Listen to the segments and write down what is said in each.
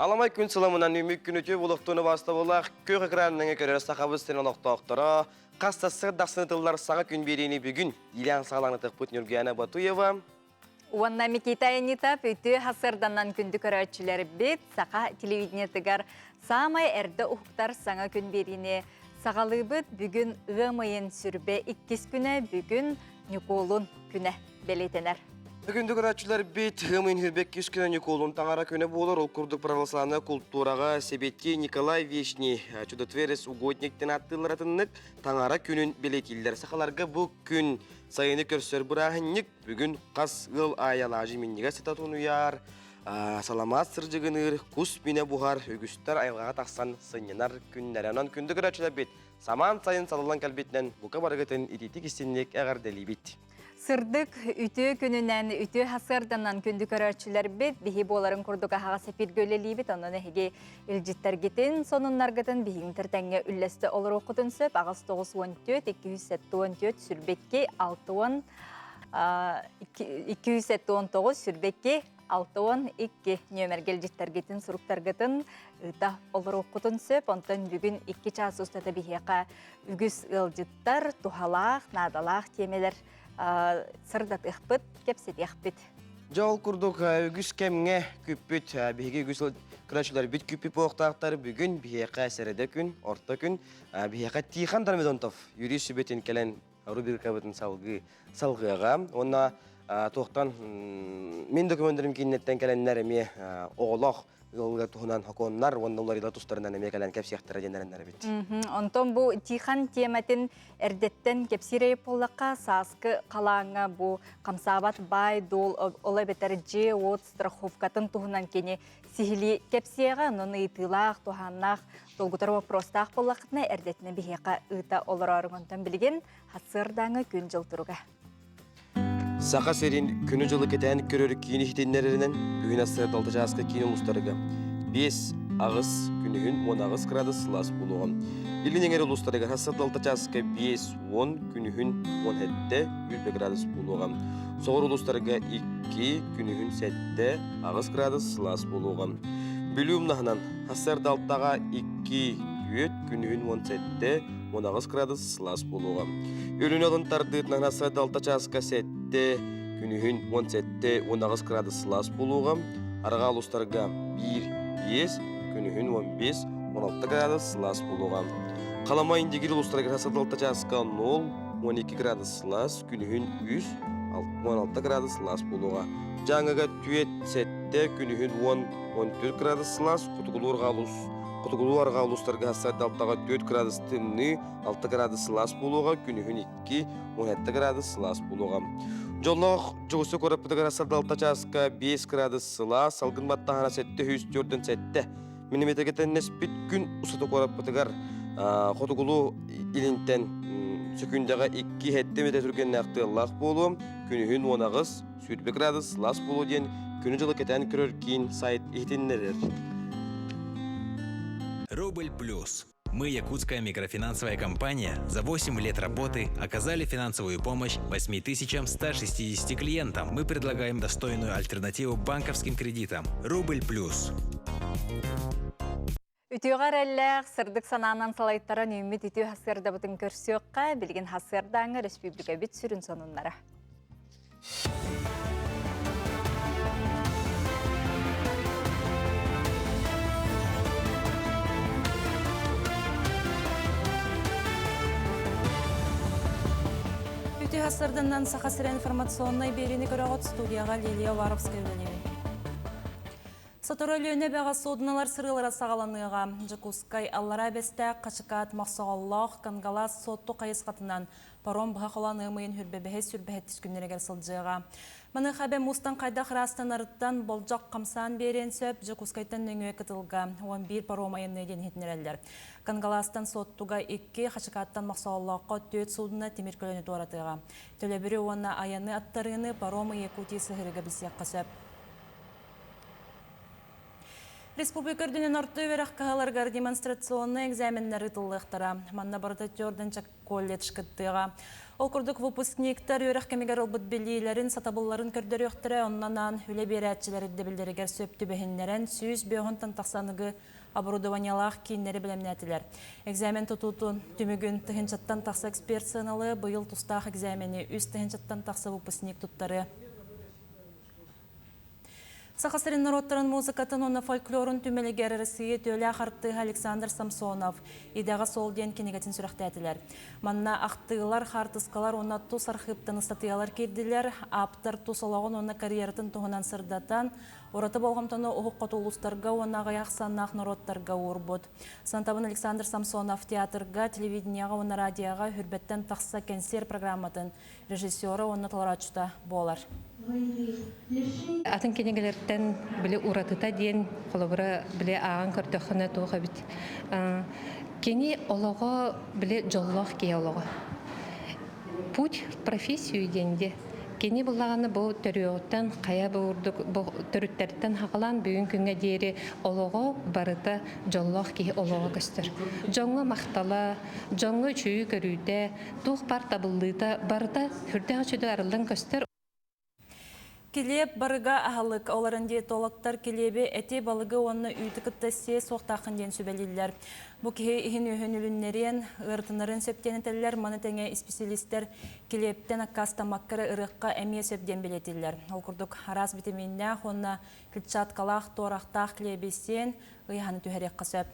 Аламай күн сыламынан үмүк күн үтүө буолуохтууну бастабылаах күөх экранынан көрөр сахабыт сирин олохтоохторо хас сассыр дахсыны тыллар саҥа күн биэриини бүгүн иилээн саҕалаанытыхпыт Ньургуяна Батуева Уонна Микита Аянитов үтүө хасырданан күндү көрөөччүлэрбит саха телевидениетыгар саамай эрдэ уһуктар саҥа күн биэриини саҕалыыбыт. Бүгүн ыам ыйын сүрбэ иккис күнэ, бүгүн Ньукуолун күнэ бэлиэтэнэр. Бүгүндү көрөөччүлэрбит ыам ыйын сүрбэ иккис күнэ Ньукуолун таҥара күнэ буолар. Ол курдук православная култуураҕа Сэбиэттии Николай Вечный Чудотворец угодник диэн ааттыылларатыннык таҥара күнүн бэлиэтииллэр. Сахаларга бу күн сайыны көрсөр бырааһынньык. Бүгүн хас ыал аайы алаадьы минньигэс сыта тунуйар, саламаат сырдьыгыныыр, кус минэ буһар, үгүстэр айылҕаҕа тахсан сынньанар күннэрэ. Онон күндү көрөөччүлэрбит, самаан сайын салаллан кэлбитинэн бука барыгытын итиитик истинник эҕэрдэлиибит. Сырдык үтүө күнүнэн, үтүө хасыарданан күндү көрөөччүлэрбит, биһи буоларын курдук аһаҕас эфиргэ үлэлиибит, онон эһиги илдьиттэргитин, сонуннаргытын биһигин тыртаҥҥа үллэстэ олоруоххутун сөп. Аҕыс 94 274 сүрбэкки 60 279 сүрбэкки 62 нүөмэргэ илдьиттэргитин, суруктаргытын ыыта олоруоххутун сөп. Онтон бүгүн 2 чаас устата биһиэхэ үгүс ыалдьыттар, туһалаах, наадалаах тиэмэлэр сырдатыахпыт, кэпсэтиэхпит. Дьэ ол курдук үгүс кэмҥэ күппүт, биһиги үгүс көрөөччүлэрбит күппүт буолуохтаахтар. Бүгүн биһиэхэ сэрэдэ күн, орто күн. Биһиэхэ Тихон Дормидонтов юрист сүбэтин кэлэн рубрикабытын салгыы салгыаҕа. Уонна туохтан мин документарым кииннэттэн кэлэннэр эмиэ оҕолоох ыалга туһунан хокуоннар уонна уларыйла тустарынан эмиэ кэлэн кэпсиэхтэрэ диэн эрэннэрэбит. Онтон бу Тихон тиэмэтин эрдэттэн кэпсиир буоллахха, сааскы халааҥҥа бу хамсаабат баай-дуол ол эбэтэр дьиэ-уот страховкатын туһунан кини сиһилии кэпсиэҕэ, онон ыйытыылаах, туһааннаах, долгутар вопростаах буоллаххытына эрдэтинэ биһиэхэ ыыта олорооруҥ. Онтон билигин хатсыардааҥы күн-дьыл туруга. Саха сирин күнү-дьылы кэтээн көрөр киин иһитиннэрэринэн, бүгүн ассыар алта чааска киин улуустарыга 5, 8, күнүһүн 18 градус сылаас буолуоҕа. Илин эҥэр улуустарыгар ассыар алта чааска 5, 10, күнүһүн 17, 20 градус буолуоҕа. Соҕуруу улуустарга 2, күнүһүн 7, 8 градус сылаас буолуоҕа. Бүлүү умнаһынан ассыар алтаҕа 2, 4, күнүһүн 17, 18 градус сылаас буолуоҕа. Өлүнэ алын тардыытынан ассыар алта чааска 7, күнүһүн 17, 18 градус сылаас буолуоҕа. Арҕаа улуустарга 1, 5, күнүһүн 15, 16 градус сылаас буолуоҕа. Халама Индигир улуустарыгар алта чааска 0, 12 градус сылаас, күнүһүн 3, 16 градус сылаас буолуоҕа. Дьааҥыга түөрт, сэттэ, күнүһүн 10, 14 градус сылаас, хотугулуу Хотугулуу-арҕаа улуустарга сарсыарда 4 градус тымныы, 6 градус сылаас буолуоҕа, күнүһүн 2, 17 градус сылаас буолуоҕа. Дьоллоох Дьоҕусу куораппытыгар сарсыарда чааска 5 градус сылаас, салгын баттаһана 747 миллиметргэ тэннэспит күн устата куораппытыгар хотугулуу илинтэн сөкүүндэҕэ 2-7 метр түргэннээх тыаллаах буолуо, күнүһүн 18, 20 градус сылаас буолуо диэн күнү-дьылы кэтээн көрөр киин сайт иһитиннэрэр. Рубль плюс. Мы, якутская микрофинансовая компания, за 8 лет работы оказали финансовую помощь 8160 клиентам. Мы предлагаем достойную альтернативу банковским кредитам. Рубль плюс. Үтүөҕэ эрэллээх, сырдык санаанан салайтаран үүммүт үтүө хасыардабытын көрсүөххэ, билигин хасыардааҥҥа республикабыт сүрүн сонуннара. Үтүө хасырданан Саха сирэ информационнай биэриини көрөҕүт студияҕа Лилия Уваровская үлэлиир. Сотору Өлүөнэ эбэҕэ суудуналар сырыылара саҕаланыаҕа. Дьокуускай, Аллараа Бэстээх, Хачыкаат, Мохсоҕоллоох, Кангалаас, Суотту хайысхатынан паром быһа холоон ыам ыйын хүрбэбэһис сүрбэһэттис күннэригэр сылдьыаҕа. Маныаха эбэ муустан хайдах ыраастанарыттан болдьох хамсаан биэриэн сөп Дьокуускайтан нөҥүө кытылга 11 паром айанныа диэн иһитиннэрэллэр. Кангалаастан Суоттуга 2, Хачыкааттан Мохсоҕоллооххо 4 суудуна тимир көлөнү туоратыаҕа. Төлөбүрү уонна айаны аттарыыны паром Якутии сыһыарыыга билсиэххэ сөп. Республика үрдүнэн орто үөрэх кыһаларыгар демонстрационнай экзаменнар ыытыллыахтара. Манна барыта төрдүнчэ колледж кыттыаҕа. Ол курдук выпускниктар үөрэх кэмигэр ылбыт билиилэрин, сатабылларын көрдөрүөхтэрэ, онон аан үлэ биэрээччилэр ирдэбиллэригэр сөп түбэһиннэрэн 105 тахса аныгы оборудованиелаах кииннэри бэлэмнээтилэр. Экзамен тутуутун түмүгүн тыһыынчаттан тахса эксперт сыаналыы, быйыл тустаах экзамени үс тыһыынчаттан тахса выпускник туттарыа. Саха сирин норуоттарын музыкатын уонна фольклорун түмэлигэр Россия үтүөлээх артыыһа Александр Самсонов «Идэҕэ суол» диэн кинигэтин сүрэхтээтилэр. Манна ахтыылар, хаартыскалар уонна тус архыыптан ыстатыйалар киирдилэр. Ааптар тус олоҕун уонна карьератын туһунан сырдатан, ураты болҕомтону уһук хоту улуустарга уонна аҕыйах ахсааннаах норуоттарга уурбут. Сантабын Александр Самсонов театрга, телевидениеҕа уонна радиоҕа Хүрбэттэн тахса кэнсиэр программатын режиссера уонна толорооччута буолар. Атын кинигэлэртэн били уратыта диэн холобура били ааҕан көрдөххүнэ туох эбит кини олоҕо били дьоллоох киһи олоҕо путь в профессию диэн дии Кини буллаҕына бу төрүөҕүттэн хайа бурдук бу төрүттэртэн хаҕалаан бүгүн күҥҥэ диэри олоҕо барыта дьоллоох киһи олоҕо көстөр. Дьоҥҥо махтала, дьоҥҥо үчүгэй көрүүтэ, туох баар табыллыыта барыта сүрдээх үчүгэй арыллан көстөр. Килиэп барыга аһылык, олорон диетологтар килиэби эти, балыгы уонна үүтү кытта сиэ суохтааххын диэн сүбэлииллэр. Бу киһи иһин-үөһүн үлүннэриэн, ыарытынарын сөп диэн этэллэр, маны тэҥэ исписэлиистэр килиэптэн аккаастаммакка эрэ ырыахха эмиэ сөп диэн бэлиэтииллэр. Ол курдук, араас битэмииннээх уонна клетчаткалаах, туорахтаах килиэби сиэн, ыйаһаны түһэриэххэ сөп.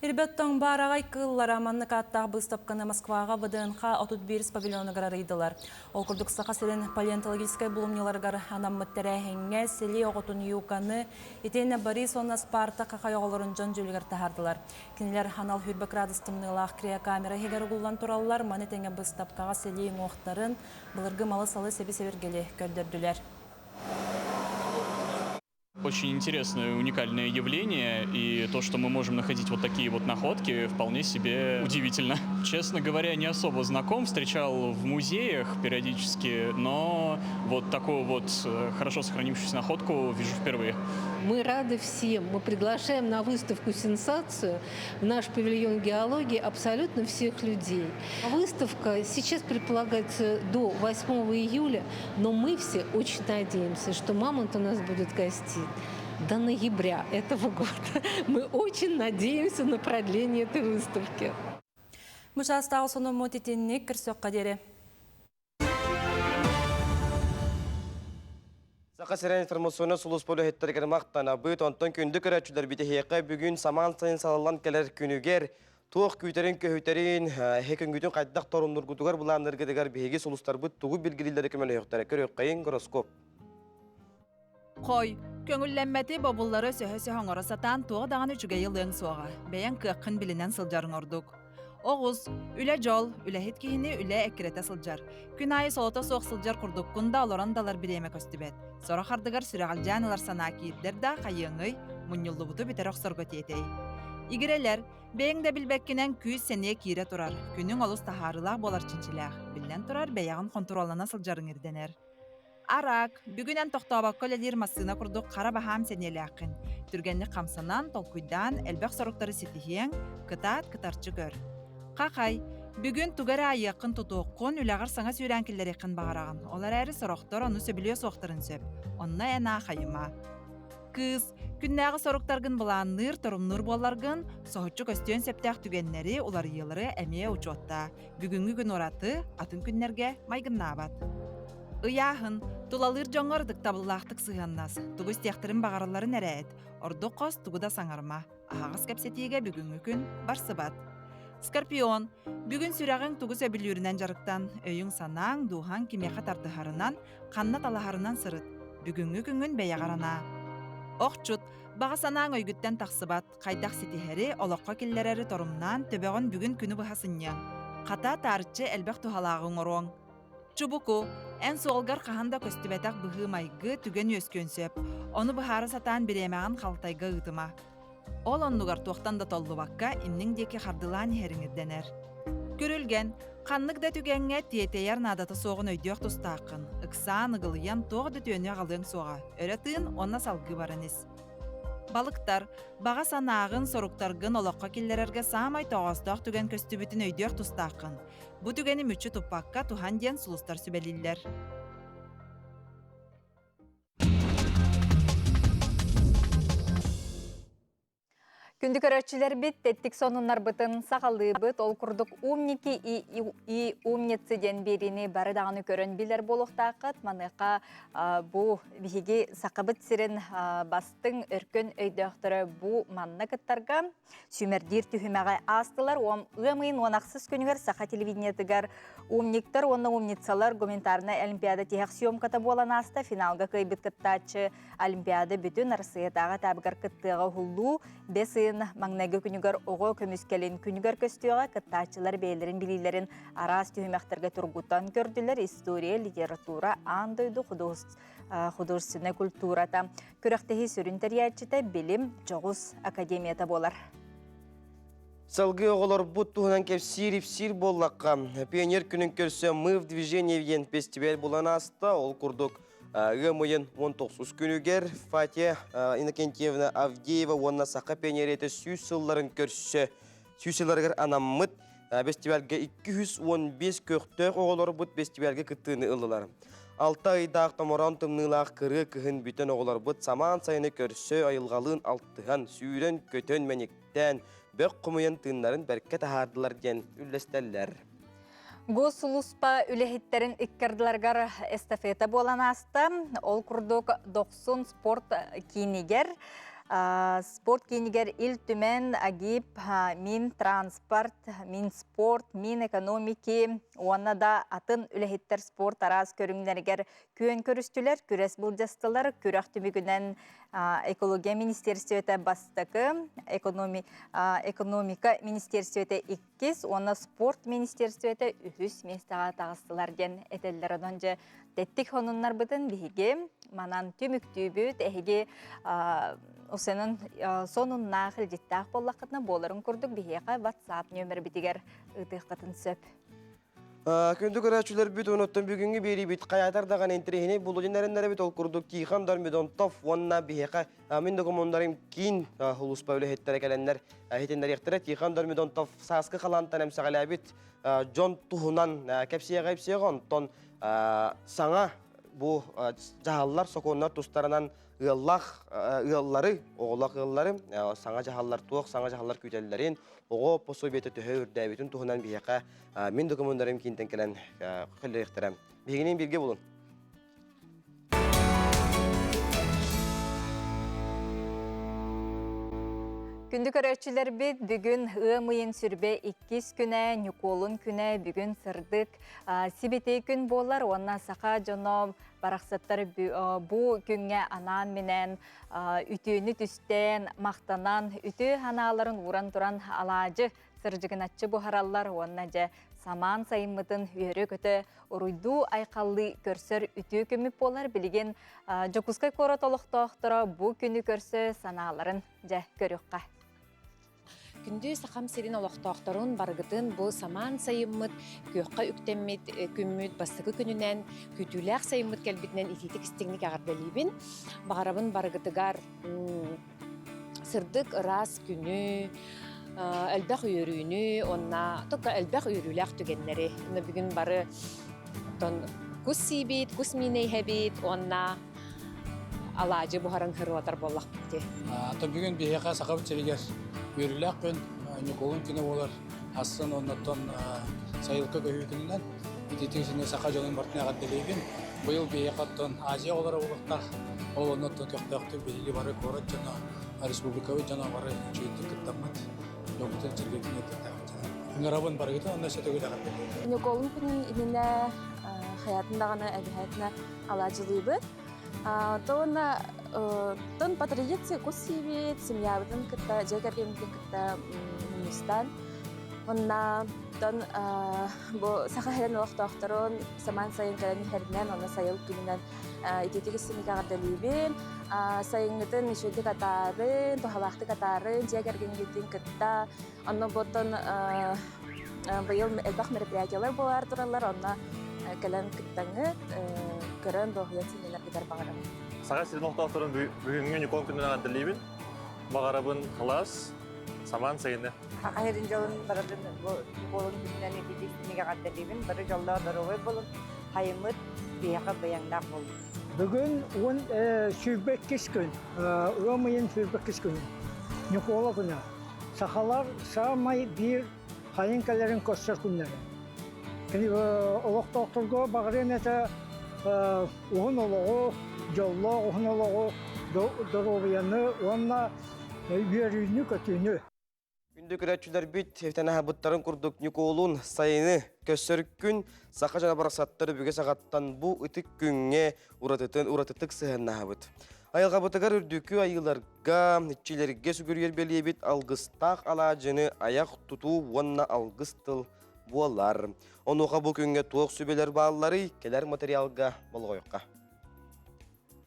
Ирбэт тоҥ баараҕай кыыллара маннык ааттаах быыстапканы Москваҕа ВДНХ 31 павильонугар арыйдылар. Ол курдук Саха сирин палеонтологическай булумньуларыгар анаммыт тэрээһиҥҥэ сэлии оҕотун Юканы, итиэннэ Борис уонна Спарта хахай оҕолорун дьон дьүүлүгэр таһаардылар. Кинилэр анал 20 градус тымныылаах криокамера иһигэр угуллан тураллар, маны тэҥэ быыстапкаҕа сэлии уҥуохтарын, былыргы малы-салы сэби-сэбиргэли көрдөрдүлэр. Очень интересное, уникальное явление, и то, что мы можем находить вот такие вот находки, вполне себе удивительно. Честно говоря, не особо знаком, встречал в музеях периодически, но вот такую вот э, хорошо сохранившуюся находку вижу впервые. Мы рады всем. Мы приглашаем на выставку «Сенсацию» в наш павильон геологии абсолютно всех людей. Выставка сейчас предполагается до 8 июля, но мы все очень надеемся, что мамонт у нас будет гостить до ноября этого года. Мы очень надеемся на продление этой выставки. Бу чаастааҕы сонуммут итинник көрсүөххэ диэри. Саха сирин информационнай сулууспа үлэһиттэригэр махтанабыт. Онтон күндү көрөөччүлэр битэһиэхэ бүгүн самаан сайын салаллан кэлэр күнүгэр туох күүтэрин көһүтэрин, эһэ күнгүтүн хайдах торумнургутугар былаанныргытыгар биһиги сулустарбыт тугу билгилииллэри көмөлөһүөхтэрэ. Көрүөххэйин гороскоп. Хой, көҥүллэммэти бобуллары сөһө-сөһө оҥоро сатаан туох даҕаны үчүгэйи ылыаҥ суоҕа. Бэйэҥ кыаххын билинэн сылдьарыҥ ордук. Оҕус, үлэ дьол, үлэһит киһини үлэ эккирэтэ сылдьар. Күн аайы солото суох сылдьар курдуккун да олорон да ылар бириэмэ көстүбэт. Сорох ардыгар сүрэҕэлдьээн ылар санаа киирдэр да хайыаҥый, мунньуллубуту бүтэрэ охсорго тиэтэй. Игирэлэр, бэйэҥ да билбэккинэн күүс-сэниэ киирэ турар. Күнүҥ олус таһаарыылаах буолар чинчилээх. Биллэн турар, бэйэҕин хонтуруоллана сылдьарыҥ ирдэнэр. Араак, бүгүн эн тохтообокко үлэлиир массыына курдук хара баһаам сэниэлээххин. Түргэнник хамсанан, толкуйдаан, элбэх соруктары ситиһиэҥ, кытаат, кытарчы көр. Хахай, бүгүн тугу эрэ айыаххын тутуоххун, үлэҕэр саҥа сүүрээн киллэриэххин баҕараҕын. Ол эрээри сорохтор ону сөбүлүө суохтарын сөп. Онно эн аахайыма. Кыыс, күннээҕи соруктаргын былаанныыр, торумнуур буолларгын, соһуччу көстүөн сөптөөх түгэннэри, уларыйыылары эмиэ учуоттаа. Бүгүҥҥү күн ураты, атын күннэргэ майгыннаабат. Ыйааһын, тулалыыр дьоҥҥор ытыктабыллаахтык сыһыаннас, тугу истиэхтэрин баҕаралларын эрэ эт, ордук хос тугу да саҥарыма, аһаҕас кэпсэтиигэ бүгүҥҥү күн барсыбат. Скорпион, бүгүн сүрэҕиҥ тугу сөбүлүүрүнэн дьарыктан, өйүҥ-санааҥ, дууһаҥ кимиэхэ тардыһарынан, ханна талаһарынан сырыт, бүгүҥҥү күҥҥүн бэйэҕэр анаа. Охчут, баҕа санааҥ өйгүттэн тахсыбат, хайдах ситиһэри, олоххо киллэрэри торумнаан, төбөҕүн бүгүн күнү быһа сынньыаҥ. Хата, таарыччы элбэх туһалааҕы оҥоруоҥ. Чубуку, эн суолгар хаһан да көстүбэтэх быһыы-майгы түгэн үөскүөн сөп. Ону быһаара сатаан бириэмэҕин халтайга ыытыма. Ол оннугар туохтан да толлубакка инниҥ диэки хардылаан иһэриҥ ирдэнэр. Күрүлгэн, ханнык да түгэҥҥэ тиэтэйэр наадата суоҕун өйдүөх тустааххын. Ыксаан, ыгылыйан туох да түөнү аҕалыаҥ суоҕа. Өрө тыын уонна салгыы баран ис. Балыктар, баҕа санааҕын, соруктаргын олоххо киллэрэргэ саамай тоҕоостоох түгэн көстүбүтүн өйдүөх тустааххын. Бу түгэни мүччү туппакка туһан диэн сулустар сүбэлииллэр. Күндү көрөөччүлэрбит, тэттик сонуннарбытын саҕалыыбыт. Ол курдук «Умники и, и умницы» диэн биэриини бары даҕаны көрөн билэр буолуохтааххыт. Маныаха бу биһиги Сахабыт сирин бастыҥ өркөн өйдөөхтөрө бу манна кыттарга сүүмэрдиир түһүмэҕи аастылар. Ыам ыйын 16 күнүгэр Саха телевидениетыгар «Умниктар уонна умницалар» гуманитарнай олимпиада тиһэх съемката буолан ааста. Финалга кыайбыт кыттааччы Олимпиада бүтүн Арассыыйатааҕы этаабыгар кыттыаҕа уһуллуу бэс ыйын маҥнайгы күнүгэр оҕо көмүскэлин күнүгэр көстүөҕэ кыттааччылар бэйэлэрин билиилэрин араас түһүмэхтэргэ тургутан көрдүлэр история, литература, аан дойду художественнай культурата. Күрэхтэһии сүрүн тэрийээччитэ билим дьоҕус академията буолар. Салгыы оҕолорбут туһунан кэпсиир-ипсиир буоллахха, пионер күнүн көрсө «Мы в движении» диэн фестиваль булан ааста. Ол курдук Ыам ыйын 19 күнүгэр Фатия Иннокентьевна Авдеева уонна Саха пионерията сүүс сылларын көрсө сүүс сылларыгар анаммыт фестивальга 215 көхтөөх оҕолорбут фестивальга кыттыыны ыллылар. Алта ыйдаах томороон тымныылаах кырыа кыһын бүтэн оҕолорбут самаан сайыны көрсө айылҕалыын алтыһан, сүүрэн-көтөн, мэниктээн, бөх хомуйан тыыннарын бэркэ таһаардылар диэн үллэстэллэр. Госулуспа үлэһиттэрин иккардыларыгар эстафета буолан ааста. Ол курдук Дохсун спорт киинигэр спорт киинигэр Ил Түмэн, АГИП, Мин транспорт, Мин спорт, Мин экономики уонна да атын үлэһиттэр спорт араас көрүҥнэригэр күөн көрүстүлэр, күрэс былдьастылар. Күрэх түмүгүнэн экология министерствота бастакы, экономика министерствота иккис уонна спорт министерствота үһүс миэстэҕэ таҕыстылар диэн этэллэр. Онон дьэ тэттик хонуннарбытын биһиги манан түмүктүүбүт. Эһиги усенын сонуннаах илдьиттээх буоллаххытына буоларын курдук биһиэхэ WhatsApp нүөмэрбитигэр ыытыаххытын сөп. Күндү көрөөччүлэрбит онуттан бүгүҥҥү биэриибит хайаатар даҕаны интэриэһинэй булудун эрэннэрэбит ол курдук Тихон Дормидонтов уонна биһиэхэ мин докумуоннарым киин улууспа үлэһиттэрэ кэлэннэр иһитиннэриэхтэрэ Тихон Дормидонтов сааскы халаантан эмсэҕэлээбит дьон туһунан кэпсиэҕэ ипсиэҕэ онтон саҥа бу дьаһаллар сокуоннар тустарынан ыаллаах ыаллары, оҕолоох ыаллары саҥа дьаһаллар туох саҥа дьаһаллар күүтэллэрин, оҕо пособиета төһө үрдээбитин туһунан биһиэхэ мин докумуоннарым киинтэн кэлэн кэллэриэхтэрэ. Биһигинин бииргэ булун. Күндү көрөөччүлэрбит, бүгүн ыам ыйын сүрбэ иккис күнэ, Ньукуолун күнэ, бүгүн сырдык сибити күн буолар уонна саха дьоно барахсаттар бу күҥҥэ анаан-минээн үтүөнү түстээн, махтанан, үтүө санааларын ууран туран алаадьы сырдьыгыначчы буһараллар уонна дьэ самаан сайыммытын үөрэ-көтө уруйдуу айхаллыы көрсөр үтүө күммүт буолар. Билигин Дьокуускай куорат олохтоохторо бу күнү көрсө санааларын дьэ көрүөххэ. Күндү Сахам сирин олохтоохторун барыгытын бу самаан сайыммыт, күөххэ үктэммит күммүт бастакы күнүнэн, күүтүүлээх сайыммыт кэлбитинэн итиитик истиҥник эҕэрдэлиибин. Баҕарабын барыгытыгар сырдык ыраас күнү, элбэх үөрүүнү уонна только элбэх үөрүүлээх түгэннэри. Бүгүн бары оттон кус сиибит, кус миинэ иһэбит уонна алаадьы буһаран хырылатар буоллахпыт дии. Оттон бүгүн биһиэхэ Сахабыт сиригэр үөрүүлээх күн, Ньукуолун күнэ буолар. Астын оннуттан сайылыкка көһүү күнүнэн ититик сини саха дьонун барытын эҕэрдэлиибин. Быйыл биһиэхэ оттон Азия оҕолоро буолуохтаах. Ол оннуттан көхтөөхтүк биһиги бары куорат дьоно, республикабыт дьоно бары үчүгэйдик кыттаммыт, дьоммутун сэргэтин ыытыахтаахпыт. Ыҥырабын барыгытын онно өссө төгүл эҕэрдэлиибин. Ньукуолун күнүн иннинэ хайатын даҕаны эбэһээтинэ алаадьылыыбыт. Уонна тон по традиции кус сиибит, семьябытын кытта, дьиэ кэргэммитин кытта мунньустан. Онна тон бу саха сирин олохтоохторун самаан сайын кэлэн иһэринэн, онно сайыл күнүнэн итиитик истиҥник эҕэрдэлиибин. Сайыҥҥытын үчүгэйдик атаарын, туһалаахтык атаарын, дьиэ кэргэҥҥитин кытта. Онно буоттан быйыл элбэх мероприятиялар буолаар тураллар, онно Кэлэн кыттаҥҥыт, көрөн дуоһуйан сынньанаргытыгар баҕарабын. Саха сирин олохтоохторун бүгүҥҥү Ньукуон күнүнэн эҕэрдэлиибин. Баҕарабын кылаас, самаан сайыны. Саха сирин дьолун барытын бу Ньукуолун күнүнэн ититик эҕэрдэлиибин. Бары дьоллоох доруобай буолун, хайыммыт биһиэхэ быйаҥнаах буоллун. Бүгүн уон 22 күн, ыам ыйын 22 күнү, Ньукуола күнэ. Сахалар саамай биир хайын кэлэрин көрсөр күннэрэ. Кини олохтоохторго баҕарыам этэ уһун олоҕу, дьоллоох уһун олоҕу, доруобуйаны уонна үөрүүнү-көтүүнү. Күндү көрөөччүлэрбит, эвтанаһабыттарын курдук Ньукуолун сайыны көссөр күн саха дьоно барахсаттар өбүгэ саҕаттан бу ытык күҥҥэ уратытын уратытык сыһыаннаһабыт. Айылҕабытыгар үрдүкү айыыларга, иччилэргэ сүгүрүйэр бэлиэбит алгыстаах алаадьыны айах тутуу уонна алгыс тыл буолар. Онуоха бу күҥҥэ туох сүбэлэр баалларый? Кэлэр материалга болҕойуохха.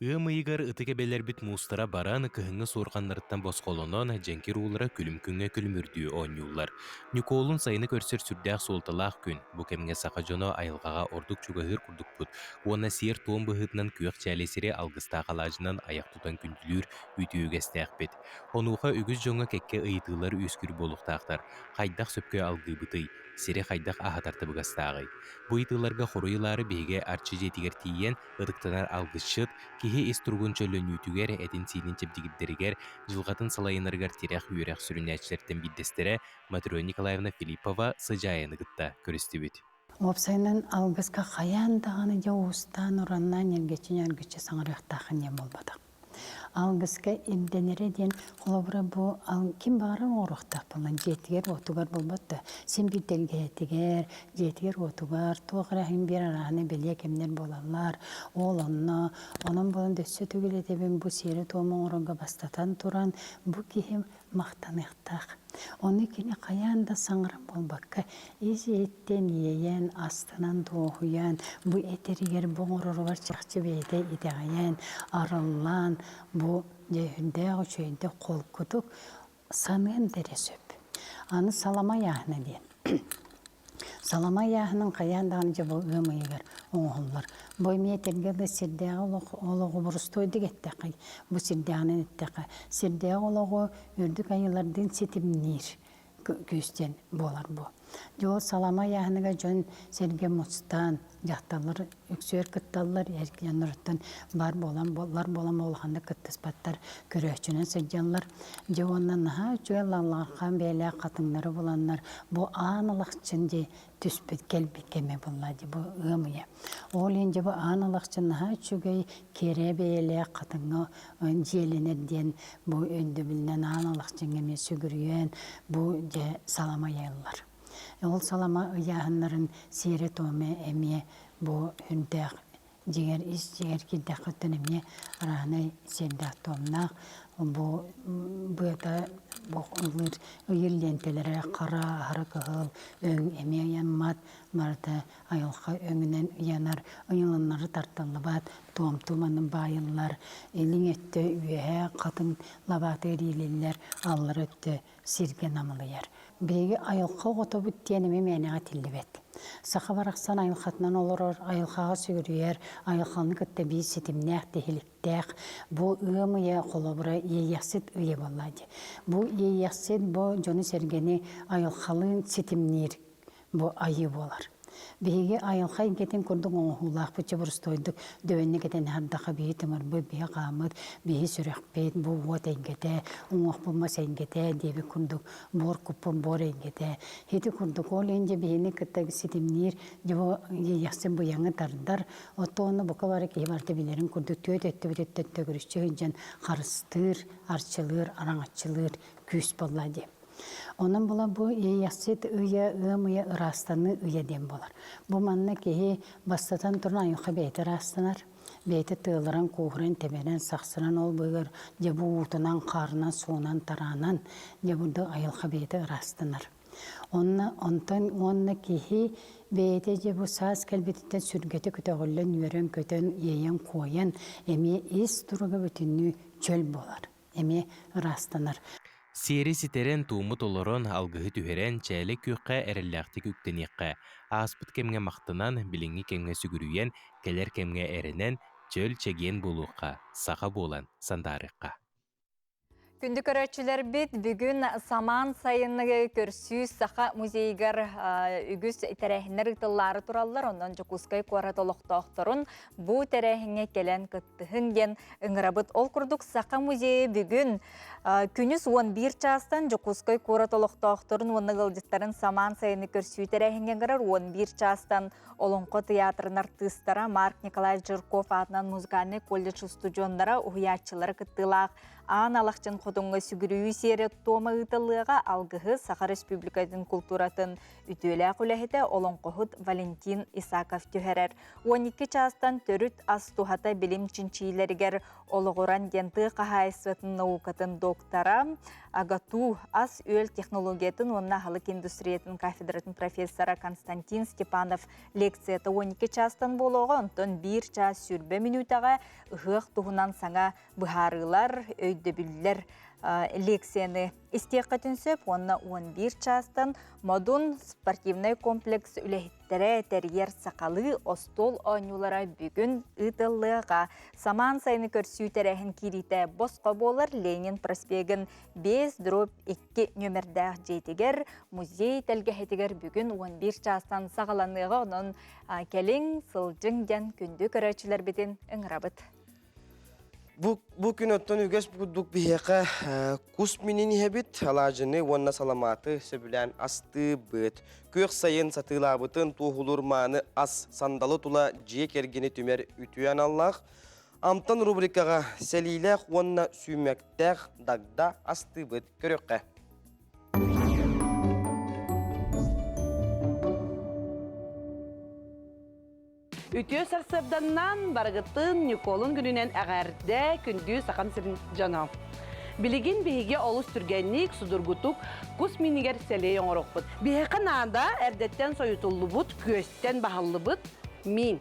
Ыам ыйыгар ытык эбэлэрбит муустара баран, кыһыҥҥы суорҕаннарыттан босхолонон, дьэҥкир уулара күлүм күҥҥэ күлүмүрдүү оонньууллар. Ньукуолун сайыны көрсөр сүрдээх суолталаах күн. Бу кэмҥэ саха дьоно айылҕаҕа ордук чугаһыыр курдукпут уонна сиэр-туом быһыытынан күөх чээлэй сири алгыстаах алаадьынан айах тутан күндүлүүр үтүө үгэстээхпит. Онуоха үгүс дьоҥҥо кэккэ ыйытыылар үөскүүр буолуохтаахтар. Хайдах сөпкө алгыыбытый? Сири хайдах аһатар табыгастааҕый? Бу ыйытыыларга хоруй ылаары биһиги Арчы дьиэтигэр тиийэн, ытыктанар алгысчыт, киһи ис туругун чөллөнүүтүгэр, этин-сиинин чэбдигирдэригэр, дьылҕатын салайынарыгар тирэх үөрэх сүрүннээччилэртэн биирдэстэрэ Матрена Николаевна Филиппова Сыдьаайаны кытта көрүстүбүт. Уопсайынан алгыска хайаан даҕаны дьэ уустаан-ураннаан ньиргиччи-ньаргыччы саҥарыахтааххын диэн буолбатах. Алгыска ирдэнэрэ диэн, холобура бу ким баҕарар оҥоруохтаах буолан дьиэтигэр-уотугар буолбат да, син биир тэлгэһэтигэр, дьиэтигэр-уотугар туох эрэ иһин биир арааһынай бэлиэ кэмнэр буолаллар. Ол онно, онон буолан өссө төгүл этэбин, бу сиэри-туому оҥорорго бастатан туран, бу киһи махтаныахтаах. Ону кини хайаан да саҥаран буолбакка, ис-иһиттэн иэйэн, астынан, дуоһуйан, бу этэригэр, бу оҥороругар чахчы бэйэтэ итэҕэйэн, арыллан, бу дьэ үчүгэйдик холкутук саныан да эрэ сөп. Аны салама ыйааһына диэн. Салама ыйааһынын хайаан даҕаны дьэ бу ыам ыйыгар оҥоһуллар. Бу эмиэ этэргэ дылы сирдээҕи олох олоҕу борустуойдук эттэххэ, бу сирдээҕинэн эттэххэ, сирдээҕи олоҕу үрдүк айыылардыын ситимниир күүс диэн буолар бу. Дьэ ол салама ыйааһыныгар дьон сэргэ мустан, дьахталлар үксүгэр кытталлар, эр дьонноруттан баар буолан буоллар буолан улаханнык кыттыспаттар, көрөөччүнэн сылдьаллар. Дьэ уонна наһаа үчүгэй лаллархан бэйэлээх хатыҥнары буланнар бу аан алахчын дьэ түспүт кэлбит кэмэ буолла дьэ бу ыам ыйа. Ол иһин дьэ бу аан алахчын наһаа үчүгэй кэрэ бэйэлээх хатыҥҥа дьиэлэнэр диэн бу өйдөбүлүнэн аан алахчыҥҥа эмиэ сүгүрүйэн бу дьэ салама ыйаллар. Ол салама ыйааһыннарын сиэрэ-туома эмиэ бу үрдээх дьиҥэр ис дьиҥэр киирдэххиттэн эмиэ арааһынай сиэрдээх-туомнаах бу быата бу ыллыыр ыйыр лиэнтэлэрэ хара, аһара кыһыл өҥ эмиэ ыйаммат барыта айылҕа өҥүнэн ыйанар ыйылыннары тартыллыбат туомтуу маннык баайыллар илиҥ өттө үөһээ хатыҥ лабаата ириилиллэр аллара өттө сиргэ намылыйар. Биһиги айылҕа оҕотобут диэн эмиэ мээнэҕэ этиллибэт. Саха барахсан айылҕатынан олорор, айылҕаҕа сүгүрүйэр, айылҕаны кытта биир ситимнээх, тиһиликтээх. Бу ыам ыйа холобура иэйиэхсит ыйа буолла дии. Бу иэйиэхсит бу дьону-сэргэни айылҕалыын ситимниир бу айыы буолар. Биһиги айылҕа эйгэтин курдук оҥоһуулаахпыт чобурустуойдук дөбөннүк этэн аһардахха биһи тымырбыт, биһи хааммыт, биһи сүрэхпит, бу уот эйгэтэ, уҥуохпут мас эйгэтэ диэбит курдук буор куппут буор эйгэтэ. Ити курдук ол иһин дьэ биһини кытта ситимниир дьэ бу иэйэхсин быйаҥы тардар, оттону бука бары киһи барыта билэрин курдук түөрт өттүбүтүттэн төгүрүччү сылдьан харыстыыр, арчылыыр, араҥаччылыыр күүс буолла дии. Онон була бу иэйэхсит ыйа, ыам ыйа ыраастаныы ыйа диэн буолар. Бу манна киһи бастатан туран айылҕа бэйэтэ ыраастанар, бэйэтэ тыалыран, кууһуран, тэбэрэн, сахсыран ол быыгар дьэ бу уутунан, хаарынан, суунан, тараанан дьэ бу айылҕа бэйэтэ ыраастанар. Онно онтон уонна киһи бэйэтэ дьэ бу саас кэлбититтэн сүргэтэ көтөҕүллэн, үөрэн-көтөн, иэйэн-куойан эмиэ ис туруга бүтүннүү чөл буолар, эмиэ ыраастанар. Сиэри ситэрэн, тууму толорон, алгыһы түһэрэн, чээлэй күөххэ эрэллээхтик үктэниэххэ, ааспыт кэмҥэ махтанан, билиҥҥи кэмҥэ сүгүрүйэн, кэлэр кэмҥэ эрэнэн, чөл чэгиэн буолуохха, саха буолан сандаарыахха. Күндү көрөөччүлэрбит, бүгүн самаан сайыны көрсүү Саха музейыгар үгүс тэрээһиннэр ыытыллаары тураллар. Онон Дьокуускай куорат олохтоохторун бу тэрээһиҥҥэ кэлэн кыттыһыҥ диэн ыҥырабыт. Ол курдук Саха музейа бүгүн күнүс 11 чаастан Дьокуускай куорат олохтоохторун уонна ыалдьыттарын самаан сайыны көрсүү тэрээһиҥҥэ ыҥырар 11 чаастан Олоҥхо тыйаатырын артыыстара Марк Николаевич Жирков аатынан музыкальнай колледж устудьуоннара уһуйааччылара кыттыылаах Аан Алахчын хотуҥҥа сүгүрүйүү сиэрэ туома ыытыллыаҕа алгыһы Саха Республикатын култууратын үтүөлээх үлэһитэ олоҥхоһут Валентин Исаков түһэрэр. 12 чаастан төрүт ас туһата билим чинчиилэригэр олоҕуран диэн тыа хаһаайыстыбатын наукатын доктора, АГАТУ ас-үөл технологиятын уонна аһылык индустриятын кафедратын профессора Константин Степанов лекцията 12 чаастан буолуоҕа, онтон биир чаас сүүрбэ мүнүүтэҕэ ыһыах туһунан саҥа быһаарыылар, өйдөбүллэр лекцияны истиэххитин сөп уонна 11 чаастан Модун спортивнай комплекс үлэһиттэрэ тэрийэр сахалыы остуол оонньуулара бүгүн ыытыллыаҕа. Самаан сайыны көрсүү тэрээһин киириитэ босхо буолар Ленин проспегын 5 дробь 2 нүөмэрдээх дьиэтигэр музей тэлгэһэтигэр бүгүн 11 чаастан саҕаланыаҕа. Онон кэлиҥ, сылдьыҥ диэн күндү көрөөччүлэрбитин ыҥырабыт. Бу, бу күн оттон үгэс курдук биһиэхэ кус минин иһэбит, алаадьыны уонна саламааты сөбүлээн астыыбыт. Күөх сайын сатыылаабытын туоһулуур мааны ас сандалы тула дьиэ кэргэни түмэр үтүө аналлаах. Амтан рубрикаҕа сэлиилээх уонна сүүмэктээх дагда астыыбыт. Көрүөххэ. Үтүө сарсыарданнан барыгытын Ньукуолун күнүнэн эҕэрдэ, күндү Сахам сирин дьоно. Билигин биһиги олус түргэнник, судургутук кус минигэр сэлиэй оҥоруохпут. Биһиэхэ наада эрдэттэн сойутуллубут, күөстэн баһыллыбыт миин.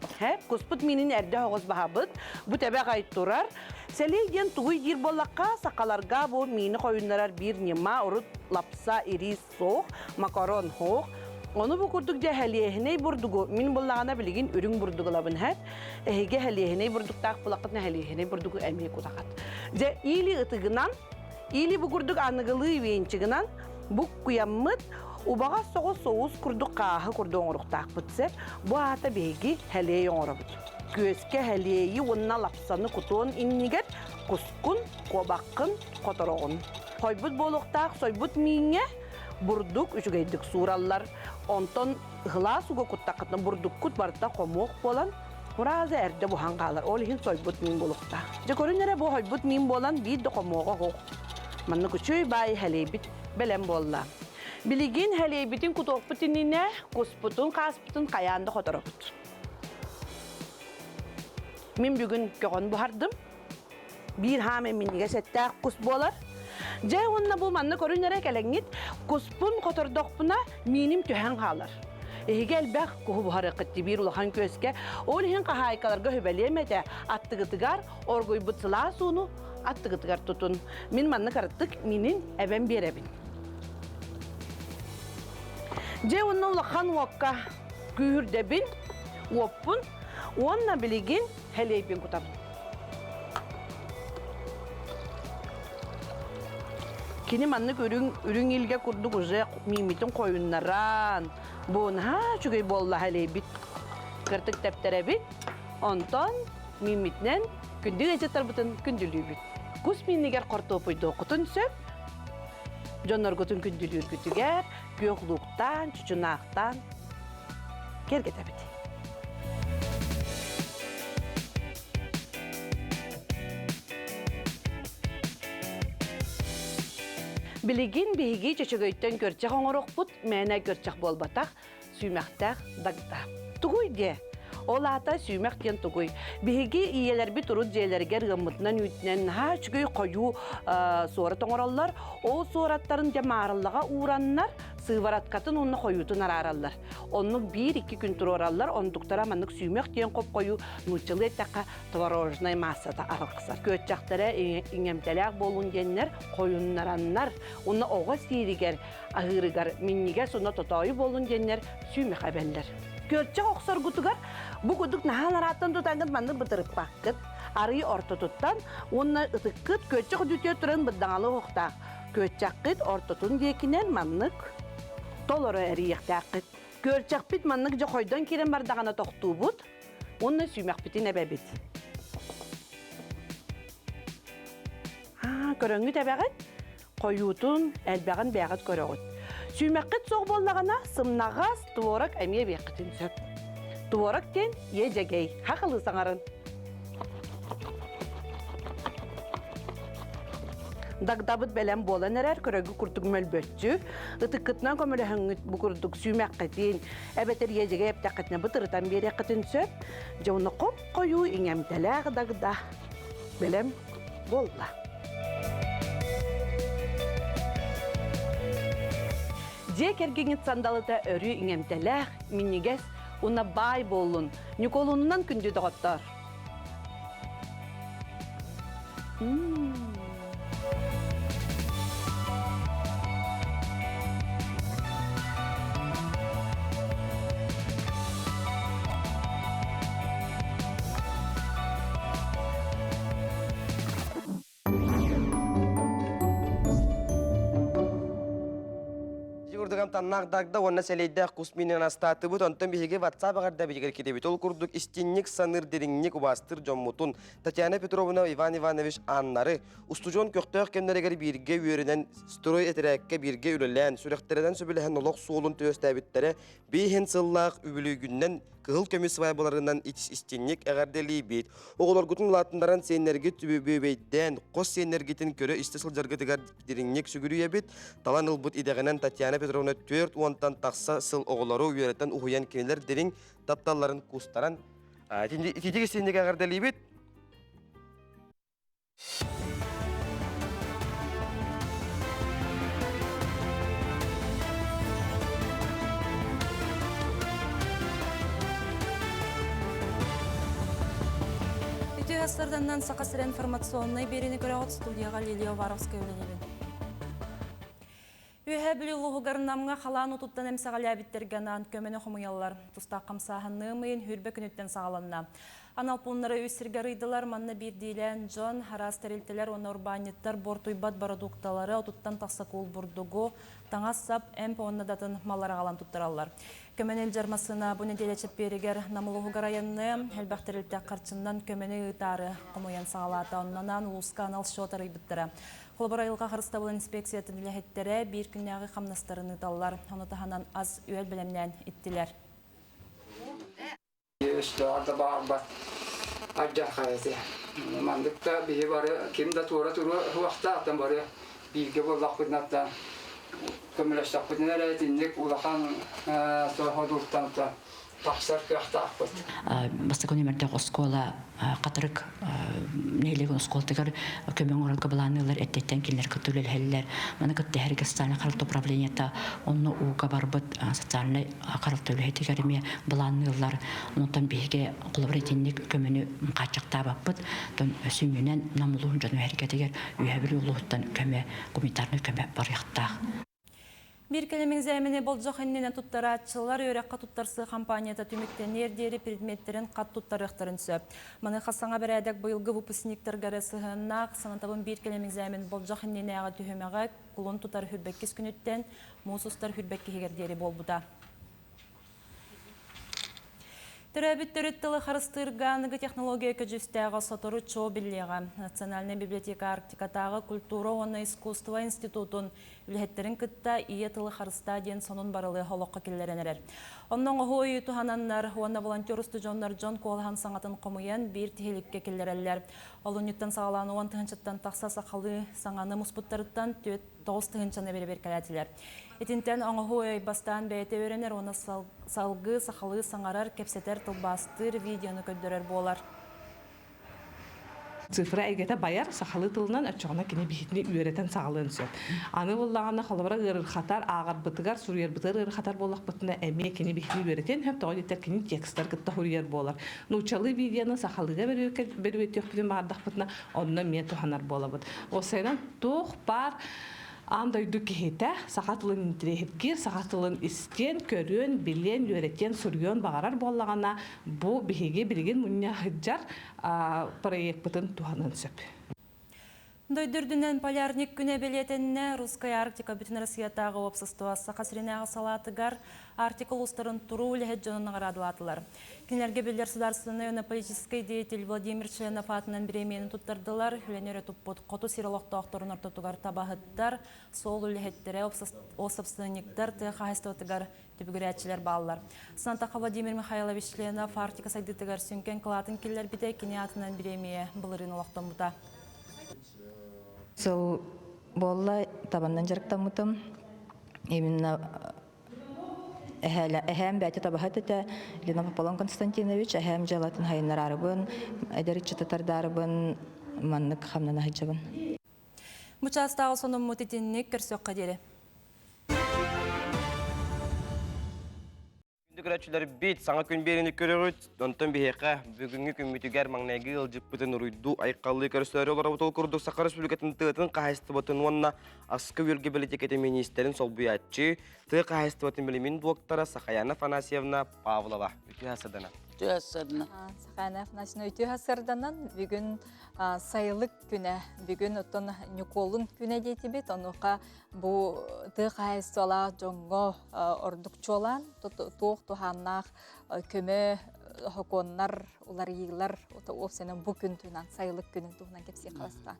Куспут миинин эрдэ оҕус баһабыт. Бу тэбэ аҕай турар. Сэлиэй диэн тугуй диир буоллахха, сахаларга бу миини хойуннарар биир ньыма, урут лапса, ириис суох, макарон суох. Ону бу курдук дьэ хэлиэһинэй бурдугу мин буллаҕына билигин үрүҥ бурдук ылабын һэ. Эһиги хэлиэһинэй бурдуктаах булаххытына хэлиэһинэй бурдугу эмиэ кутахат. Дьэ или ытыгынан, или бу курдук аныгылыы венчигынан бу куйаммыт убаҕас соҕус соус курдук хааһы курдук оҥоруохтаахпыт сэр. Бу аата биһиги хэлиэй оҥоробут. Күөскэ хэлиэйи уонна лапсаны кутуон иннигэр кускун, куобаххын хотороҕун. Хойбут буолуохтаах сойбут мииҥҥэ бурдук үчүгэйдик суураллар. Онтон ыһылаас уга куттаххытына бурдуккут барыта хомуох буолан, урааза эрдэ буһан хаалар. Ол иһин сойбут миин буолуохтаах. Дьэ көрүн эрэ бу хойбут миин буолан биир да хомуоҕа суох. Маннык үчүгэй баай хэлиэйбит бэлэм буолла. Билигин хэлиэйбитин кутуохпут иннинэ куспутун, хааспытын хайаан да хоторобут. Мин бүгүн көҕөн буһардым. Биир хаам минньигэс эттээх кус буолар. Дьэ уонна бу манна көрүн эрэ кэлэҥҥит куспун хотордохпуна мииним түһэн хаалар. Эһиги элбэх куһу буһарыаххыт биир улахан күөскэ. Ол иһин хаһаайкаларга сүбэлиэм этэ аттыгытыгар оргуйбут сылаас ууну аттыгытыгар тутун. Мин манна кыраттык миинин эбэн биэрэбин. Дьэ уонна улахан уокка күүһүрдэбин, уоппун уонна билигин хэлиэйбин кутабын. Кини маннык үрүҥ үрүҥ илгэ курдук уже мииммитин хойуннаран, бу наһаа үчүгэй буолла хэлиэйбит. Кыртык тэптэрэбит, онтон мииммитинэн күндү ыалдьыттарбытын күндүлүүбүт. Кус миинигэр хортуопуйдуоххутун сөп, дьонноргутун күндүлүүргүтүгэр күөх лууктаан, чучунаахтаан киэргэтэбит. Билигин биһиги чөчөгөйтөн көрчэх оҥоруохпут, мээнэ көрчэх буолбатах, сүүмэхтээх дагда. Тугуй диэ? Ол аата сүүмэх диэн тугуй? Биһиги ийэлэрбит урут дьиэлэригэр ыаммытынан үүтүнэн наһаа үчүгэй хойуу суорат оҥороллор. Ол суораттарын дьэ маарыллаҕа уураннар, Сывороткатын уонна хойуутун араараллар. Оннук биир-икки күн туруораллар, онтуктара маннык сүүмэх диэн хоп-хойуу нууччалыы эттэххэ творожнай маассата арахсар. Күөччэхтэрэ иҥэмтэлээх буолун диэннэр хойуннараннар, уонна оҕо сииригэр, аһыырыгар минньигэс уонна тотоойу буолун диэннэр сүүмэх эбэллэр. Күөрчэх охсоргутугар бу курдук наһаа арааттан тутаҥҥыт маннык бытырыппаккыт. Арыы ортотуттан уонна ытыккыт күөрчэх үдүтүө туран бырдаҥалы оһохтоох. Күөрчэххит ортотун диэкинэн маннык толору эрийиэхтээххит. Күөрчэхпит маннык дьэ хойдон киирэн бардаҕына тохтуубут уонна сүүмэхпитин эбэбит. Аа, көрөҥҥүт эбэҕит, хойуутун, элбэҕин бэйэҕит көрөҕүт. Сүүмэххит суох буоллаҕына, сымнаҕас творог эмиэ эбиэххитин сөп. Творог диэн иэдьэгэй, хахылыы саҥарын. Дагдабыт бэлэм буолан эрэр, көрөгү курдук мөлбөччү, ытыккытынан көмөлөһөҥҥүт бу курдук сүүмэххитин, эбэтэр иэдьэгэй эптэххитинэ бытырытан биэриэххитин сөп. Дьэ уонна хоп-хойуу иҥэмтэлээх дагда бэлэм буолла. Дьиэ кэргэҥҥит сандалыта өрүү иҥэмтэлээх, минньигэс уонна баай буоллун. Ньукуолунунан күндү доҕоттоор! Курдугам таннаах дагда уонна сэлэйдээх кус миинин астаатыбыт, онтон биһиги WhatsApp аҕарда бигэр китэбит. Ол курдук истинник саныыр, дириҥник убаастыыр дьоммутун Татьяна Петровна, Иван Иванович Аннары устудьуон көхтөөх кэмнэригэр бииргэ үөрэнэн, строй этэрээккэ бииргэ үлэлээн, сүрэхтэринэн сөбүлэһэн олох суолун түөстээбиттэрэ биэһин сыллаах үбүлүйгүнэн кыһыл көмүс свайбаларынан истинник эҕэрдэлиибит. Оҕолоргутун улаатыннаран сиэннэргит бүөбэйдээн, хос сиэннэргитин көрө-истэ сылдьаргытыгар дириҥник сүгүрүйэбит. Талан ылбыт идэҕинэн Татьяна Петровна 40-тан тахса сыл оҕолору үөрэтэн уһуйан кинилэр дириҥ тапталларын куустаран ититик истинник эҕэрдэлиибит. Үтүө астарданнан Саха сирэ информационнай биэриини көрөҕүт студияҕа Лилия Уваровская үлэлиибин. Үөһээ Бүлүү улууһугар Намҥа халаан уутуттан эмсэҕэлээбиттэргэ анаан көмөнү хомуйаллар. Тустаах хамсааһын ыам ыйын хүрбэ күнүттэн саҕаланна. Анал пууннары үс сиргэ арыйдылар. Манна биирдиилээн дьон, араас тэрилтэлэр уонна урбаанньыттар буортуйбат бородуукталары, отуттан тахса куул бурдугу, таҥас-сап, эмп уонна да атын маллары аҕалан туттараллар. Көмөнү илдьэр массыына бу нэдиэлэ чэппиэригэр Нам улууһугар айанныа. Элбэх тэрилтэ харчыннан көмөнү ыытаары хомуйан саҕалаата. Онно анаан улууска анал счет арыйбыттара. Холобур, айылҕа харыстабылын инспекциятын үлэһиттэрэ биир күннээҕи хамнастарын ыыталлар. Ону таһынан ас-үөл бэлэмнээн иттилэр. Өстөөҕөр да баҕарбат алдьархай этэ. Маннык да биһи бары ким да туора туруо суохтаах, бары бииргэ буоллахпытына көмөлөстөхпүтүнэ эрэ итинник улахан содултан тахсар кыахтаахпыт. Бастакы нүмердээх оскуола Хатырык нэһилиэгин оскуолатыгар көмө оҥорорго былаанныыллар, эрдэттэн кинилэр кытта үлэлэһэллэр. Маны кытта эһэргэ социальнай харалта управлениета онно ууга барбыт социальнай харалта үлэһитигэр эмиэ былаанныыллар. Онтон биһиги холобур итинник көмөнү хааччахтаабаппыт. Онтон сүнньүнэн Нам улууһун дьону эһэргэтигэр Үөһээ Бүлүү улууһуттан көмө, гуманитарнай көмө барыахтаах. Биир кэлим экзамени болдьох иннинэ туттарааччылар үөрэххэ туттарсыы хампаанньата түмүктэниэр диэри предметтэрин хат туттарыахтарын сөп. Маныаха саҥа бэрээдэк быйылгы выпускниктарга эрэ сыһыаннаах. Санатабын биир кэлим экзамен болдьох иннинээҕи түһүмэҕэ кулун тутар хүрбэккис күнүттэн муус устар хүрбэккиһигэр диэри буолбута. Төрөөбүт төрүт тылы харыстыырга аныгы технология көдьүүстээҕэ сотору чуо биллиэҕэ. Национальнай библиотека Арктикатааҕы культура уонна искусство институтун үлэһиттэрин кытта Ийэ тылы харыстаа диэн сонун барылы олоххо киллэрэн эрэр. Онно оҥоһуу өйү туһананнар уонна волонтер устудьуоннар дьон куолаһын саҥатын хомуйан биир тиһиликкэ киллэрэллэр. Олунньуттан саҕалаан уон тыһыынчаттан тахса сахалыы саҥаны муспуттарыттан 9 тыһыынчаны бэрэбиэркэлээтилэр. Итинтэн оҥоһуу өй бастаан бэйэтэ үөрэнэр уонна салгыы сахалыы саҥарар, кэпсэтэр, тылбаастыыр видеону көрдөрөр буолар. Цифра эйгэтэ байар сахалыы тылынан оччоҕуна кини биһитини үөрэтэн саҕалыан сөп. Аны буоллаҕына холобура ыарырхатар, ааҕарбытыгар, суруйарбытыгар ыарырхатар буоллахпытына эмиэ кини биһитини үөрэтиэн сөп, тоҕо диэтэр кини текстар кытта суруйар буолар. Нууччалыы видеоны сахалыыга бөрүөтүөхпүтүн баҕардахпытына онно эмиэ туһанар буолабыт. Уопсайынан туох баар аан дойду киһитэ саха тылын интириэһиргиир, саха тылын истиэн, көрүөн, билиэн, үөрэтиэн, суруйуон баҕарар буоллаҕына, бу биһиги билигин мунньа сылдьар проекпытын туһаныан сөп. Дойду үрдүнэн полярник күнэ бэлиэтэннэ. Русская Арктика бүтүн Россиятааҕы уопсастыба Саха сиринээҕи салаатыгар Арктика улуустарын туруу үлэһит дьонун наҕараадалаатылар. Кинилэргэ биллэр судаарыстыбаннай уонна политическай деятель Владимир Членов аатынан бириэмийэни туттардылар. Үлэни өрө туппут хоту сир олохтоохторун ортотугар табаһыттар, суол үлэһиттэрэ, уопсастыбанньыктар тыа хаһаайыстыбатыгар түбүгүрээччилэр бааллар. Сантаха Владимир Михайлович Членов Арктика сайдыытыгар сүҥкэн кылаатын киллэрбитэ, кини аатынан бириэмийэ былырыын олохтоммута. Сыл буолла табаннан дьарыктаммытым. Именно эһээм бэйэтэ табаһыт этэ Лена Пополон Константинович эһээм дьыалатын хайыннараарыбын, эдэр ыччаты тардаарыбын маннык хамнана сылдьабын. Бу чаастааҕы сонуммут итинник көрсөххө диэри. Күндү көрөөччүлэрбит, саҥа күн биэриини көрөҕүт. Онтон биһиэхэ бүгүҥҥү күммүтүгэр маҥнайгы ыалдьыппытын уруйдуу айхаллыы көрсөөрү олоробут. Ол курдук Саха Республикатын тыатын хаһаайыстыбатын уонна аска-үөлгэ бэлитикэтин миниистирин солбуйааччы, тыа хаһаайыстыбатын билимин дуоктара Сахаяна Афанасьевна Павлова. Үтүө сарданан. Үтүө сарданан. Сахаяна Афанасьевна үтүө сарданан бүгүн сайылык күнэ. Бүгүн оттон Ньукуолун күнэ диэтибит. Онуоха бу тыа хаһаайыстыбалаах дьоҥҥо ордук чуолаан туох туһааннаах көмө сокуоннар, уларыйыылар уопсайынан бу күн туһунан, сайылык күнүн туһунан кэпсии халыстаан.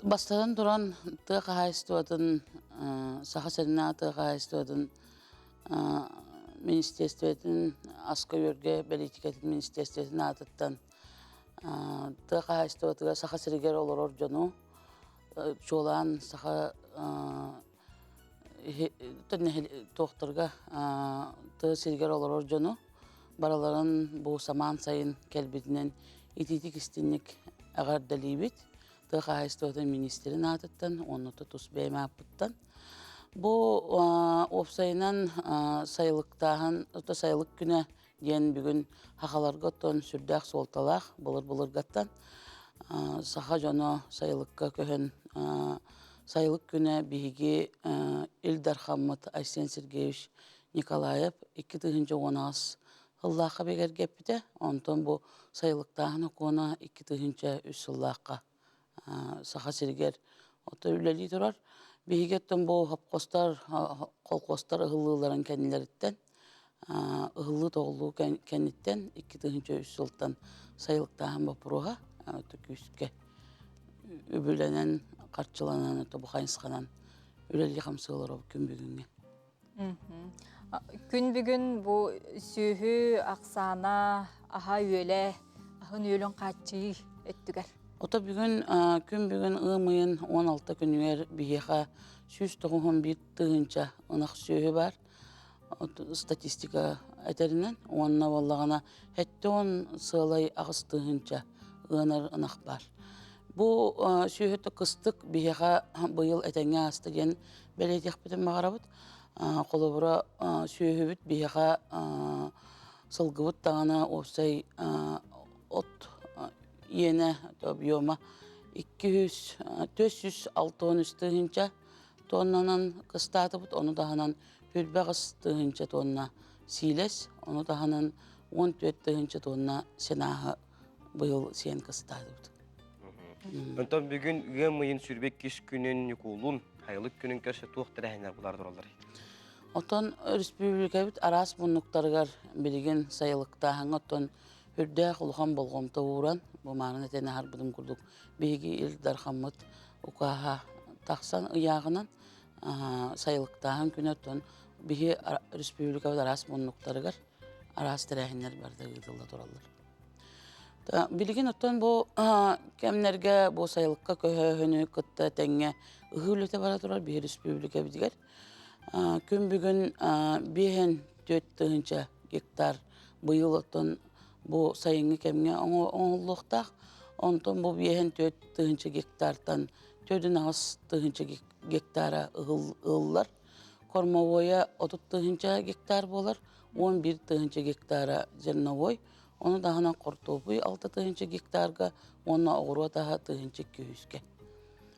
Бастатан туран тыа хаһаайыстыбатын Саха сиринээҕи тыа хаһаайыстыбатын министиэстибэтин аска-үөлгэ бэлиитикэтин министиэстибэтин аатыттан тыа хаһаайыстыбатыгар Саха сиригэр олорор дьону чуолаан саха туохтарга тыа сиригэр олорор дьону барыларын бу самаан сайын кэлбитинэн итиитик истинник эҕэрдэлиибит тыа хаһаайыстыбатын министрин аатыттан уонна тус бэйэм ааппыттан бу уопсайынан сайылыктааһын сайылык күнэ диэн бүгүн сахаларга оттон сүрдээх суолталаах былыр-былыргаттан саха дьоно сайылыкка көһөн сайылык күнэ биһиги Ил Дархаммыт Айсен Сергеевич Николаев 2018 сыллаахха бигэргэппитэ. Онтон бу сайылыктааһын окуона 2003 сыллаахха Саха сиригэр ото үлэлии турар. Биһиги оттон бу хопкостар, колхозтар ыһыллыыларын кэннилэриттэн ыһыллыы-тоҕуллуу кэнниттэн 2003 сылтан сайылыктааһын боппуруоһа күүскэ үбүлэнэн, харчыланан, бу хайысханан үлэлии хамсыы олоробут күн бүгүҥҥэ. Күн бүгүн бу сүөһү ахсаана аһа-үөлэ, аһын-үөлүн хааччыйыы өттүгэр. Ото бүгүн күн бүгүн ыам ыйын 16 күнүгэр биһиэхэ 191 тыһыынча ынах сүөһү бар. Статистика этэринэн уонна буоллаҕына 70 сыалай 8 тыһыынча ыанар ынах бар. Бу сүөһүтэ кыстык биһиэхэ быйыл этэҥҥэ ааста диэн бэлиэтиэхпитин баҕарабыт. Холобура, сүөһүбүт биһиэхэ сылгыбыт даҕаны уопсай от иэнэ объема 200 463 тыһыынча тоннанан кыстаатыбыт, ону таһынан 28 тыһыынча тонна сиилэс, ону таһынан 14 тыһыынча тонна сенааһы быйыл сиэн кыстаатыбыт. Онтон бүгүн ыам ыйын 22 күнүн Ньукуулун Хайылык күнүн көрсө туох тэрээһиннэр булар тураллар? Оттон республикабыт араас муннуктарыгар билигин сайылыктааһыҥҥа оттон үрдээх улахан болҕомто ууран, бу маанан этэн аһарбытым курдук, биһиги Ил Дархаммыт укааһа тахсан ыйааҕынан сайылыктааһын күнэ оттон биһи республикабыт араас муннуктарыгар араас тэрээһиннэр барыта ыытылла тураллар. Билигин оттон бу кэмнэргэ бу сайылыкка көһөөһүнү кытта тэҥҥэ ыһыы үлэтэ бара турар биһи республикабытыгар. Күн бүгүн биэһэн түөрт тыһыынча гектар быйыл оттон бу сайыҥҥы кэмҥэ оҥоһуллуохтаах. Онтон бу 54 тыһыынча гектартан 48 тыһыынча гектара ыһыллар. Кормовойа 30 тыһыынча гектар буолар, 11 тыһыынча гектара зерновой. Ону таһынан хортуопуй 6 тыһыынча гектарга уонна оҕуруот аһа 1200-кэ.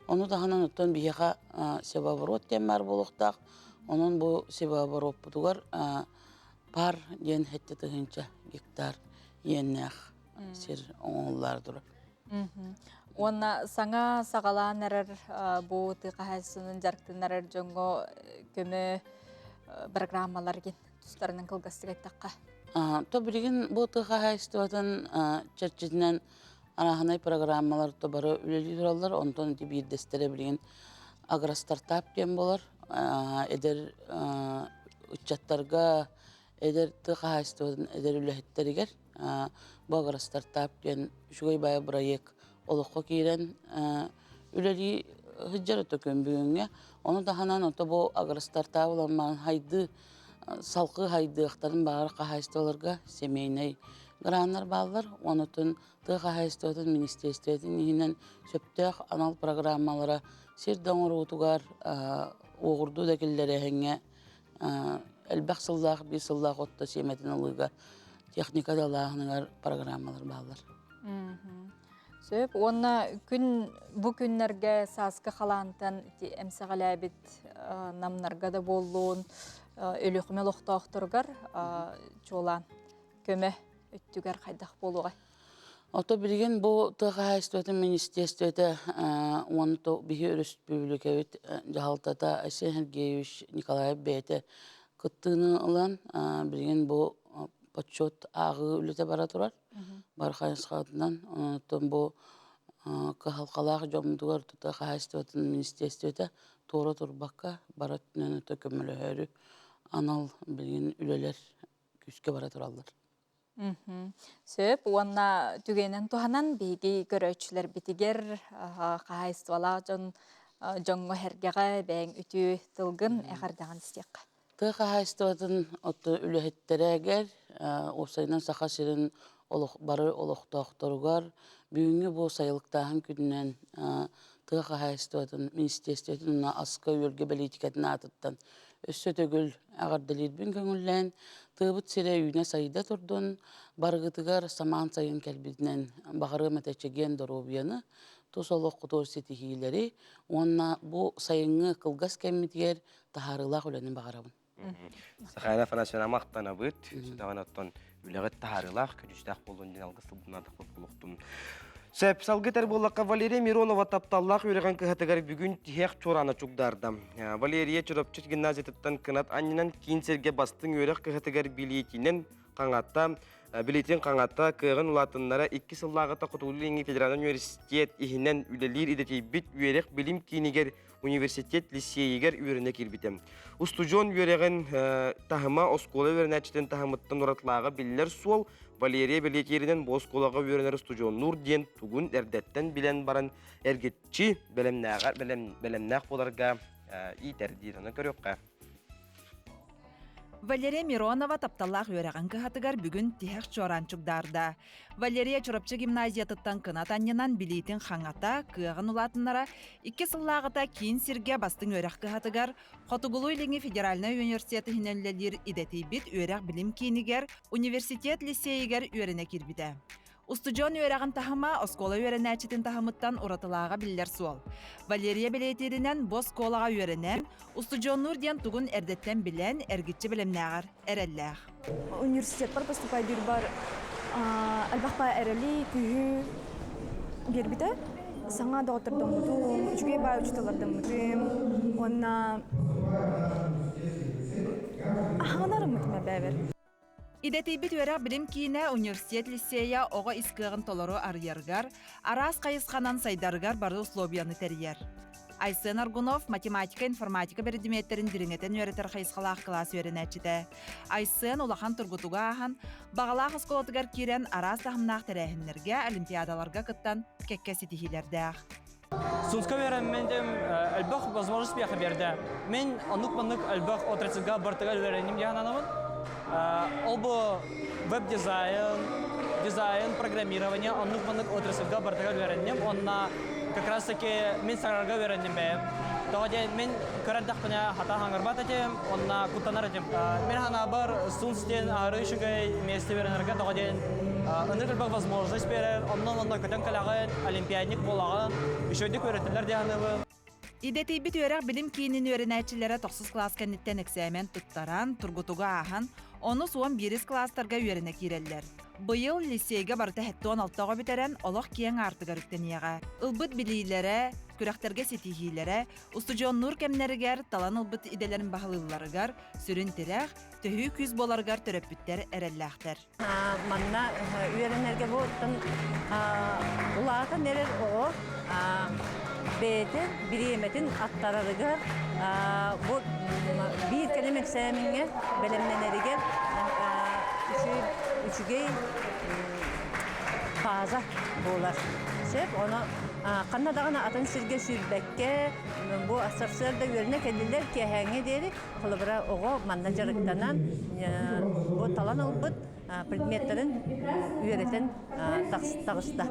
Ону таһынан оттон биһиэхэ севооборот диэн баар буолуохтаах. Онон бу севообороппутугар пар диэн 7 тыһыынча гектар иэннээх сир оҥоһуллаары турар. Уонна саҥа саҕалаан эрэр бу тыа хаһаайыстыбанан дьарыктанар дьоҥҥо көмө программаларгын тустарынан кылгастык эттэххэ. То билигин бу тыа хаһаайыстыбатын чэрчитинэн арааһынай программалар то бары үлэлии тураллар. Онтон ити биирдэстэрэ билигин агростартап диэн буолар. Эдэр ыччаттарга, эдэр тыа хаһаайыстыбатын эдэр үлэһиттэригэр бу агростартап диэн үчүгэй баайы бырайыак олоххо киирэн үлэлии сылдьар өтө күн бүгүҥҥэ. Ону таһынан ото бу агростартап уламмаан хайды салгыы хайдыахтарын баҕар хаһаайыстыбаларга семейнэй граннар бааллар. Онутун тыа хаһаайыстыбатын министиэристибэтин иһинэн сөптөөх анал программалара сир да оҥоруутугар уоҕурдуу да киллэрэһиҥҥэ элбэх сыллаах, биир сыллаах отто сиэмэтин ылыыга техника да ылааһыныгар программалар бааллар. Сөп. Уонна күн бу күннэргэ сааскы халаантан эмсэҕэлээбит намнарга да буоллун, Өлүөхүмэ олохтоохторугар чуолаан көмө өттүгэр хайдах буолуоҕай? Ото билигин бу тыа хаһаайыстыбатын министиэристибэтэ уонна биһи өрөспүүбүлүкэбит дьаһалтата Айсен Сергеевич Николаев бэйэтэ кыттыыны ылан билигин бу подсчет ааҕыы үлэтэ бара турар. Бар хайысхатынан онтон бу кыһалҕалаах дьоммутугар тыа хаһаайыстыбатын министиэристибэтэ туора турбакка бары өттүнэн өтө көмөлөһөрү анал билигин үлэлэр күүскэ бара тураллар. Сөп уонна түгэнэн туһанан биһиги көрөөччүлэрбитигэр хаһаайыстыбалаах дьон дьоҥҥо сэргэҕэ бэйэҥ үтүө тылгын эҕэрдэҕин истиэххэ. Тыа хаһаайыстыбатын отто үлэһиттэригэр уопсайынан Саха сирин олох бары олохтоохторугар бүгүҥҥү бу сайылыктааһын күнүнэн тыа хаһаайыстыбатын министиэристибэтин уонна аска-үөлгэ бэлиитикэтин аатыттан өссө төгүл эҕэрдэлиирбин көҥүллээн, тыабыт сирэ үүнэ-сайда турдун, барыгытыгар самаан сайын кэлбитинэн баҕарыам этэ чэгиэн доруобуйаны, тус олоххутугар ситиһиилэри уонна бу сайыҥҥы кылгас кэммитигэр таһаарыылаах үлэни баҕарабын. Сахаяна Афанасьевна махтанабыт. Сүтэҕин оттон үлэҕит таһаарыылаах, көдьүүстээх буоллун диэн алгыс тылбын буолуохтун. Сөп, салгытар буоллахха Валерия Миронова тапталлаах үөрэҕин кыһатыгар бүгүн тиһэх чуораана чугдаарда. Валерия Чурапчы гимназиятыттан кынат анньынан киин сиргэ бастыҥ үөрэх кыһатыгар билиэтинэн хаҥатта, билиэтин хаҥатта кыаҕын улаатыннара икки сыллааҕыта Хотугулуу-Илиҥҥи федеральнай университет иһинэн үлэлиир идэтийбит үөрэх-билим киинигэр университет лиссиэйигэр үөрэнэ киирбитэ. Устудьуон үөрэҕин таһыма оскуола үөрэнээччитин таһымыттан уратылааҕа биллэр суол. Валерия бэлиэтииринэн бу оскуолаҕа үөрэнэр устудьуоннуур диэн тугун эрдэттэн билэн баран эргиччи бэлэмнээҕэ бэлэмнээх буоларга иитэр диир. Онон көрүөххэ. Валерия Миронова тапталлаах үөрэҕин кыһатыгар бүгүн тиһэх чуораан чугдаарда. Валерия Чурапчы гимназиятыттан кынат анньынан билиитин хаҥата, кыаҕын улаатыннара икки сыллааҕыта киин сиргэ бастыҥ үөрэх кыһатыгар Хотугулуу-Илиҥҥи федеральнай университет иһинэн үлэлиир идэтийбит үөрэх-билим киинигэр университет лиссиэйигэр үөрэнэ киирбитэ. Устудьуон үөрэҕин таһыма оскуола үөрэнээччитин таһымыттан уратылааҕа биллэр суол. Валерия бэлиэтииринэн, бу оскуолаҕа үөрэнэн, устудьуоннуур диэн тугун эрдэттэн билэн, эргиччи бэлэмнээҕэр эрэллээх. Университеппар поступайдыырбар элбэх баа эрэли, күүһү биэрбитэ. Саҥа доҕоттордоммутум, үчүгэй баай учууталлардаммытым уонна аһаҕанарыммытым эбээбэр. Идэтийбит үөрэх-билим киинэ университет лиссиэйэ оҕо ис кыаҕын толору арыйарыгар, араас хайысханан сайдарыгар бары условияны тэрийэр. Айсен Аргунов математика, информатика биридимиэттэрин дириҥэтэн үөрэтэр хайысхалаах кылаас үөрэнээччитэ. Айсен улахан тургутуга ааһан, баҕалаах оскуолатыгар киирэн араас таһымнаах тэрээһиннэргэ, олимпиадаларга кыттан кэккэ ситиһиилэрдээх. Сунска үөрэммитим элбэх возможность миэхэ биэрдэ. Мин оннук-маннык элбэх отрасльга бартыгар үөрэнним диэн сананабын. Ол бу веб-дизайн, Дизайн, программирование, оннук маннык отрасльга барытыгар үөрэнним. Онно как раз таки мин саҥарарга үөрэнним бэйэм. Тоҕо диэн мин кыра эрдэхпинэ хата хаҥырбат этим, онно куттанар этим. Мин санаабар СУНС диэн аһары үчүгэй миэстэ үөрэнэргэ тоҕо диэн ынырык элбэх возможность биэрэр, онно онно көтөн кэлэҕин, олимпиадник буолаҕын, үчүгэйдик үөрэтэллэр диэн саныыбын. Идэтийбит үөрэх-билим киинин үөрэнээччилэрэ тохсус кылаас кэнниттэн эксээмэн туттаран, тургутугу ааһан, онус уон биирис кылаастарга үөрэнэ киирэллэр. Быйыл лиссиэйгэ барыта 76 оҕо бүтэрэн, олох киэҥ аартыгар үктэниэҕэ. Ылбыт билиилэрэ, күрэхтэргэ ситиһиилэрэ, устудьуоннуур кэмнэригэр талан ылбыт идэлэрин баһылыылларыгар сүрүн тирэх, төһүү күүс буоларыгар төрөппүттэр эрэллээхтэр. Манна үөрэнэргэ бу улаатан эрэр оҕо бэйэтэ бириэмэтин аттарарыгар бу биир кэлим эксээмэҥҥэ бэлэмнэнэригэр үчүгэй база буолар. Сөп, ону ханна даҕаны атын сиргэ сүүрбэккэ, бу сарсыарда үөрэнэ кэллилэр киэһээҥҥэ диэри Холобура, оҕо манна дьарыктанан, бу талан ылбыт предметтэрин үөрэтэн таҕыста.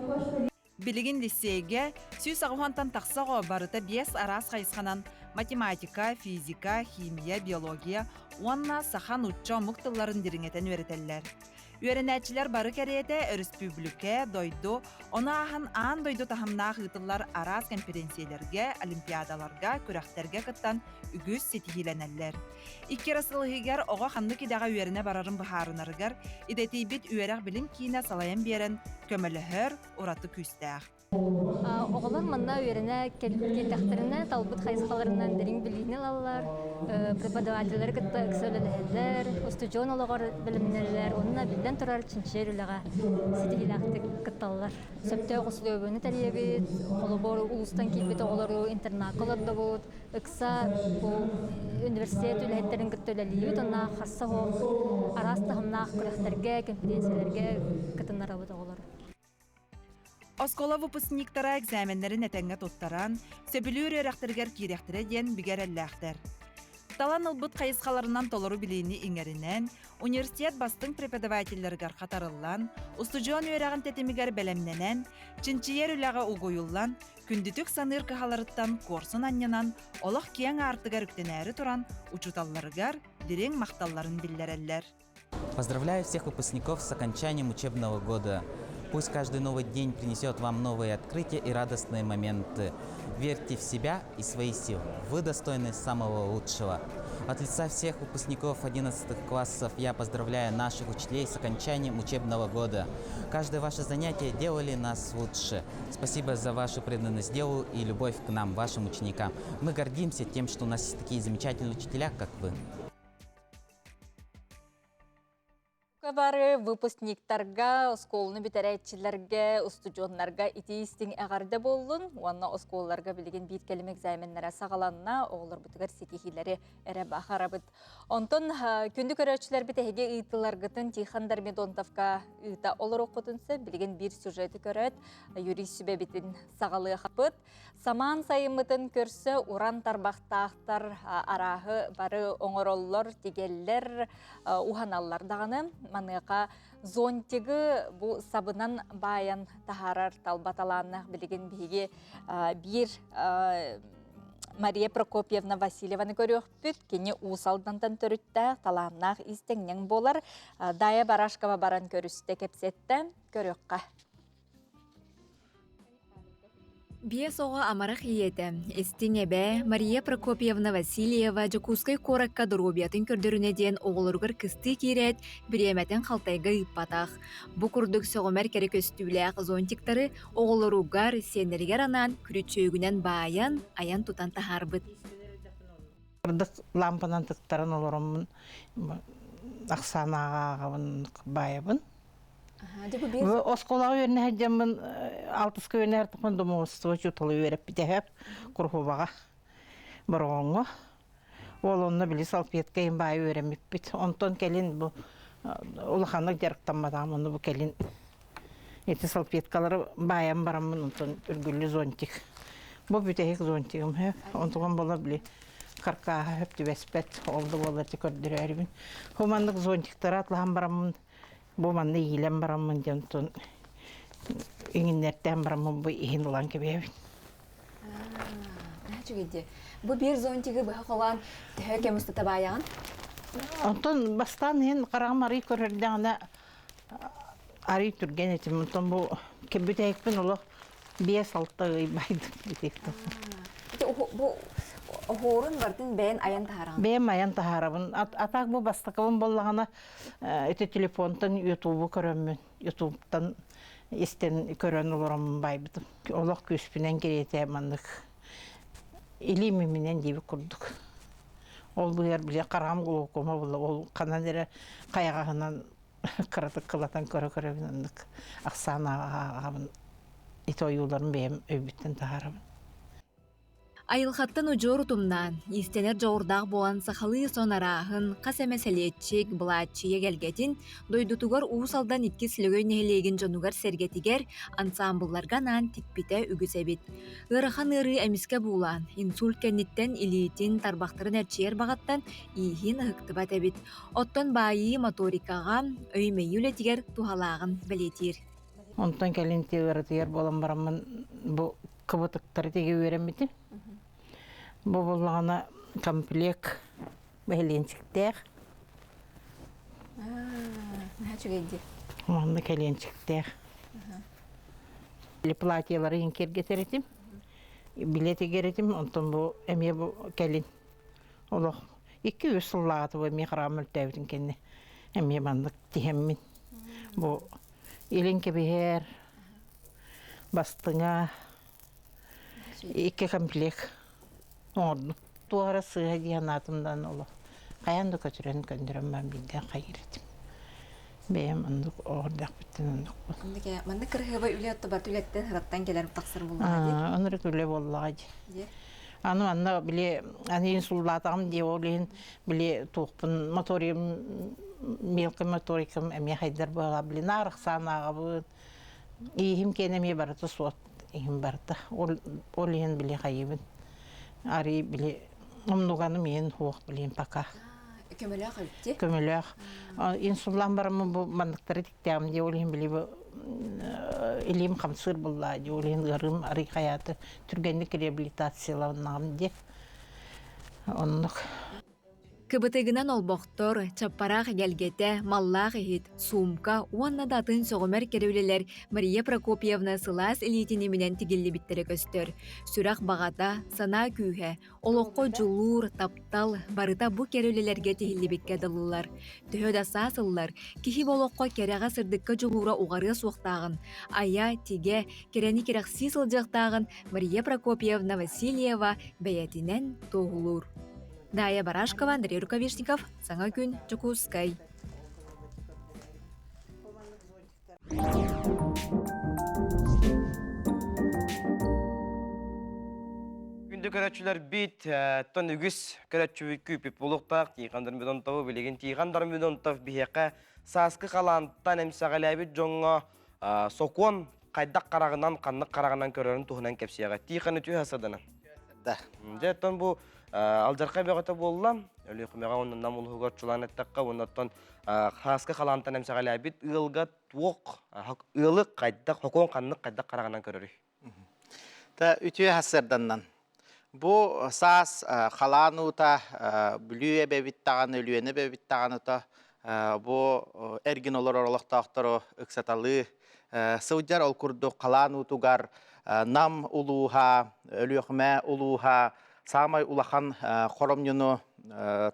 Билигин лиссиэйгэ 180-тан тахса оҕо барыта биэс араас хайысханан математика, физика, химия, биология уонна саха-нуучча омук тылларын дириҥэтэн үөрэтэллэр. Үөрэнээччилэр бары кэриэтэ өрөспүүбүлүкэ, дойду, ону ааһан аан дойду таһымнаах ыытыллар араас кэмпириэнсийэлэргэ, олимпиадаларга, күрэхтэргэ кыттан үгүс ситиһиилэнэллэр. Икки эрэ сыл иһигэр оҕо ханнык идэҕэ үөрэнэ барарын быһаарынарыгар идэтийбит үөрэх-билим киинэ салайан биэрэн көмөлөһөр ураты күүстээх. Оҕолор манна үөрэнэ кэлтэхтэринэ талбыт хайысхаларынан дириҥ билиини ылаллар, преподавателлэри кытта ыкса үлэлэһэллэр, устудьуон олоҕор бэлэмнэнэллэр уонна биллэн турар чинчийэр үлэҕэ ситиһиилээхтик кытталлар. Сөптөөх усулуобуйаны тэрийэбит, холобур, улуустан киирбит оҕолору интернакка олордобут, ыкса бу университет үлэһиттэрин кытта үлэлиибит уонна харса суох араас таһымнаах күрэхтэргэ, конференциялэргэ кытыннарабыт оҕолору. Оскуола выпускниктара экзаменнэрин этэҥҥэ туттаран, сөбүлүүр үөрэхтэригэр киириэхтэрэ диэн бигэ эрэллээхтэр. Талан ылбыт хайысхаларынан толору билиини иҥэринэн, университет бастыҥ преподавателлэригэр хатарыллан, устудьуон үөрэҕин тэтимигэр бэлэмнэнэн, чинчийэр үлэҕэ угуйуллан, күндүтүк саныыр кыһаларыттан куорсун анньынан, олох киэҥ аартыгар үктэнээри туран, учууталларыгар дириҥ махталларын биллэрэллэр. Поздравляю всех выпускников с окончанием учебного года. Пусть каждый новый день принесет вам новые открытия и радостные моменты. Верьте в себя и свои силы. Вы достойны самого лучшего. От лица всех выпускников 11 классов я поздравляю наших учителей с окончанием учебного года. Каждое ваше занятие делали нас лучше. Спасибо за вашу преданность делу и любовь к нам, вашим ученикам. Мы гордимся тем, что у нас есть такие замечательные учителя, как вы. Бары выпускниктарга, оскуоланы бүтэрээччилэргэ, устудьуоннарга итии-истиҥ эҕэрдэ буоллун уонна оскуолаларга билигин биир кэлим экзаменнара саҕаланна, оҕолорбутугар ситиһиилэри эрэ баҕарабыт. Онтон күндү көрөөччүлэрбит эһиги ыытыларгытын Тихон Дормидонтовка ыыта олоруоххутун сөп. Билигин биир сюжеты көрөөт, Юрий сүбэбитин саҕалыахпыт. Самаан сайыммытын көрсө уран тарбахтаахтар арааһы бары оҥороллор, тигэллэр, уһаналлар даҕаны. Маныаха зонтигы бу сабынан баайан таһаарар талба талааннаах билигин биһиги биир Мария Прокопьевна Васильеваны көрүөхпүт. Кини Уус Алдантан төрүттээх, талааннаах иистэнньэҥ буолар. Дая Барашкова баран көрүстэ, кэпсэттэ. Көрүөххэ. Биэс оҕо амарах ийэтэ, истиҥ эбээ Мария Прокопьевна Васильева Дьокуускай куоракка доруобуйатын көрдөрүнэ диэн оҕолоругар кыстыы киирээт, бириэмэтин халтайга ыыппатах. Бу курдук сөҕүмэр кэрэ көстүүлээх зонтиктары оҕолоругар, сиэннэригэр анаан күрүчүөгүнэн баайан, айан-тутан таһаарбыт. Ырдык лампанан тыктаран олороммун ахсаан ааҕа-ааҕабын баайабын. Оскуолаҕа үөрэнэ сылдьаммын алтыска үөрэнэ сырыттахпына домоводство учуутала үөрэппитэ сөп Курхубаҕа Бороҕоҥҥо. Ол онно били салфетка иһин баайа үөрэммиппит. Онтон кэлин бу улаханнык дьарыктамматаҕым, ону бу кэлин ити салфеткалары баайан бараммын онтон үргүллү зонтик. Бу бүтэһик зонтигым сөп. Онтугум буолар били каркааһа сөп түбэспэт. Ол да буоллар ити көрдөрөөрүбүн. Бу маннык зонтиктары атлаһан бараммын. Бу манна иилэн бараммын дьон тун иҥиннэртээн бараммын бу иһин ылан кэбиһэбин. Үчүгэй Бу биир зонтигы быһа холоон төһө кэм устата баайаҕын? Онтон бастаан иһин хараҕым арый көрөрдөҕүнэ арый түргэн этим. Онтон бу кэбүтэйикпин олох 5-6 ый байдым битиктэн. Бу оһуорун бартын бэйэн айан таһараҕын? Бэйэм айан таһаарабын. Атаак бу бастакыбын буоллаҕына ити телефонтан ютубу көрөммүн, ютубтан истэн көрөн олороммун байбытым. Олох күүспүнэн кириэтэ маннык илиим иминэн диэбит курдук. Ол быар били хараҕым глаукома буолла, ол ханан эрэ хайаҕаһынан кыратык кылатан көрө-көрөбүн оннук ахсаан ааҕабын ити ойууларын бэйэм өйбүттэн таһаарабын. Айылҕаттан удьуор утумнаан, иистэнэр дьоҕурдаах буолан сахалыы сон арааһын, хас эмэ сэлиэччик, былааччыйа эгэлгэтин дойдутугар Уус Алдан иккис Лөгөй нэһилиэгин дьонугар-сэргэтигэр ансаамбылларга анаан тикпитэ үгүс эбит. Ыарахан ыарыы эмискэ буулаан, инсульт кэнниттэн илиитин, тарбахтарын эрчийэр баҕаттан ииһин ыһыктыбат эбит. Оттон баайыы моторикаҕа, өй-мэйии үлэтигэр туһалааҕын бэлиэтиир. Онтон кэлин ыаратыйар буолан бараммын бу кыбытыктары тигэ үөрэммитим. Бу буоллаҕына комплект бэһилиэнчиктээх. Наһаа үчүгэй дии. Манна кэлиэнчиктээх. Платьелары киэргэтэр этим, билет тигэр этим, онтон бу эмиэ бу кэлин олох 2-3 сыллааҕыта бу эмиэ хараҕым мөлтөөбүтүн кэннэ эмиэ маннык тиһэммин бу илин кэбиһэр бастыҥа икки комплект оҥордум. Туох эрэ сыыһа дии санаатым да олох хайаан да көтүрэн көндөрөн баран биирдэ хайыыр этим. Бэйэм оннук оҕордохпуттан оннукпун. Маннык кырыһыабай үлэ отто үлэттэн ыраттан кэлэр тахсар буоллаҕа дии. Оннук үлэ буоллаҕа дии. Аны манна били аны инсуллаатаҕым дии ол иһин били туохпун моториум мелкий моторикам эмиэ хайдар буолла били наар ахсаан ааҕабын Ииһим киэнэ эмиэ барыта суот иһим барыта. Ол, ол иһин били хайыбын. Арый били умнуганым иһин суох билим пока. Көмөлөөх эбит Көмөлөөх. Инсуллаан бараммын бу манныктары тиктээҕим дии ол иһин били бу илиим хамсыыр буллаа дии ол иһин ыарыым арый хайааты түргэнник реабилитацияланнаҕым дии. Оннук. Кыбытыгынан олбохтор, чаппараах эгэлгэтэ, маллаах иһит, суумка уонна да атын сөҕүмэр кэрэ үлэлэр Мария Прокопьевна сылаас илиитин иминэн тигиллибиттэрэ көстөр. Сүрэх баҕата, санаа күүһэ, олоххо дьулуур, таптал барыта бу кэрэ үлэлэргэ тиһиллибиккэ дылылар. Төһө да саас ыллар, киһи бу олоххо кэрэҕэ-сырдыкка дьулуура уҕарыа суохтааҕын, айа, тигэ, кэрэни кэрэхсии сылдьыахтааҕын Мария Прокопьевна Васильева бэйэтинэн туоһулуур. Дая Барашкова, Андрей Рукавишников, Саҥа күн, Дьокуускай. Күндү көрөөччүлэрбит, тон үгүс көрөөччүбүт күүпүт буолуохтаах Тихон Дормидонтову билигин Тихон Дормидонтов биһиэхэ сааскы халаантан эмсэҕэлээбит дьоҥҥо сокуон хайдах хараҕынан, ханнык хараҕынан көрөрүн туһунан кэпсиэҕэ. Тихон үтүө саданан. Да. Дьэ, оттон бу алдьархай бөҕөтө буолла. Өлүөхүмэҕэ уонна Нам улууһугар чулаан эттэххэ, уонна оттон хааска халаантан эмсэҕэлээбит ыалга туох ыалы хайдах, хокуон ханнык хайдах хараҕынан көрөрүй? Та үтүө сарсыарданнан. Бу саас халаан уута Бүлүү эбэбит даҕаны, Өлүөнэ эбэбит даҕаны бу эргин олорор олохтоохтору ыксаталыы сылдьар. Ол курдук халаан уутугар Нам улууһа, Өлүөхүмэ улууһа саамай улахан хоромньуну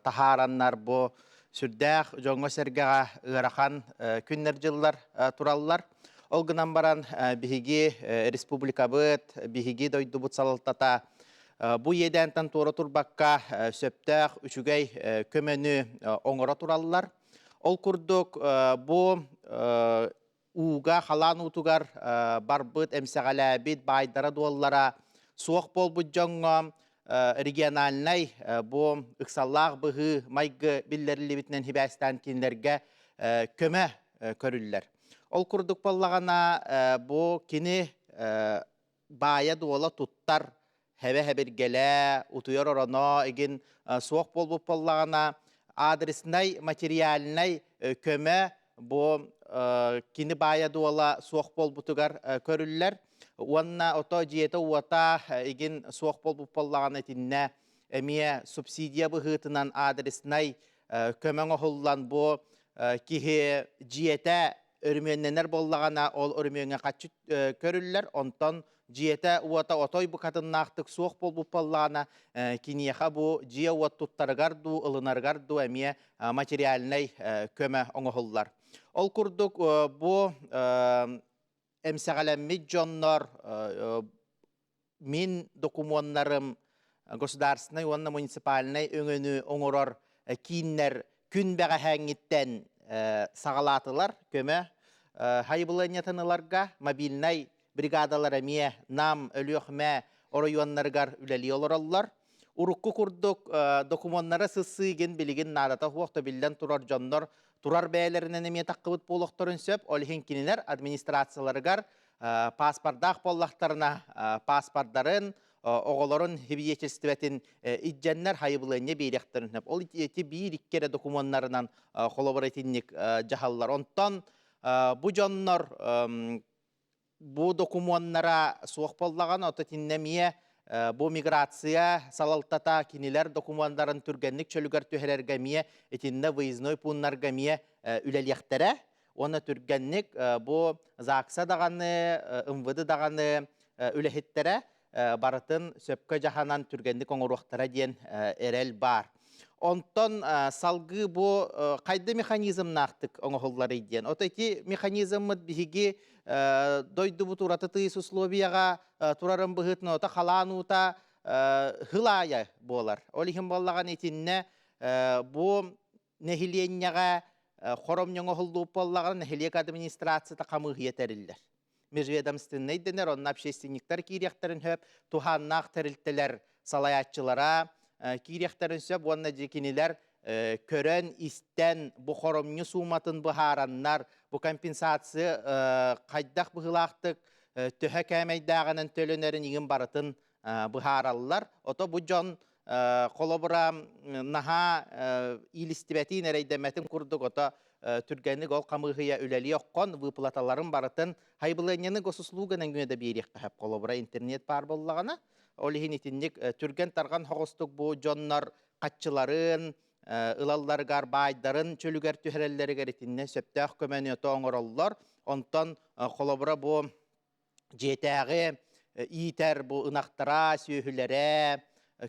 таһаараннар бу сүрдээх дьоҥҥо-сэргэҕэ ыарахан күннэр-дьыллар тураллар. Ол гынан баран биһиги республикабыт, биһиги дойдубут салалтата бу иэдээнтэн туора турбакка сөптөөх үчүгэй көмөнү оҥоро тураллар. Ол курдук бу ууга, халаан уутугар барбыт, эмсэҕэлээбит, баайдара-дуоллара суох буолбут дьоҥҥо региональнай бу ыксаллаах быһыы майгы биллэриллибитинэн сибээстээн кинилэргэ көмө көрүллэр. Ол курдук буоллаҕына, бу кини баайа-дуола туттар хэбэ-хэбиргэлээ, утуйар ороно игин суох буолбут буоллаҕына, адреснай материальнай көмө бу кини баайа дуола суох буолбутугар көрүллэр. Уонна ото дьиэтэ уота игин суох буолбут буоллаҕына итиннэ эмиэ субсидия быһыытынан адреснай көмө оҥоһуллан бу киһи дьиэтэ өрүмүөннэнэр буоллаҕына ол өрүмүөҥҥэ хаччы көрүллэр онтон дьиэтэ уота отой букатыннаахтык суох буолбут буоллаҕына киниэхэ бу дьиэ уот туттарыгар дуу ылынарыгар дуу эмиэ материальнай көмө оҥоһуллар. Ол курдук бу эмсэҕэлэммит дьоннор мин докумуоннарым государственнай уонна муниципальнай өҥөнү оҥорор кииннэр күн бэҕэһээҥҥиттэн саҕалаатылар көмө хайыбылыанньатын ыларга мобильнай бригадалар эмиэ Нам, Өлүөхүмэ оройуоннарыгар үлэлии олороллор. Урукку курдук докумуоннары сыссыыгын билигин наадата суох биллэн турар дьоннор турар бэйэлэринэн эмиэ таххыбыт буолуохтарын сөп. Ол иһин кинилэр администрацияларыгар паспордаах буоллахтарына паспордарын, оҕолорун свидетельствотын иддьэннэр хайыбылыанньа биэриэхтэрин сөп. Ол ити биир-икки эрэ докумуоннарынан холобур итинник дьаһаллар. Онтон бу дьоннор бу докумуоннара суох буоллаҕына, ото итиннэ эмиэ бу миграция салалтата кинилэр докумуоннарын түргэнник чөлүгэр түһэрэргэ эмиэ итиннэ выездной пууннарга эмиэ үлэлиэхтэрэ. Уонна түргэнник бу ЗАГСа даҕаны, МВД даҕаны үлэһиттэрэ барытын сөпкө дьаһанан түргэнник оҥоруохтара диэн эрэл баар. Онтон салгыы бу хайда механизмнаахтык оҥоһулларый диэн. Ото ити механизммыт биһиги дойдубут ураты тыйыс условияҕа турарын быһыытынан ото халаан уута хыл аайа буолар. Ол иһин буоллаҕына итиннэ бу нэһилиэнньэҕэ хоромньу оҥоһуллубут буоллаҕына нэһилиэк администрацията хамыыһыйа тэриллэр. Межведомственнай дэнэр, онно общественниктар киириэхтэрин сөп, туһааннаах тэрилтэлэр салайааччылара киириэхтэрин сөп уонна дьи кинилэр көрөн, истэн, бу хоромньу сууматын быһаараннар, бу компенсация хайдах быһыылаахтык төһө кээмэйдээҕинэн төлөнөрүн иҥин барытын быһаараллар. Ото бу дьон холобура наһаа иилистибэтин, эрэйдэммэтин курдук ото түргэнник ол хамыыһыйа үлэлии оххон выплаталарын барытын хайбылыанньаны госуслуга нөҥүө да биэриэххэ сөп. Холобура интернет баар буоллаҕына, ол иһин итинник түргэн-тарҕан соҕустук бу дьоннор хаччыларын ылалларыгар, баайдарын чөлүгэр түһэрэллэригэр итиннэ сөптөөх көмөнү ото оҥороллор. Онтон холобура бу дьиэтээҕи иитэр бу ынахтара, сүөһүлэрэ,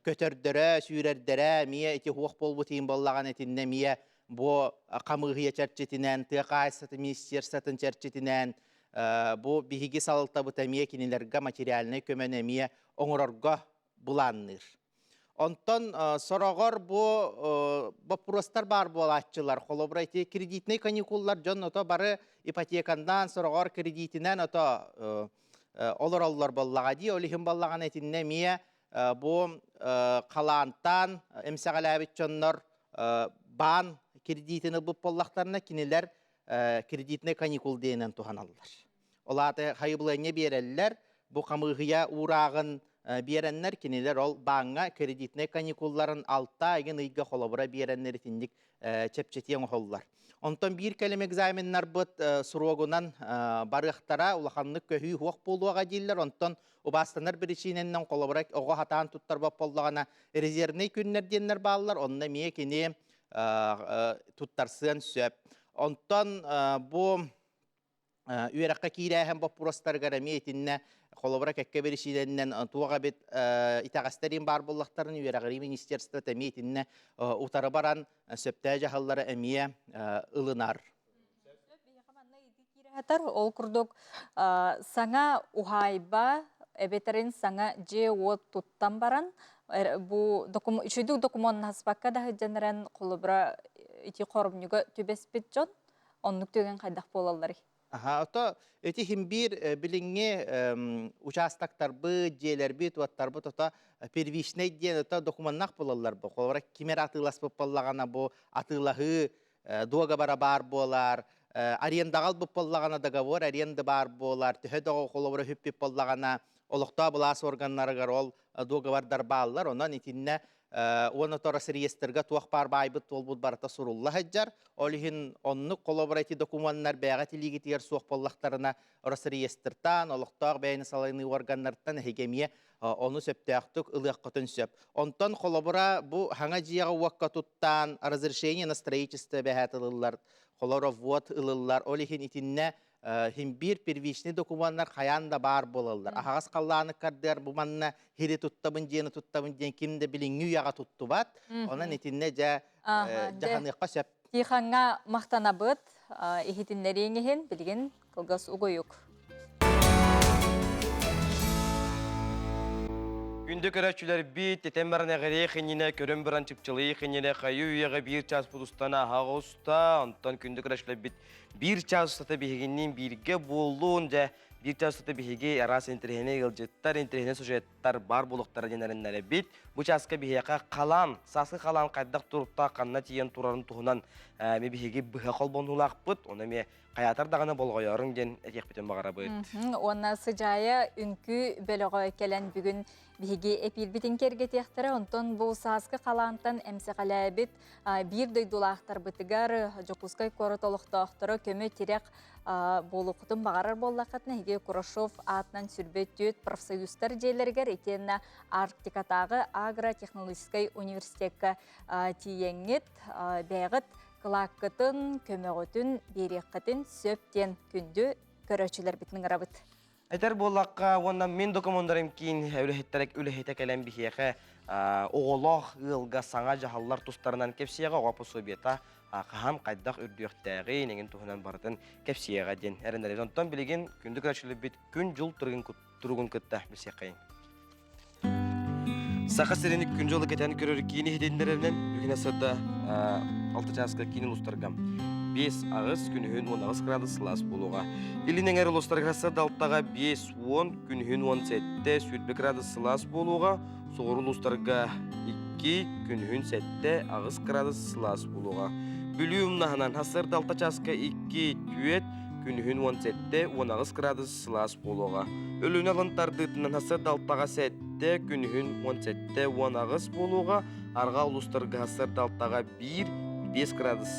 көтөрдөрө, сүүрэрдэрэ эмиэ ити хуох буолбут иин буоллаҕына итиннэ эмиэ бу хамыыһыйа чэрчитинэн, тыа хаһаайыстыбатын министерствотын чэрчитинэн бу биһиги салалтабыт эмиэ кинилэргэ материальнай көмөнү эмиэ оҥорорго былаанныыр. Онтон сороҕор бу боппуруостар баар буолааччылар. Холобура, ити кредитнэй каникуллар дьон ото бары ипотеканнаан, сороҕор кредитинэн ото олороллор буоллаҕа дии. Ол иһин буоллаҕына итиннэ эмиэ бу халаантаан эмсэҕэлээбит дьоннор баан кредитин ылбыт буоллахтарына, кинилэр кредитнэй каникул диэнэн туһаналлар. Ол аата хайыбылыанньа биэрэллэр, бу хамыыһыйа уурааҕын биэрэннэр, кинилэр ол бааҥҥа кредитнэй каникулларын алта игин ыйга холобура биэрэннэр итинник чэпчэтии оҥоһуллар. Онтон биир кэлим экзаменнарбыт суруогунан барыахтара, улаханнык көһүү суох буолуоҕа дииллэр. Онтон убаастанар биричиинэнэн холобура оҕо хатаан туттарбат буоллаҕына резервнэй күннэр диэннэр бааллар, онно эмиэ кини туттарсыан сөп. Онтон бу үөрэххэ киирээһин боппуруостарыгар эмиэ итиннэ холобура кэккэ биричиинэнэн туох эбит итэҕэстэрин баар буоллахтарын үөрэҕирии министерствота эмиэ итиннэ утары баран сөптөөх дьаһаллары эмиэ ылынар. Ол курдук саҥа уһаайба эбэтэрин саҥа дьиэ-уот туттан баран бу үчүгэй докумуоннаспакка да сылдьан холобура ити хоромньуга түбэспит дьон Оннук түгэн хайдах буолалларый? Аха, ото эти хим биир билиҥҥи участоктарбыт, дьиэлэрбит, уоттарбыт ото первичный диэн ото докумуоннаах буолаллар бу. Холобура ким эрэ атыыласпыт буоллаҕына бу атыылаһыы дуогабара баар буолар, арендаҕа ылбыт буоллаҕына договор аренды баар буолар, төһө да холобура сүппүт буоллаҕына олохтоох былаас органнарыгар ол дуогабардар бааллар. Онон итиннэ. Уонна Росреестрга туох баар баайбыт туолбут барыта сурулла сылдьар. Ол иһин оннук холобура ити докумуоннар бэйэҕэ тилиигитигэр суох буоллахтарына Росреестртан, олохтоох бэйэни салайыныы органнарыттан эһиги эмиэ ону сөптөөхтүк ылыаххытын сөп. Онтон холобура бу хаҥа дьиэҕэ уокка туттаан разрешение на строительство бэһээт ылыллар, холоровод ылыллар. Ол иһин итиннэ хин биир первичный докумуоннар хайаан да баар буолаллар. Аһаҕас халлааны кардыар бу манна хири туттабын диэни туттабын диэн ким да билиҥҥи үйэҕэ туттубат. Онон итиннэ дьэ дьаһаныахха сөп. Тихаҥҥа махтанабыт иһитиннэрииҥ иһин билигин кылгас угуйук. Күндү көрөөччүлэрбит, тэтэн баран эҕириэх иннинэ, көрөн баран чыпчылыйых иннинэ хайыы үйэҕэ биир час будустан аһаҕа уста, онтон күндү көрөөччүлэрбит биир час устата биһигинниин бииргэ буоллун, дьэ, биир час устата биһиги араас интэриэһинэй ыалдьыттар, интэриэһинэй сюжеттар баар буолуохтара диэн эрэннэрэбит. Бу чааска биһиэхэ халаан, сааскы халаан хайдах туруктаах, ханна тиийэн турарын туһунан эмиэ биһиги быһа холбонуулаахпыт, ону эмиэ хайаатар даҕаны болҕойоруҥ диэн этиэхпитин баҕарабыт. Уонна Сыдьаайа үҥкүү бөлөҕө кэлэн бүгүн биһиги эпиирбитин киэргэтиэхтэрэ. Онтон бу сааскы халаантан эмсэҕэлээбит биир дойдулаахтарбытыгар Дьокуускай куорат олохтоохторо көмө-тирэх буолуоххутун баҕарар буоллаххытына, эһиги Курашов аатынан сүрбэ түөрт профсоюзтар дьиэлэригэр итиэннэ Арктикатааҕы агротехнологическай университекка тиийэҥҥит бэйэҕит кылааккытын, көмөҕүтүн биэриэххитин сөп диэн күндү көрөөччүлэрбитин ыҥырабыт. Этэр буоллахха, уонна мин докумуоннарым киин үлэһиттэрэ үлэһитэ кэлэн биһиэхэ оҕолоох ыалга саҥа дьаһаллар тустарынан кэпсиэҕэ, оҕо пособиета хаһан хайдах үрдүөхтээҕин, эҥин туһунан барытын кэпсиэҕэ диэн эрэнэбит. Онтон билигин күндү көрөөччүлэрбит күн-дьыл туругун кытта билсиэххэйиҥ. Саха сирин күн дьолу кэтэн көрөр киин иһитиннэрэринэн бүгүн сырда 6 чааска киин улуустарга 5-8 күнүһүн 18 градус сылаас буолуоҕа. Илин эҥэр улуустарга сырда алтаҕа 5-10 күнүһүн 17 сүүрбэ градус сылаас буолуоҕа. Соҕуруу улуустарга 2 күнүһүн 7-8 градус сылаас буолуоҕа. Бүлүү умнаһынан сырда 6 чааска 2 4 күнүһүн 17 18 градус сылаас буолуоҕа. Өлүнэ алын тардыытынан сырдалтаҕа сэттэ, күнүһүн 17 18 буолуоҕа. Арҕаа улуустарга сырдалтаҕа 1 5 градус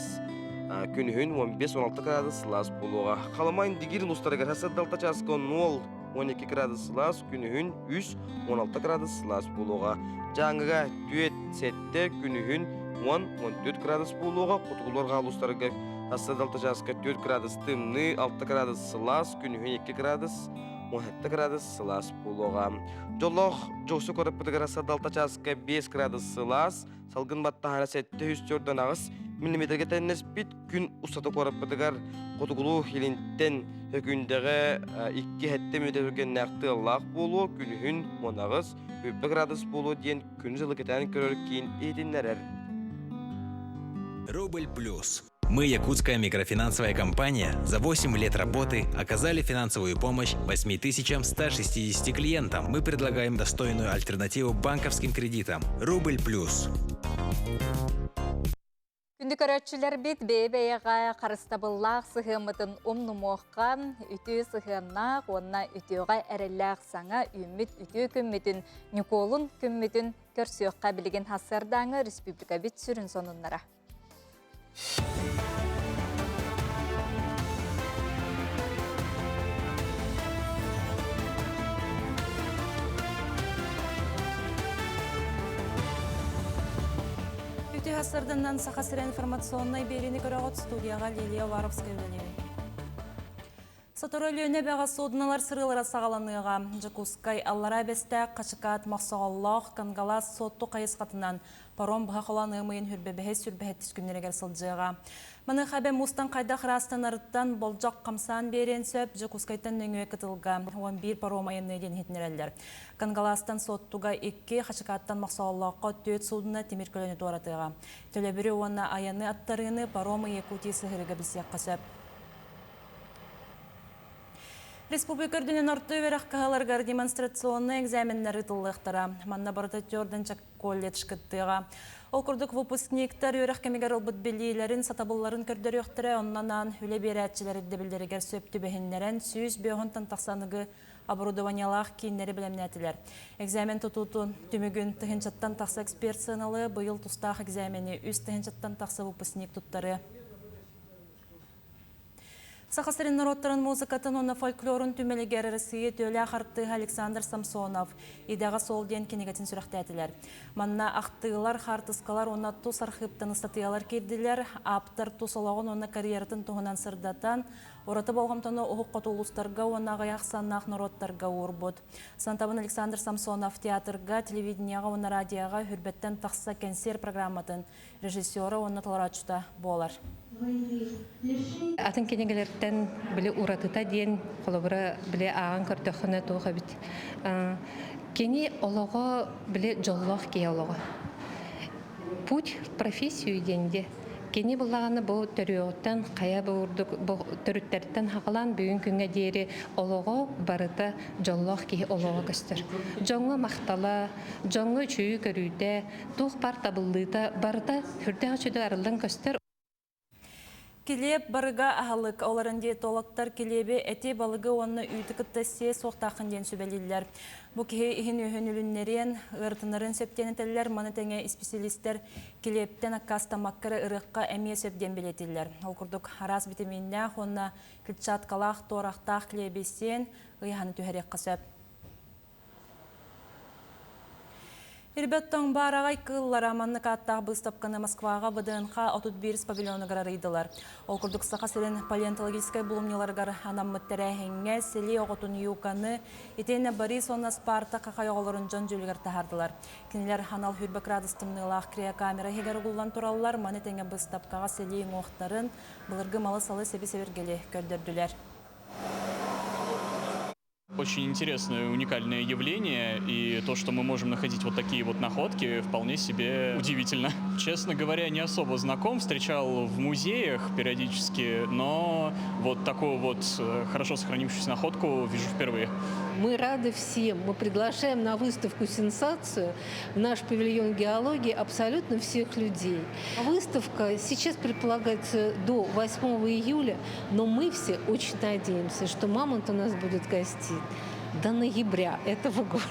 күнүһүн 15-16 градус сылаас буолуоҕа. Халыма Индигир улуустарыгар сырдалта чааска 0 12 градус сылаас, күнүһүн 3 16 градус сылаас буолуоҕа. Дьааҥыга 4 7 күнүһүн 10-14 градус буолуоҕа. Хотугулуу-арҕаа улуустарга Садалта чааска 4 градус тымныы, 6 градус сылаас, күнүһүн 2 градус, 17 градус сылаас буолуоҕа. Дьоллоох дьоҕусу куораппытыгар Садалта чааска 5 градус сылаас, салгын баттаһара 748 миллиметргэ тэннэспит күн устата куораппытыгар хотугулуу илинтэн өкүндэҕэ 2-7 мүнүүтэ түргэннээх тыаллаах буолуо, күнүһүн 18, 20 градус буолуо диэн күн дьылы кэтээн көрөр киин иһитиннэрэр. Рубль плюс. Мы, якутская микрофинансовая компания, за 8 лет работы оказали финансовую помощь 8160 клиентам. Мы предлагаем достойную альтернативу банковским кредитам. Рубль плюс. Күндү көрөөччүлэрбит бэйэ-бэйэҕэ харыстабыллаах сыһыаммытын умнумуохха, үтүө сыһыаннаах уонна үтүөҕэ эрэллээх саҥа үүммүт үтүө күммүтүн, Ньукуолун күммүтүн көрсүөххэ билигин сарсыардааҥы республикабыт сүрүн сонуннара. Үтүө сарданнан Саха сирэ информационнай биэриини көрөҕүт студияҕа Лилия Уваровская үлэлиир. Сотору Өлүөнэ эбэҕэ суудуналар сырыылара саҕаланыаҕа. Дьокуускай, Аллараа Бэстээх, Хачыкаат, Мохсоҕоллоох, Кангалаас, Суотту хайысхатынан паром быһа холоон ыам ыйын хүрбэбэһис сүрбэһэттис күннэригэр сылдьыаҕа. Маныаха эбэ муустан хайдах ыраастанарыттан болдьох хамсаан биэриэн сөп Дьокуускайтан нөҥүө кытылга 11 паром айанныа диэн иһитиннэрэллэр. Кангалаастан Суоттуга 2, Хачыкааттан Мохсоҕоллооххо 4 суудуна тимир көлөнү туоратыаҕа. Төлөбүрү уонна айаны аттарыыны паром Якутии сыһыарыыга билсиэххэ сөп. Республика үрдүнэн орто үөрэх кыһаларыгар демонстрационнай экзаменнар ыытыллыахтара. Манна барыта төрдүнчэ колледж кыттыаҕа. Ол курдук выпускниктар үөрэх кэмигэр ылбыт билиилэрин, сатабылларын көрдөрүөхтэрэ, онон аан үлэ биэрээччилэр ирдэбиллэригэр сөп түбэһиннэрэн 105 тахса аныгы оборудованиелаах кииннэри бэлэмнээтилэр. Экзамен тутуутун түмүгүн тыһыынчаттан тахса эксперт сыаналыа, быйыл тустаах экзамени үс тыһыынчаттан тахса выпускник туттарыа. Саха сирин норуоттарын музыкатын уонна фольклорун түмэлигэр Россия үтүөлээх артыыһа Александр Самсонов «Идэҕэ суол» диэн кинигэтин сүрэхтээтилэр. Манна ахтыылар, хаартыскалар уонна тус архыыптан ыстатыйалар киирдилэр. Ааптар тус олоҕун уонна карьератын туһунан сырдатан, ураты болҕомтону уһук хоту улуустарга уонна аҕыйах ахсааннаах норуоттарга уурбут. Сантабын Александр Самсонов театрга, телевидениеҕа уонна радиоҕа Хүрбэттэн тахса кэнсиэр программатын режиссера уонна толорооччута буолар. Атын кинигэлэртэн били уратыта диэн холобура били ааҕан көрдөххүнэ туох эбит кини олоҕо били дьоллоох киһи олоҕо путь в профессию диэн де Кини буллаҕына бу төрүөҕүттэн хайа бурдук бу төрүттэртэн хаҕалаан бүгүн күҥҥэ диэри олоҕо барыта дьоллоох киһи олоҕо көстөр. Дьоҥҥо махтала, дьоҥҥо үчүгэй көрүүтэ, туох баар табыллыыта барыта сүрдээх үчүгэй арыллан көстөр. Килиэп барыга аһылык, олорон диетологтар килиэби эти, балыгы уонна үүтү кытта сиэ суохтааххын диэн сүбэлииллэр. Бу киһи иһин-үөһүн үлүннэриэн, ыарытынарын сөп диэн этэллэр, маны тэҥэ исписэлиистэр килиэптэн аккаастаммакка эрэ ырыахха эмиэ сөп диэн бэлиэтииллэр. Ол курдук, араас битэмииннээх уонна клетчаткалаах, туорахтаах килиэби сиэн, ыйаһаны түһэриэххэ сөп. Ирбэт тоҥ баараҕай кыыллара маннык ааттаах быыстапканы Москваҕа ВДНХ 31 павильонугар арыйдылар. Ол курдук Саха сирин палеонтологическай булумньуларыгар анаммыт тэрээһиҥҥэ сэлии оҕотун Юканы, итиэннэ Борис уонна Спарта хахай оҕолорун дьон дьүүлүгэр таһаардылар. Кинилэр анал 20 градус тымныылаах криокамера иһигэр угуллан тураллар, маны тэҥэ быыстапкаҕа сэлии уҥуохтарын, былыргы малы-салы сэби-сэбиргэли көрдөрдүлэр. Очень интересное, уникальное явление, и то, что мы можем находить вот такие вот находки, вполне себе удивительно. Честно говоря, не особо знаком, встречал в музеях периодически, но вот такую вот э, хорошо сохранившуюся находку вижу впервые. Мы рады всем, мы приглашаем на выставку «Сенсацию» в наш павильон геологии абсолютно всех людей. Выставка сейчас предполагается до 8 июля, но мы все очень надеемся, что мамонт у нас будет гостить до ноября этого года.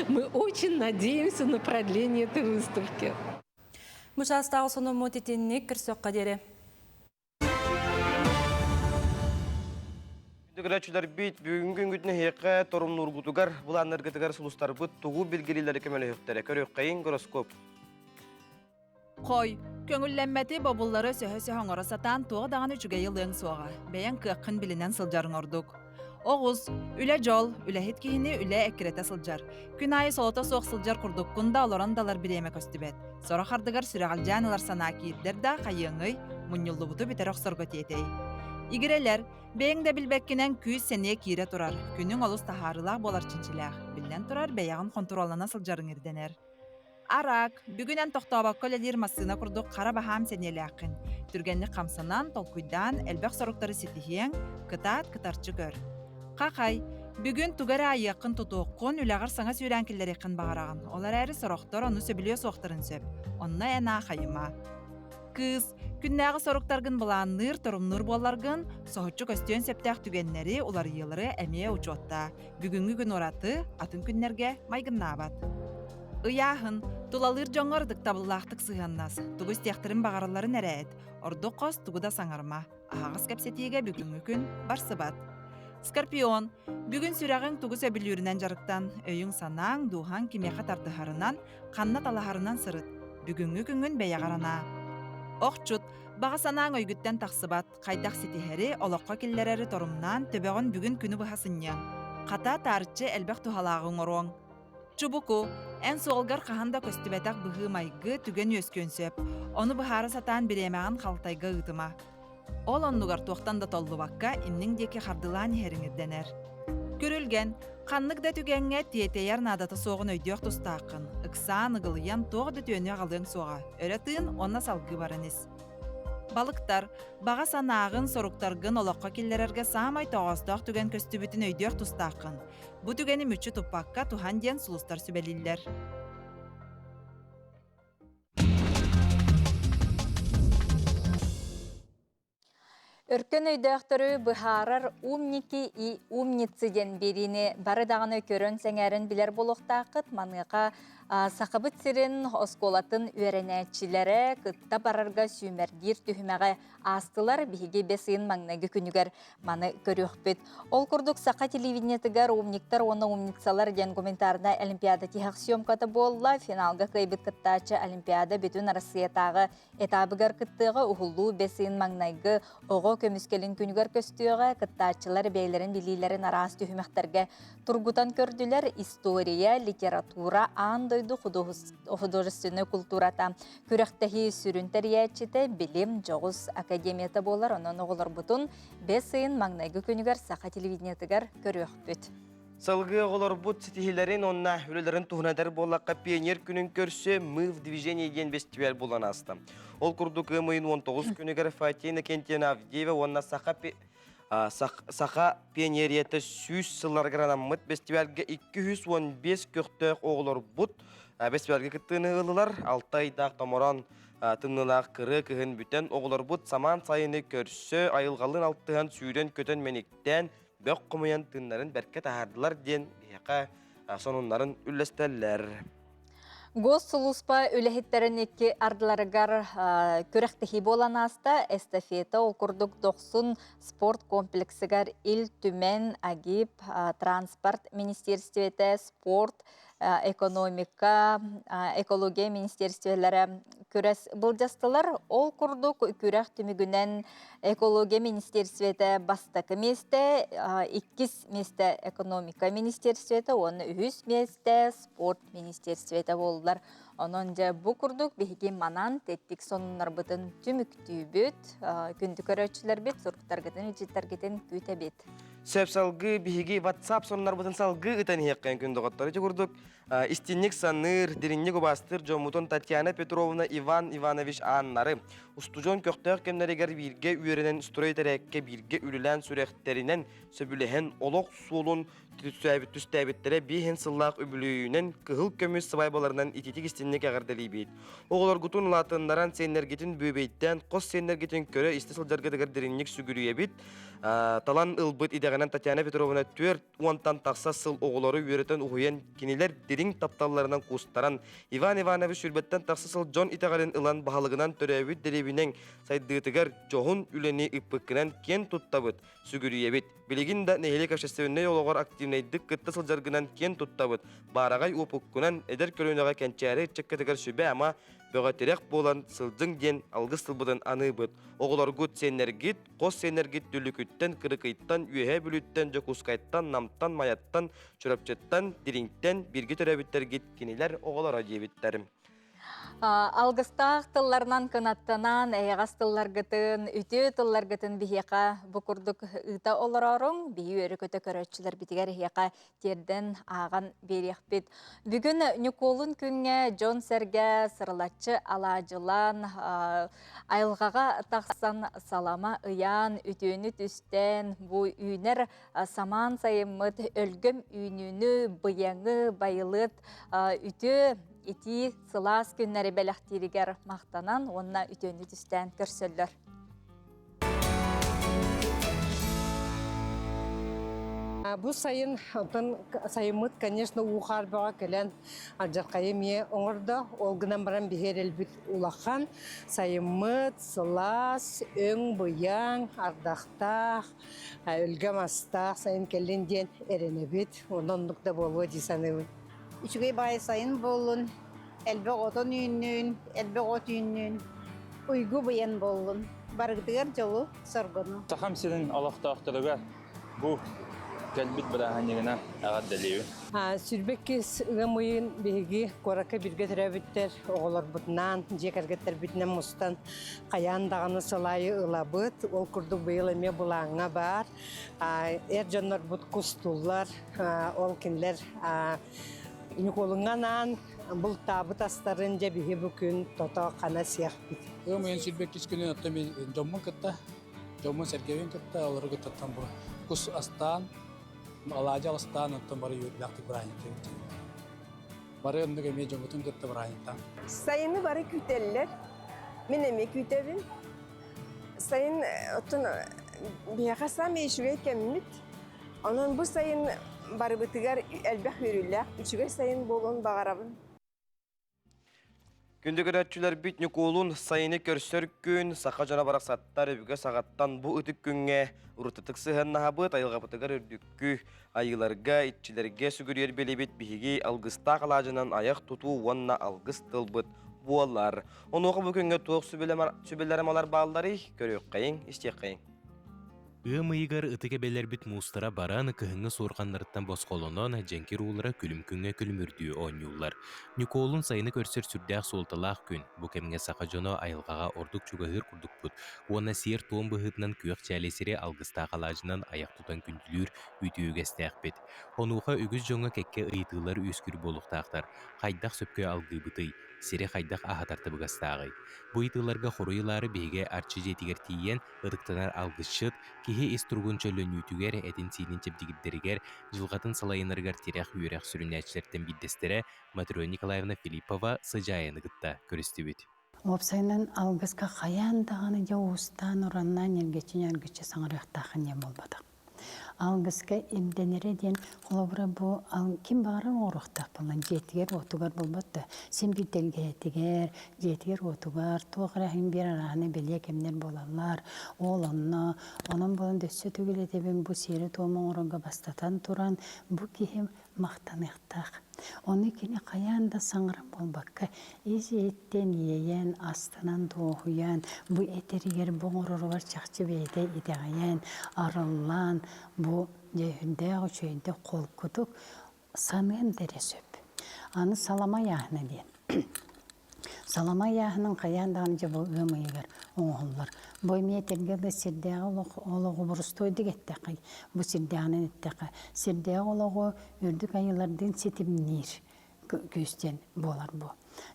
Мы очень надеемся на продление этой выставки. Бу чаастааҕы сонуммут итинник көрсөххө диэри. Күндү бүгүҥҥү күҥҥүтүн эһиэхэ торумнуургутугар, былааннаргытыгар сулустарбыт тугу билгилииллэри көмөлөһүөхтэрэ. Көрүөххэйиҥ гороскоп. Хой, көҥүллэммэти бобуллары сөһө-сөһө оҥоро сатаан туох даҕаны үчүгэйи ылыаҥ суоҕа. Бэйэҥ кыаххын билинэн сылдьарыҥ ордук. Оҕус, үлэ дьол, үлэһит киһини үлэ эккирэтэ сылдьар. Күн аайы солото суох сылдьар курдуккун да олорон да ылар бириэмэ көстүбэт. Сорох ардыгар сүрэҕэлдьээн ылар санаа киирдэр да хайыаҥый, мунньуллубуту бүтэрэ охсорго тиэтэй. Игирэлэр, бэйэҥ да билбэккинэн күүс-сэниэ киирэ турар. Күнүҥ олус таһаарыылаах буолар чинчилээх. Биллэн турар, бэйэҕин хонтуруоллана сылдьарыҥ ирдэнэр. Араак, бүгүн эн тохтообокко үлэлиир массыына курдук хара баһаам сэниэлээххин. Түргэнник хамсанан, толкуйдаан, элбэх соруктары ситиһиэҥ, кытаат, кытарчы көр. Хахай, бүгүн тугу эрэ айыаххын тутуоххун, үлэҕэр саҥа сүүрээн киллэриэххин баҕараҕын. Ол эрээри сорохтор ону сөбүлүө суохтарын сөп. Онно эн аахайыма. Кыыс, күннээҕи соруктаргын былаанныыр, торумнуур буолларгын, соһуччу көстүөн сөптөөх түгэннэри, уларыйыылары эмиэ учуоттаа. Бүгүҥҥү күн ураты, атын күннэргэ майгыннаабат. Ыйааһын, тулалыыр дьоҥҥор ытыктабыллаахтык сыһыаннас, тугу истиэхтэрин баҕаралларын эрэ эт, ордук хос тугу да саҥарыма, аһаҕас кэпсэтиигэ бүгүҥҥү күн барсыбат. Скорпион, бүгүн сүрэҕиҥ тугу сөбүлүүрүнэн дьарыктан, өйүҥ-санааҥ, дууһаҥ кимиэхэ тардыһарынан, ханна талаһарынан сырыт, бүгүҥҥү күҥҥүн бэйэҕэр анаа. Охчут, баҕа санааҥ өйгүттэн тахсыбат, хайдах ситиһэри, олоххо киллэрэри торумнаан, төбөҕүн бүгүн күнү быһа сынньыаҥ. Хата, таарыччы элбэх туһалааҕы оҥоруоҥ. Чубуку, эн суолгар хаһан да көстүбэтэх быһыы-майгы түгэн үөскүөн сөп. Ону быһаара сатаан бириэмэҕин халтайга ыытыма. Ол оннугар туохтан да толлубакка инниҥ диэки хардылаан иһэриҥ ирдэнэр. Күрүлгэн, ханнык да түгэҥҥэ тиэтэйэр наадата суоҕун өйдүөх тустааххын. Ыксаан, ыгылыйан туох да түөнү аҕалыаҥ суоҕа. Өрө тыын уонна салгыы баран ис. Балыктар, баҕа санааҕын, соруктаргын олоххо киллэрэргэ саамай тоҕоостоох түгэн көстүбүтүн өйдүөх тустааххын. Бу түгэни мүччү туппакка туһан диэн сулустар сүбэлииллэр. Өркөн өйдөөхтөрү быһаарар Умники и умницы диэн биэриини бары даҕаны көрөн сэҥээрэн билэр буолуохтааххыт. Маныаха Сахабыт сирин оскуолатын үөрэнээччилэрэ кытта барарга сүүмэрдиир түһүмэҕи аастылар. Биһиги бэс ыйын маҥнайгы күнүгэр маны көрүөхпүт. Ол курдук саха телевидениетыгар Умниктар уонна умницалар диэн гуманитарнай олимпиада тиһэх съемката буолла. Финалга кыайбыт кыттааччы олимпиада бүтүн Арассыыйатааҕы этабыгар кыттыаҕа уһуллуу бэс ыйын маҥнайгы оҕо көмүскэлин күнүгэр көстүөҕэ. Кыттааччылар бэйэлэрин билиилэрин араас түһүмэхтэргэ тургутан көрдүлэр. История, литература, аан дойду художественной культурата күрэхтэһии сүрүн тэрийээччитэ билим дьоҕус академията буолар. Онон оҕолорбутун бэс ыйын маҥнайгы күнүгэр саха телевидениетыгар көрүөхпүт. Салгыы оҕолорбут ситиһиилэрин уонна үлэлэрин туһунан этэр буоллахха, Пионер күнүн көрсө «Мы в движении» диэн бэстибээл буолан ааста. Ол курдук ыам ыйын 19 күнүгэр Фатия Иннокентьевна Авдеева уонна Саха Саха пионерията 100 сылларыгар анаммыт бэстибээлгэ 215 көхтөөх оҕолорбут бэстибээлгэ кыттыыны ыллылар. Алта ыйдаах томороон тымныылаах кырыа кыһын бүтэн оҕолорбут самаан сайыны көрсө айылҕалыын алтыһан сүүрэн-көтөн мэниктээн бөх хомуйан тыыннарын бэркэ таһаардылар диэн биһиэхэ сонуннарын үллэстэллэр. Госсулууспа үлэһиттэрин икки ардыларыгар күрэхтэһии буолан ааста. Эстафета ол курдук Дохсун спорт комплексыгар Ил Түмэн, АГИП, транспорт министиэристибэтэ, спорт, экономика, экология министиэристибэлэрэ күрэс былдьастылар. Ол курдук күрэх түмүгүнэн экология министиэристибэтэ бастакы миэстэ, иккис миэстэ экономика министиэристибэтэ уонна үһүс миэстэ спорт министиэристибэтэ буоллулар. Онон дьэ бу курдук биһиги манан тэттик сонуннарбытын түмүктүүбүт. Күндү көрөөччүлэрбит, суруктаргытын, илдьиттэргитин күүтэбит. Сөп салгыы биһиги WhatsApp сонуннарбытын салгыы ытан иһиэххин күн доҕоттор. Ити курдук истинник саныыр, дириҥник убаастыыр дьоммутун Татьяна Петровна, Иван Иванович Ааннары устудьуон көхтөөх кэмнэригэр бииргэ үөрэнэн строй тэрээккэ бииргэ үлэлээн сүрэхтэринэн сөбүлэһэн олох суолун түстээбиттэрэ биэһин сыллаах үбүлүөйүнэн кыһыл көмүс сыбаайбаларынан ититик истинник эҕэрдэлиибит. Оҕолоргутун улаатыннаран сиэннэргитин бүөбэйдээн хос сиэннэргитин көрө-истэ сылдьаргытыгар дириҥник сүгүрүйэбит. Талан ылбыт идэҕинэн Татьяна Петровна 40-тан тахса сыл оҕолору үөрэтэн уһуйан кинилэр дириҥ тапталларынан куустаран Иван Иванович сүүрбэттэн тахса сыл дьон итэҕэлин ылан баһылыгынан төрөөбүт дэриэбинэҥ сайдыытыгар дьоһун үлэни ыыппыккынан киэн туттабыт, сүгүрүйэбит. Билигин да нэһилиэк общественнай олоҕор активнайдык кытта сылдьаргынан киэн туттабыт. Баараҕай уопуккунан эдэр көлүөнэҕэ кэнчээри ыччаккытыгар сүбэ-ама, бөҕө тирэх буолан сылдьыҥ диэн алгыс тылбытын аныыбыт. Оҕолоргут, сиэннэргит, хос сиэннэргит Дүллүкүттэн, Кырыкыйтан, Үөһээ Бүлүүттэн, Дьокуускайтан, Намтан, Майаттан, Чурапчыттан, Дириҥтэн бииргэ төрөөбүттэргит кинилэр оҕолоро диэбиттэр. Алгыстаах тылларынан кынаттанан, эйэҕэс тылларгытын, үтүө тылларгытын биһиэхэ бу курдук ыыта олорооруҥ, биһи үөрэ-көтө көрөөччүлэрбитигэр эһиэхэ тиэрдэн ааҕан биэриэхпит. Бүгүн Ньукуолун күҥҥэ дьон-сэргэ сырылаччы алаадьылаан, айылҕаҕа тахсан салама ыйаан, үтүөнү түстээн, бу үүнэр самаан сайыммыт өлгөм үүнүүнү, быйаҥы, байылыат үтүө итии сылаас күннэри бэлэхтииригэр махтанан уонна үтүөнү түстээн көрсөллөр. Бу сайын, онтон сайыммыт, конечно, уу хаарбаҕа кэлэн алдьархайы эмиэ оҥордо. Ол гынан баран биһи эрэлбит улахан. Сайыммыт сылаас, өҥ-быйаҥ, ардахтаах, өлгөм астаах сайын кэллин диэн эрэнэбит. Онон оннук да буолуо дии саныыбын. Үчүгэй баайы сайын буоллун, элбэх отон үүннүн, элбэх от үүннүн, уйгу быйан буоллун. Барыгытыгар дьолу, соргуну. Сахам сирин олохтоохторугар бу кэлбит бырааһынньыгынан эҕэрдэлиибин. Сүүрбэккис ыам ыйын биһиги куоракка бииргэ төрөөбүттэр оҕолорбутунаан, дьиэ кэргэттэрбитинэн мустан хайаан даҕаны сыл аайы ылабыт. Ол курдук быйыл эмиэ былааҥҥа баар. Эр дьоннорбут кустууллар, ол кинилэр Ньукуолуҥҥа анаан бултаабыт астарын дьэ биһи бу күн тото хана сиэхпит. Ыам ыйын сүүрбэккис күнүн оттон мин дьоммун кытта, дьоммун сэргэбин кытта, олору кыттаттан бу кус астаан, алаадьы астаан, оттон бары үөрүүлээхтик бырааһынньыктыыбыт. Бары оннук эмиэ дьоммутун кытта бырааһынньыктаан. Сайыны бары күүтэллэр. Мин эмиэ күүтэбин. Сайын оттон биһиэхэ саамай үчүгэй кэммит. Онон бу сайын барыбытыгар элбэх үөрүүлээх, үчүгэй сайын буолуон баҕарабын. Күндү көрөөччүлэрбит Ньукуолун сайыны көрсөр күн, саха дьоно барахсаттар өбүгэ саҕаттан бу ытык күҥҥэ урутатык сыһыаннаһабыт, айылҕабытыгар үрдүккү айыыларга, иччилэргэ сүгүрүйэр билибит биһиги алгыстаах алаадьынан айах тутуу уонна алгыс тылбыт буолар. Онуоха бу күҥҥэ туох сүбэлэр-амалар баалларый? Көрүөххэйиҥ, истиэххэйиҥ. Ыам ыйыгар ытык эбэлэрбит муустара баран, кыһыҥҥы суорҕаннарыттан босхолонон, дьэҥкир уулара күлүм күҥҥэ күлүмүрдүү оонньууллар. Ньукуолун сайыны көрсөр сүрдээх суолталаах күн. Бу кэмҥэ саха дьоно айылҕаҕа ордук чугаһыыр курдукпут уонна сиэр-туом быһыытынан күөх чээли сири алгыстаах алаадьынан айах тутан күндүлүүр үтүө үгэстээхпит. Онуоха үгүс дьоҥҥо кэккэ ыйытыылар үөскүүр буолуохтаахтар. Хайдах сөпкө алгыыбытый? Сири хайдах аһатар табыгастааҕый? Бу ыйытыыларга хоруй ылаары биһиги Арчы дьиэтигэр тиийэн, ытыктанар алгысчыт, киһи ис туругун чөллөнүүтүгэр, этин-сиинин чэбдигирдэригэр, дьылҕатын салайынарыгар тирэх үөрэх сүрүннээччилэртэн биирдэстэрэ Матрена Николаевна Филиппова Сыдьаайаны кытта көрүстүбүт. Уопсайынан алгыска хайаан даҕаны дьэ уустаан-ураннаан ньиргиччи-ньаргыччы саҥарыахтааххын диэн буолбатах. Алгыска ирдэнэрэ диэн, холобура бу ким баҕарар оҥоруохтаах буолан дьиэтигэр-уотугар буолбат да, син биир тэлгэһэтигэр, дьиэтигэр-уотугар туох эрэ иһин биир арааһынай бэлиэ кэмнэр буолаллар. Ол онно, онон буолан өссө төгүл этэбин, бу сиэри-туому оҥорорго бастатан туран, бу киһи махтаныахтаах. Ону кини хайаан да саҥаран буолбакка, ис-иһиттэн иэйэн, астынан, дуоһуйан, бу этэригэр, бу оҥороругар чахчы бэйэтэ итэҕэйэн, арыллан, бу дьэ үчүгэйдик холкутук саныан да эрэ сөп. Аны салама ыйааһына диэн. Салама ыйааһынын хайаан даҕаны дьэ бу ыам ыйыгар оҥоһуллар. Бу эмиэ этэргэ дылы сирдээҕи олох олоҕу борустуойдук эттэххэ, бу сирдээҕинэн эттэххэ, сирдээҕи олоҕу үрдүк айыылардыын ситимниир күүс диэн буолар бу.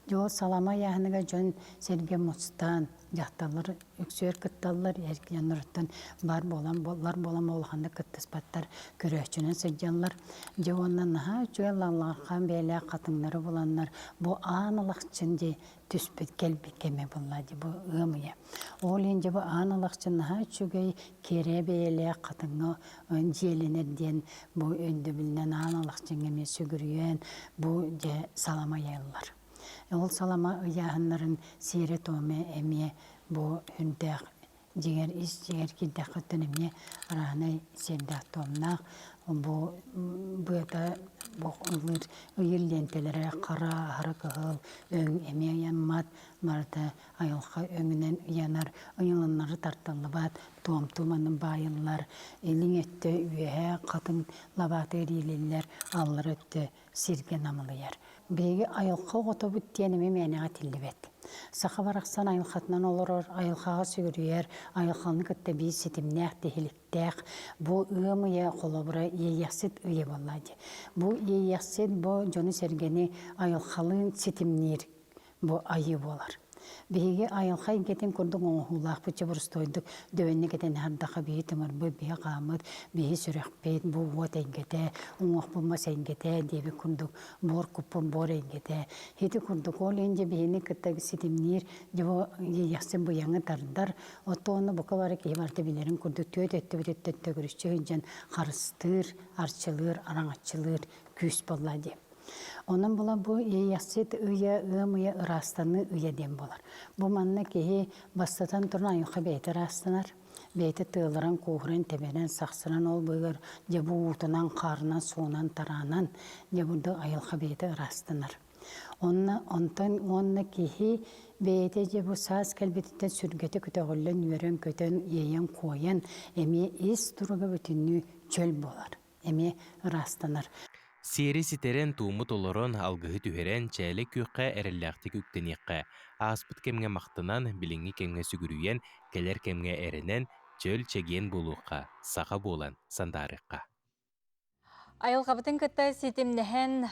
Дьэ ол салама ыйааһыныгар дьон сэргэ мустан, дьахталлар үксүгэр кытталлар, эр дьонноруттан баар буолан буоллар буолан улаханнык кыттыспаттар, көрөөччүнэн сылдьаллар. Дьэ уонна наһаа үчүгэй лаллархан бэйэлээх хатыҥнары буланнар бу аан алахчын дьэ түспүт кэлбит кэмэ буолла дьэ бу ыам ыйа. Ол иһин дьэ бу аан алахчын наһаа үчүгэй кэрэ бэйэлээх хатыҥҥа дьиэлэнэр диэн бу өйдөбүлүнэн аан алахчыҥҥа эмиэ сүгүрүйэн бу дьэ салама ыйаллар. Ол салама ыйааһыннарын сиэрэ-туома эмиэ бу үрдээх дьиҥэр ис дьиҥэр киирдэххиттэн эмиэ арааһынай сиэрдээх-туомнаах бу быата бу ыллыыр ыйыр лиэнтэлэрэ хара, аһара кыһыл, өҥ эмиэ ыйаммат, барыта айылҕа өҥүнэн ыйанар, ыйылыннары тартыллыбат, туомтуу манна баайыллар, илиҥ өттө үөһээ хатыҥ лабаата ириилиллэр, аллара өттө сиргэ намылыйар. Биһиги айылҕа оҕотобут диэн эмиэ мээнэҕэ этиллибэт. Саха барахсан айылҕатынан олорор, айылҕаҕа сүгүрүйэр, айылҕаны кытта биир ситимнээх, тиһиликтээх. Бу ыам ыйа холобура иэйиэхсит ыйа буолла дии. Бу иэйиэхсит бу дьону-сэргэни айылҕалыын ситимниир бу айыы буолар. Биһиги айылҕа эйгэтин курдук оҥоһуулаахпыт чобурустуойдук дөбөннүк этэн аһардаха биһи тымырбыт, биһи хааммыт, биһи сүрэхпит, бу уот эйгэтэ, уҥуохпут мас эйгэтэ диэбит курдук буор куппут буор эйгэтэ. Ити курдук ол иһин дьэ биһини кытта ситимниир дьэ бу иэйэхсин быйаҥы тардар, оттон бука бары киһи барыта билэрин курдук түөрт өттүбүтүттэн төгүрүччү сылдьан харыстыыр, арчылыыр, араҥаччылыыр күүс буолла дии. Онон була бу иэйэхсит ыйа, ыам ыйа ыраастаныы ыйа диэн буолар. Бу манна киһи бастатан туран айылҕа бэйэтэ ыраастанар. Бэйэтэ тыалыран, кууһуран, тэбэнэн, сахсыран ол быыгар дьэ бу уутунан, хаарынан, суунан, тараанан дьэ бу айылҕа бэйэтэ ыраастанар. Онно онтон уонна киһи бэйэтэ дьэ бу саас кэлбититтэн сүргэтэ көтөҕүллэн, үөрэн-көтөн, иэйэн-куойан эмиэ ис туруга бүтүннүү чөл буолар. эмиэ ыраастанар. Сиэри ситэрэн, туому толорон, алгыһы түһэрэн, чээлэй күөххэ эрэллээхтик үктэниэххэ, ааспыт кэмҥэ махтанан, билиҥҥи кэмҥэ сүгүрүйэн, кэлэр кэмҥэ эрэнэн, чөл, чэгиэн буолуохха, саха буолан сандаарыахха. Айылҕабытын кытта ситимнэһэн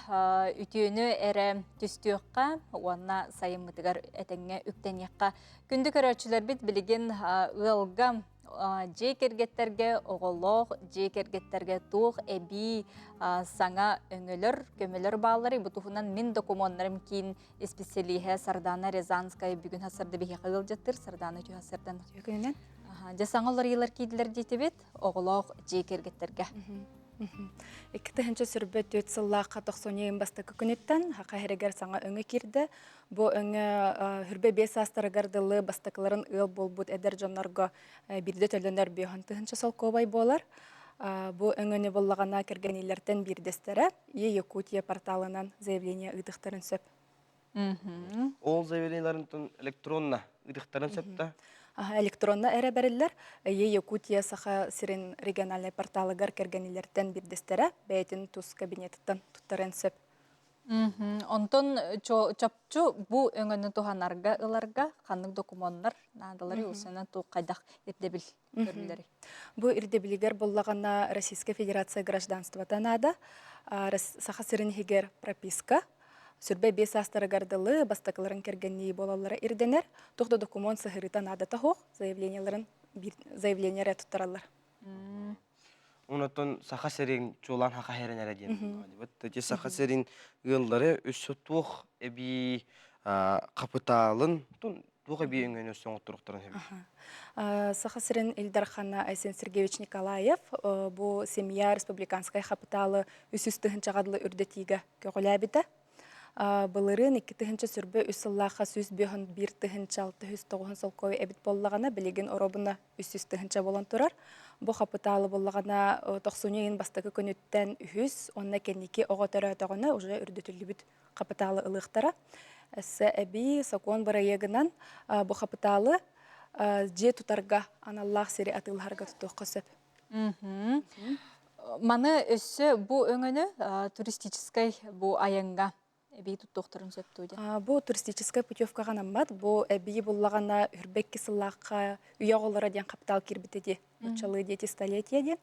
үтүөнү эрэ түстүөххэ уонна сайыммытыгар этэҥҥэ үктэниэххэ. Күндү көрөөччүлэрбит билигин ыалга дьиэ кэргэттэргэ, оҕолоох дьиэ кэргэттэргэ туох эбии саҥа өҥөлөр, көмөлөр баалларый? Бу туһунан мин докумуоннарым киин исписэлииһэ Сардана Рязанская бүгүн хасырда биһиэхэ ыалдьыттыр. Сардана үтүө хасырдан. Күнүнэн. Дьэ саҥа уларыйыылар киирдилэр диэтибит оҕолоох дьиэ кэргэттэргэ. 2024 сыллаахха тохсунньу бастакы күнүттэн Хаха иһэригэр саҥа өҥө киирдэ. Бу өҥө хүрбэ биэс саастарыгар дылы бастакыларын ыал буолбут эдэр дьоннорго биирдэ төлөнөр биэһон тыһыынча солкуобай буолар. Бу өҥөнү буллаҕына кэргэниилэртэн биирдэстэрэ Е Якутия порталынан заявление ыытыхтарын сөп. Ол заявлениеларын электронно ыытыхтарын сөп да? Электронно эрэ бэриллэр. Е Якутия Саха сирин региональнай порталыгар кэргэнилэртэн биирдэстэрэ бэйэтин тус кабинетыттан туттарыан сөп. Онтон чопчу бу өҥөнү туһанарга ыларга ханнык докумуоннар наадалары усунан туох хайдах ирдэбил көрүллэрий? Бу ирдэбилигэр буллаҕына Российская Федерация гражданствота наада. Саха сирин иһигэр прописка, сүрбэ биэс саастарыгар дылы бастакыларын кэргэннии буолаллара ирдэнэр. Туох да докумуон сыһырыыта наадата суох, заявлениеларын заявление эрэ туттараллар. Онотон Саха сирин чуолаан Саха сирин эрэ диэн. Ити Саха сирин ыаллары өссө туох эбии хапытаалын туох эбии өҥөнү өссө оҥотторуохтарын сөбүй? Саха сирин Ил Дархана Айсен Сергеевич Николаев бу семья республиканскай хапытаалы үсүс тыһынчаҕа дылы үрдэтиигэ көҕүлээбитэ. Былырыын 2023 сыллаахха 151 тыһынча 609 солкуобай эбит буоллаҕына, билигин оробуна 300 тыһынча буолан турар. Бу хапытаалы буоллаҕына тохсунньу ыйын бастакы күнүттэн үһүс уонна кэнники оҕо төрөөтөҕүнэ уже үрдүтүллүбүт хапытаалы ылыахтара. Өссө эбии сокуон бырайыагынан бу хапытаалы дьиэ тутарга аналлаах сири атыылаһарга тутуохха сөп. Маны өссө бу өҥөнү туристическай бу айаҥҥа эбии туттуохтарын сөп дуу диэн. Бу туристическай путевкаҕа анаммат. Бу эбии буллаҕына үрбэкки сыллаахха үйэ оҕолоро диэн хапытаал киирбитэ дии. Нуччалыы дети столетия диэн.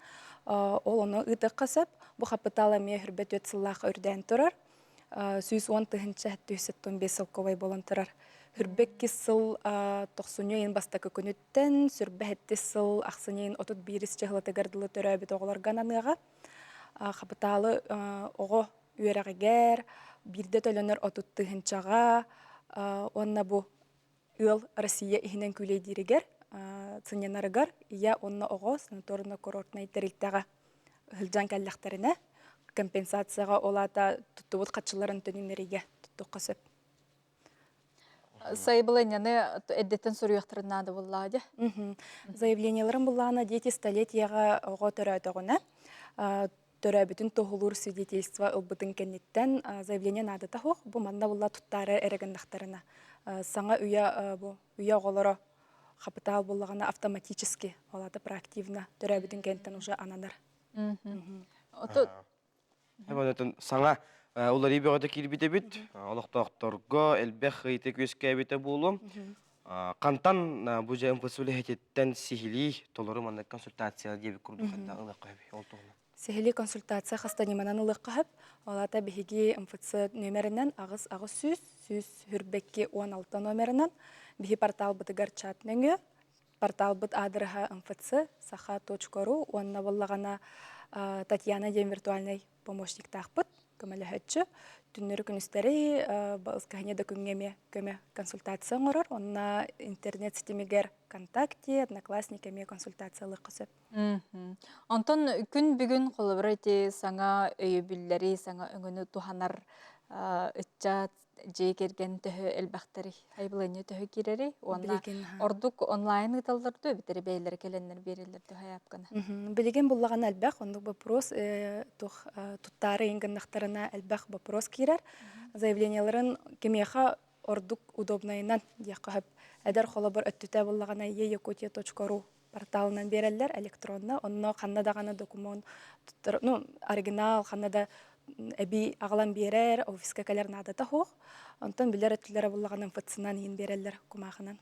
Ол ону ыытыахха сөп. Бу хапытаал эмиэ үрбэ түөрт сыллаахха үрдээн турар. 110 тыһыынча солкуобай буолан турар. Хүрбэкки сыл тохсунньу ыйын бастакы күнүттэн сүрбэ сэттис сыл ахсынньы ыйын 31 чыһылатыгар дылы төрөөбүт оҕолорго ананыаҕа. Хапытаалы оҕо үөрэҕигэр биирдэ төлөнөр 30 тыһыынчаҕа уонна бу ыал Россия иһинэн күүлэйдииригэр сынньанарыгар ийэ уонна оҕо санаторно-курортнай тэрилтэҕэ сылдьан кэллэхтэринэ компенсацияҕа ол аата туттубут хаччыларын төнүннэриигэ туттуохха сөп. Сайабылыанньаны эрдэттэн суруйуохтарын наада буоллаҕа дии. Заявлениеларын буллаҕына дети столетияҕа оҕо төрөөтөҕүнэ төрөөбүтүн туоһулуур свидетельство ылбытын кэнниттэн заявление наадата суох. Бу манна булла туттаары эрэ гыннахтарына саҥа үйэ бу үйэ оҕолоро хапытаал буллаҕына автоматически ол аата проактивно төрөөбүтүн кэнниттэн уже ананар. Онтон саҥа уларыы бөҕөтө киирбит эбит. Олохтоохторго элбэх ыйытык үөскээбитэ буолуо. Хантан бу дьэ МФЦ үлэһититтэн сиһилии толору маннык консультация диэбит курдук ханна ылыахха сөбүй ол туһунан? Сиһилии консультация хаста ньыманан ылыахха сөп. Ол аата биһиги МФЦ нүөмэринэн аҕыс аҕыс сүүс сүүс хүрбэкки уон алта номерынан биһи порталбытыгар чат нөҥүө порталбыт аадырыһа мфц саха.ру уонна буоллаҕына Татьяна диэн виртуальнай помощниктаахпыт көмөлөһөччү түннэри күнүстэри балыскаһыня да күҥҥэ эмиэ көмө консультация оҥорор онно интернет ситимигэр ВКонтакте Одноклассники эмиэ консультациялыахха сөп. Онтон күн бүгүн холобура ити саҥа өйөбүллэри, саҥа өҥөнү туһанар ыччат дьиэ кэргэн төһө элбэхтэрий, айбылыанньа төһө киирэрий уонна ордук онлайн ыыталлар дуо эбэтэр бэйэлэрэ кэлэннэр биэрэллэр дуо хайаапканы? Билигин буллаҕына элбэх, оннук вопрос туох туттаары ыйын гыннахтарына элбэх вопрос киирэр. Заявлениеларын кимиэхэ ордук удобнайынан диэххэ сөп. Эдэр холобур өттүтэ буллаҕына eyakutia.ru порталынан биэрэллэр электронно. Онно ханна даҕаны документ туттар, ну, оригинал ханна да эбии аҕалан биэрэр, офиска кэлэр наадата суох. Онтон билэр өттүлэрэ буллаҕына МФЦ-нан иһин биэрэллэр кумаахынан.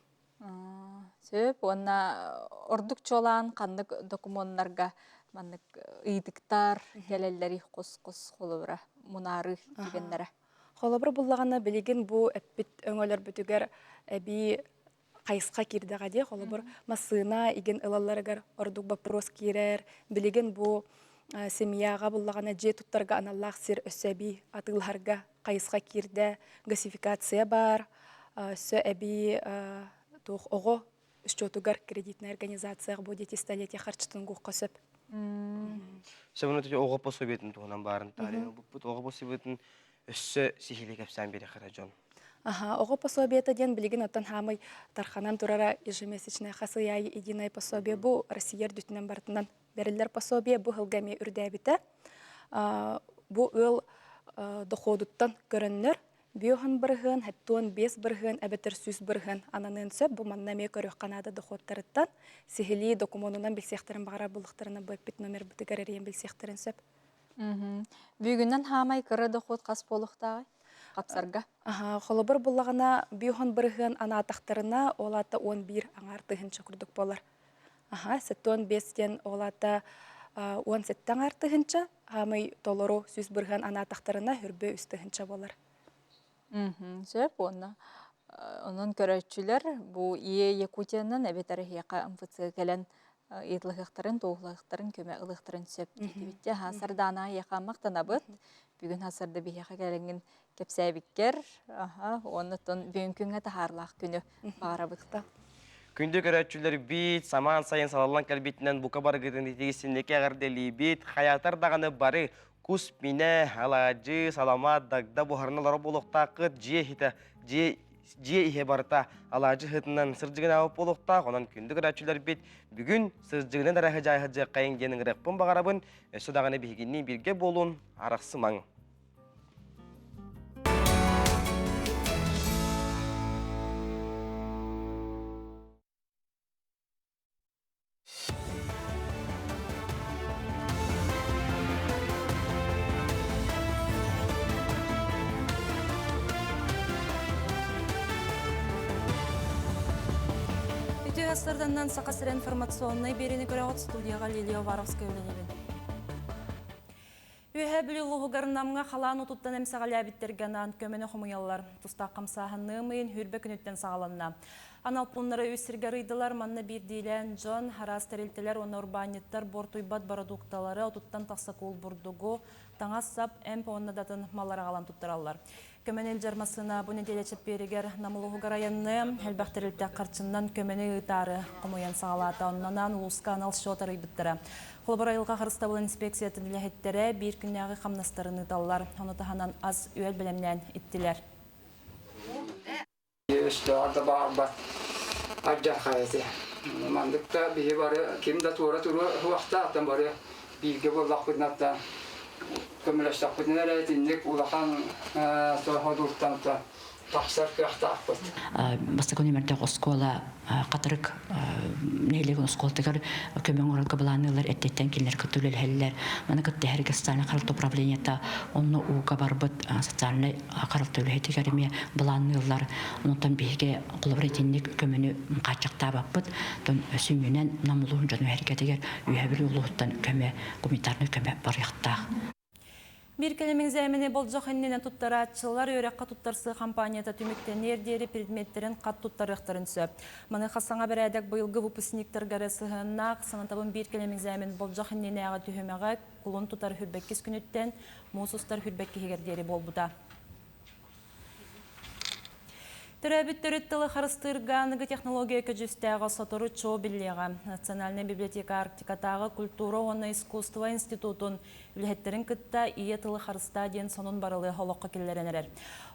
Сөп. Уонна ордук чуолаан ханнык докумуоннарга маннык ыйытыктар кэлэллэрий хос-хос холобура мунаарыы түгэннэрэ? Холобур буллаҕына билигин бу эппит өҥөлөрбүтүгэр эбии хайысха киирдэҕэ дии. Холобур, массыына игин ылалларыгар ордук боппуруос киирэр. Билигин бу семьяҕа буллаҕына дьиэ туттарга аналлаах сир өссө эбии атыылаһарга хайысха киирдэ. Газификация баар, өссө эбии туох оҕо счетугар кредитная организацияҕа бу дети столетия харчытын гуохха сөп. Сөбүн оҕо пособиетын туһунан баарын таарыйан ылбыппыт. Оҕо пособиетын өссө сиһилии кэпсээн биэриэххэ дьон. Аха, оҕо пособиета диэн билигин оттон хаамай тарханан турара ежемесячное хас ый аайы единое пособие бу Россия үрдүтүнэн барытынан бэриллэр пособие бу сылга эмиэ үрдээбитэ. Бу ыал доходуттан көрөннөр биохан бырыһыан, 75% эбэтэр 100% ананыан сөп. Бу манна эмиэ көрүөххэ наада доходтарыттан. Сиһилии докумуонунан билсиэхтэрин баҕарар буллахтарына бу эппит номербытыгар эрийэн билсиэхтэрин сөп. Бүгүннэн хаамай кыра дохуот хас буолуохтааҕый? Хапсарга. Холобур буллаҕына биохан бырыһыан анаатахтарына, ол аата 11 аҥаар тыһыынча курдук буолар. Аха, 75 диэн ол аата 17 аҥаар тыһыынча, хаамай толору 100% анаатахтарына хүрбэ 3 тыһыынча буолар. Сөп уонна онон көрөөччүлэр бу Ийэ Якутиянан эбэтэр эһиэхэ МФЦ кэлэн ыйыталаһыахтарын, туоһулаһыахтарын, көмө ылыахтарын сөп диэтибит. Аха, Сардаана эйиэхэ махтанабыт. Бүгүн хасарда биһиэхэ кэлэҥҥин кэпсээбиккэр, аха, уонна оттон бүгүн күҥҥэ таһаарлаах күнү баҕарабыт. Күндү көрөөччүлэрбит, самаан сайын салаллан кэлбитинэн бука барыгытын итигиссинники эҕэрдэлиибит. Хайаатар даҕаны бары кус минэ, алаадьы, саламаат, дагда буһарына олоро буолуохтааххыт, дьиэ иһитэ, дьиэ дьиэ иһэ барыта алаадьы ыһытынан сырдьыгынаабыт буолуохтаах. Онон күндү көрөөччүлэрбит, бүгүн сырдьыгынан эрэ сыдьаайыһыдьыаххайыҥ диэн ыҥырыахпын баҕарабын. Өссө даҕаны биһигинниин бииргэ буолун, арахсымаҥ. Үтүө астарданнан Саха сирэ информационнай биэриини көрөҕүт студияҕа Лилия Уваровская үлэлиибин. Үөһээ Бүлүү улууһугар Намҥа халаан уутуттан эмсэҕэлээбиттэргэ анаан көмөнү хомуйаллар. Тустаах хамсааһын ыам ыйын хүрбэ күнүттэн саҕаланна. Анал пууннары үс сиргэ арыйдылар. Манна биирдиилээн дьон, араас тэрилтэлэр уонна урбаанньыттар буортуйбат бородуукталары, отуттан тахса куул бурдугу, таҥас-сап, эмп уонна да атын маллары аҕалан туттараллар. Көмөнү илдьэр массыына бу нэдиэлэ чэппиэригэр Нам улууһугар айанныа. Элбэх тэрилтэ харчыннан көмөнү ыытаары хомуйан саҕалаата. Онно анаан улууска анал счет арыйбыттара. Холобур, айылҕа харыстабылын инспекциятын үлэһиттэрэ биир күннээҕи хамнастарын ыыталлар. Ону таһынан ас-үөл бэлэмнээн иттилэр. Өстөөҕөр да баҕарбат алдьархай этэ. Маннык да биһи бары ким да туора туруо суохтаах, бары бииргэ буоллахпытына көмөлөстөхпүтүнэ эрэ итинник улахан содултан тахсар кыахтаахпыт. Бастакы нүмердээх оскуола Хатырык нэһилиэгин оскуолатыгар көмө оҥорорго былаанныыллар, эрдэттэн кинилэр кытта үлэлэһэллэр. Маны кытта эһэргэ социальнай харалта управлениета онно ууга барбыт социальнай харалта үлэһитигэр эмиэ былаанныыллар. Онтон биһиги холобур итинник көмөнү хааччахтаабаппыт. Оттон сүнньүнэн Нам улууһун дьону эһэргэтигэр Үөһээ Бүлүү улууһуттан көмө, гуманитарнай көмө барыахтаах. Биир кэлим экзамени болдьох иннинэ туттарааччылар үөрэххэ туттарсыы хампаанньата түмүктэниэр диэри предметтэрин хат туттарыахтарын сөп. Маныаха саҥа бэрээдэк быйылгы выпускниктарга эрэ сыһыаннаах. Санатабын биир кэлим экзамен болдьох иннинээҕи түһүмэҕэ кулун тутар хүрбэккис күнүттэн муус устар хүрбэккиһигэр диэри буолбута. Төрөөбүт төрүт тылы харыстыырга аныгы технология көдьүүстээҕэ сотору чуо биллиэҕэ. Национальнай библиотека Арктикатааҕы культура уонна искусство институтун үлэһиттэрин кытта Ийэ тылы харыстаа диэн сонун барылы олоххо киллэрэн эрэр.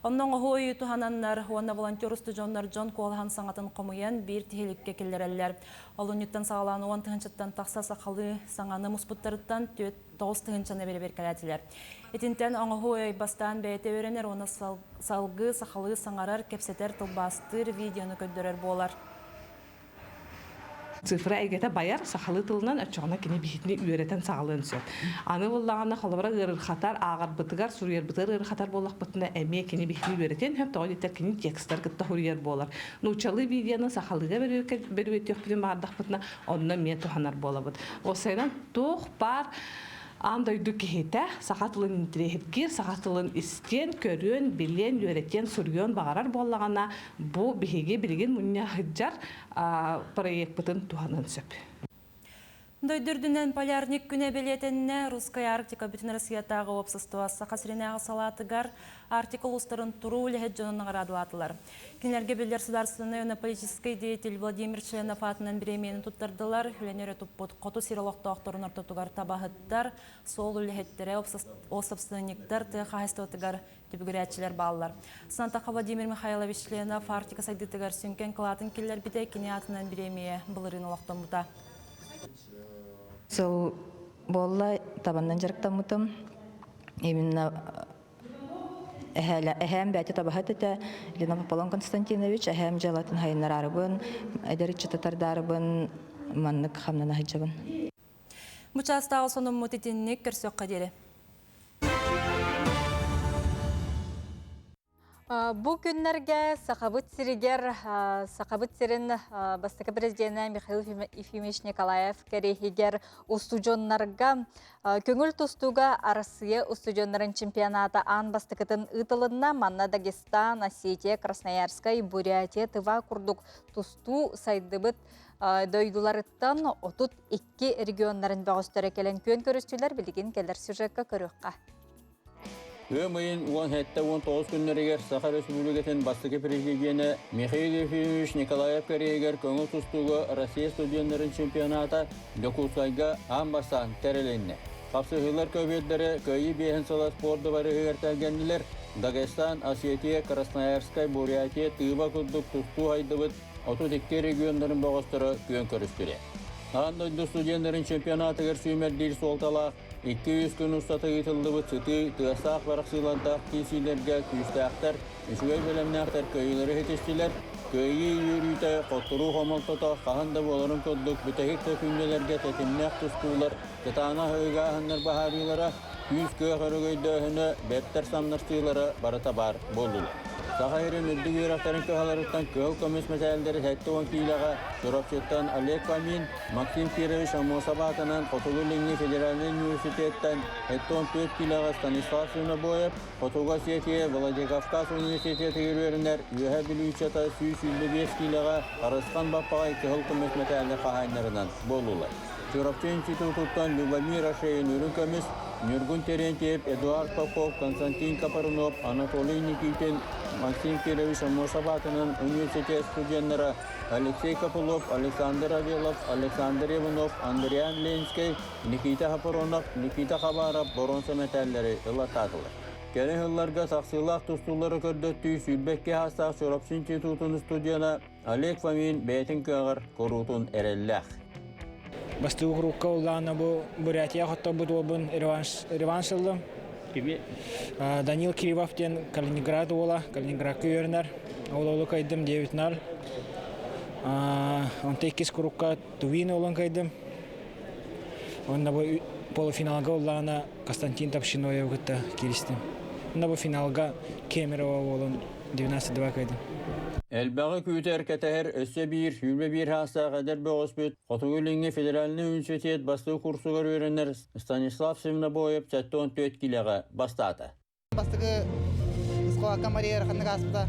Онно оҥоһуу өйү туһананнар уонна волонтер устудьуоннар дьон куолаһын саҥатын хомуйан биир тиһиликкэ киллэрэллэр. Олунньуттан саҕалаан уон тыһыынчаттан тахса сахалыы саҥаны муспуттарыттан 9 тыһыынчаны бэрэбиэркэлээтилэр. Итинтэн оҥоһуу өй бастаан бэйэтэ үөрэнэр уонна салгыы сахалыы саҥарар, кэпсэтэр, тылбаастыыр видеону көрдөрөр буолар. Цифра эйгэтэ байар, сахалыы тылынан оччоҕуна кини биһитини үөрэтэн саҕалыан сөп. Аны буллаҕына холобура ыарырхатар, ааҕарбытыгар, суруйарбытыгар ыарырхатар буоллахпытына эмиэ кини биһитини үөрэтиэн сөп, тоҕо диэтэр кини текстар кытта суруйар буолар. Нууччалыы видеоны сахалыыга бөрүөтүөхпүтүн баҕардахпытына онно эмиэ туһанар буолабыт. Уопсайынан туох баар Аан дойду киһитэ саха тылын интириэһиргиир, саха тылын истиэн, көрүөн, билиэн, үөрэтиэн, суруйуон баҕарар буоллаҕына, бу биһиги билигин мунньа сылдьар проекпытын туһаныан сөп. Дойду үрдүнэн полярник күнэ бэлиэтэннэ. Русская Арктика бүтүн Россиятааҕы уопсастыба Саха сиринээҕи салаатыгар Арктика улуустарын туруу үлэһит дьонун наҕараадалаатылар. Кинилэргэ биллэр судаарыстыбаннай уонна политическай деятель Владимир Членов аатынан бириэмийэни туттардылар. Үлэни өрө туппут хоту сир олохтоохторун ортотугар табаһыттар, суол үлэһиттэрэ, уопсастыбанньыктар тыа хаһаайыстыбатыгар түбүгүрээччилэр бааллар. Санатахха Владимир Михайлович Членов Арктика сайдыытыгар сүҥкэн кылаатын киллэрбитэ, кини аатынан бириэмийэ былырыын олохтоммута. Сыл буолла табаннан дьарыктаммытым. Именно эһээм бэйэтэ табаһыт этэ Лена Пополон Константинович эһээм дьыалатын хайыннараарыбын, эдэр ыччаты тардаарыбын маннык хамнана сылдьабын. Бу чаастааҕы сонуммут итинник көрсөххө диэри. Бу күннэргэ Сахабыт сиригэр Сахабыт сирин бастакы президенэ Михаил Ефимович Николаев кэриэһигэр устудьуоннарга көҥүл тустууга Арассыыйа устудьуоннарын чемпионата аан бастакытын ыытылынна. Манна Дагестан, Осетия, Красноярскай, Бурятия, Тыва курдук тустуу сайдыбыт дойдуларыттан 32 регионнарын бөҕөстөрө кэлэн күөн көрүстүлэр. Билигин кэлэр сюжекка көрүөххэ. Ыам ыйын 17-19 күннэригэр Саха Өрөспүүбүлүкэтин бастакы президенэ Михаил Ефимович Николаев кэриэһигэр көҥүл тустууга Россия студеннарын чемпионата Дьокуускайга аан бастаан тэрилиннэ. Хапсыһыылар көбүөрдэрэ Кыайыы биэһин сыла спорт дыбарыһыгар тэлгэннилэр. Дагестан, Осетия, Красноярскай, Бурятия, Тыыба курдук тустуу айдыбыт 32 регионнарын бөҕөстөрө күөн көрүстүлэр. Аан дойду студеннарын чемпионатыгар сүүмэрдиир суолталаах 200 күн устата ыытыллыбыт сытыы, тыастаах барахсыылардаах киирсиилэргэ күүстээхтэр, үчүгэй бэлэмнээхтэр кыайыылары ситистилэр. Кыайыы үөрүүтэ, хотторуу хомолтото хаһан да буоларын курдук бүтэһик да күннэлэргэ тэтимнээх тустуулар, кытаанах ыгааһыннар баһаарыылара, күүс-кыах өрөгөйдөөһүнэ, бэртэр самнарсыылара барыта баар буоллулар. Саха сирин үрдүк үөрэхтэрин кыһаларыттан кыһыл көмүс мэтээллэри 70 киилэҕэ Чурапчыттан Олег Фомин, Максим Кирович Аммосов аатынан Хотугу-Илиҥҥи федеральнай университеттан 74 киилэҕэ Станислав Свинобоев, Хотугу Осетия Владикавказ университетыгар үөрэнэр Үөһээ Бүлүүчата 125 киилэҕэ Арысхан Баппаҕай кыһыл көмүс мэтээли хаһаайыннарынан буоллулар. Чурапчы институтуттан Любомир Ашеин үрүҥ көмүс, Ньургун Терентьев, Эдуард Попов, Константин Капарунов, Анатолий Никитин, Максим Кирович Аммосов аатынан университет студеннара Алексей Копылов, Александр Авелов, Александр Иванов, Андриан Ленскэй, Никита Хапронов, Никита Хабаров боруонса мэтээллэри ылаттаатылар. Кэлин сылларга сахсыылаах тустуулары көрдөттүү 22 саастаах Чурапчы институтун студена Олег Фомин бэйэтин кыаҕар куруутун эрэллээх. Бастакы курукка уллаана бу Бурятия хотторбут уолбун реванш, реванш ыллым. Кими? Данил Кривов диэн Калининград уола, Калининградка үөрэнэр. Ол уолу кыайдым 9-0. Онто иккис курукка Тувин уолун кыайдым. Онно бу полуфиналга уллаана Константин Топшиноевы кытта кииристим. Онно бу финалга Кемерово уолун 12-2 кыайдым. Элбэҕи күүтэр кэтэһэр өссө биир 21 саастаах эдэр бөҕөспүт Хотугу-Илиҥҥи федеральнай университет бастакы курсугар үөрэнэр Станислав Свинобоев 74 киилэҕэ бастаата. Бастакы схватка Мария ыараханнык ааспыта.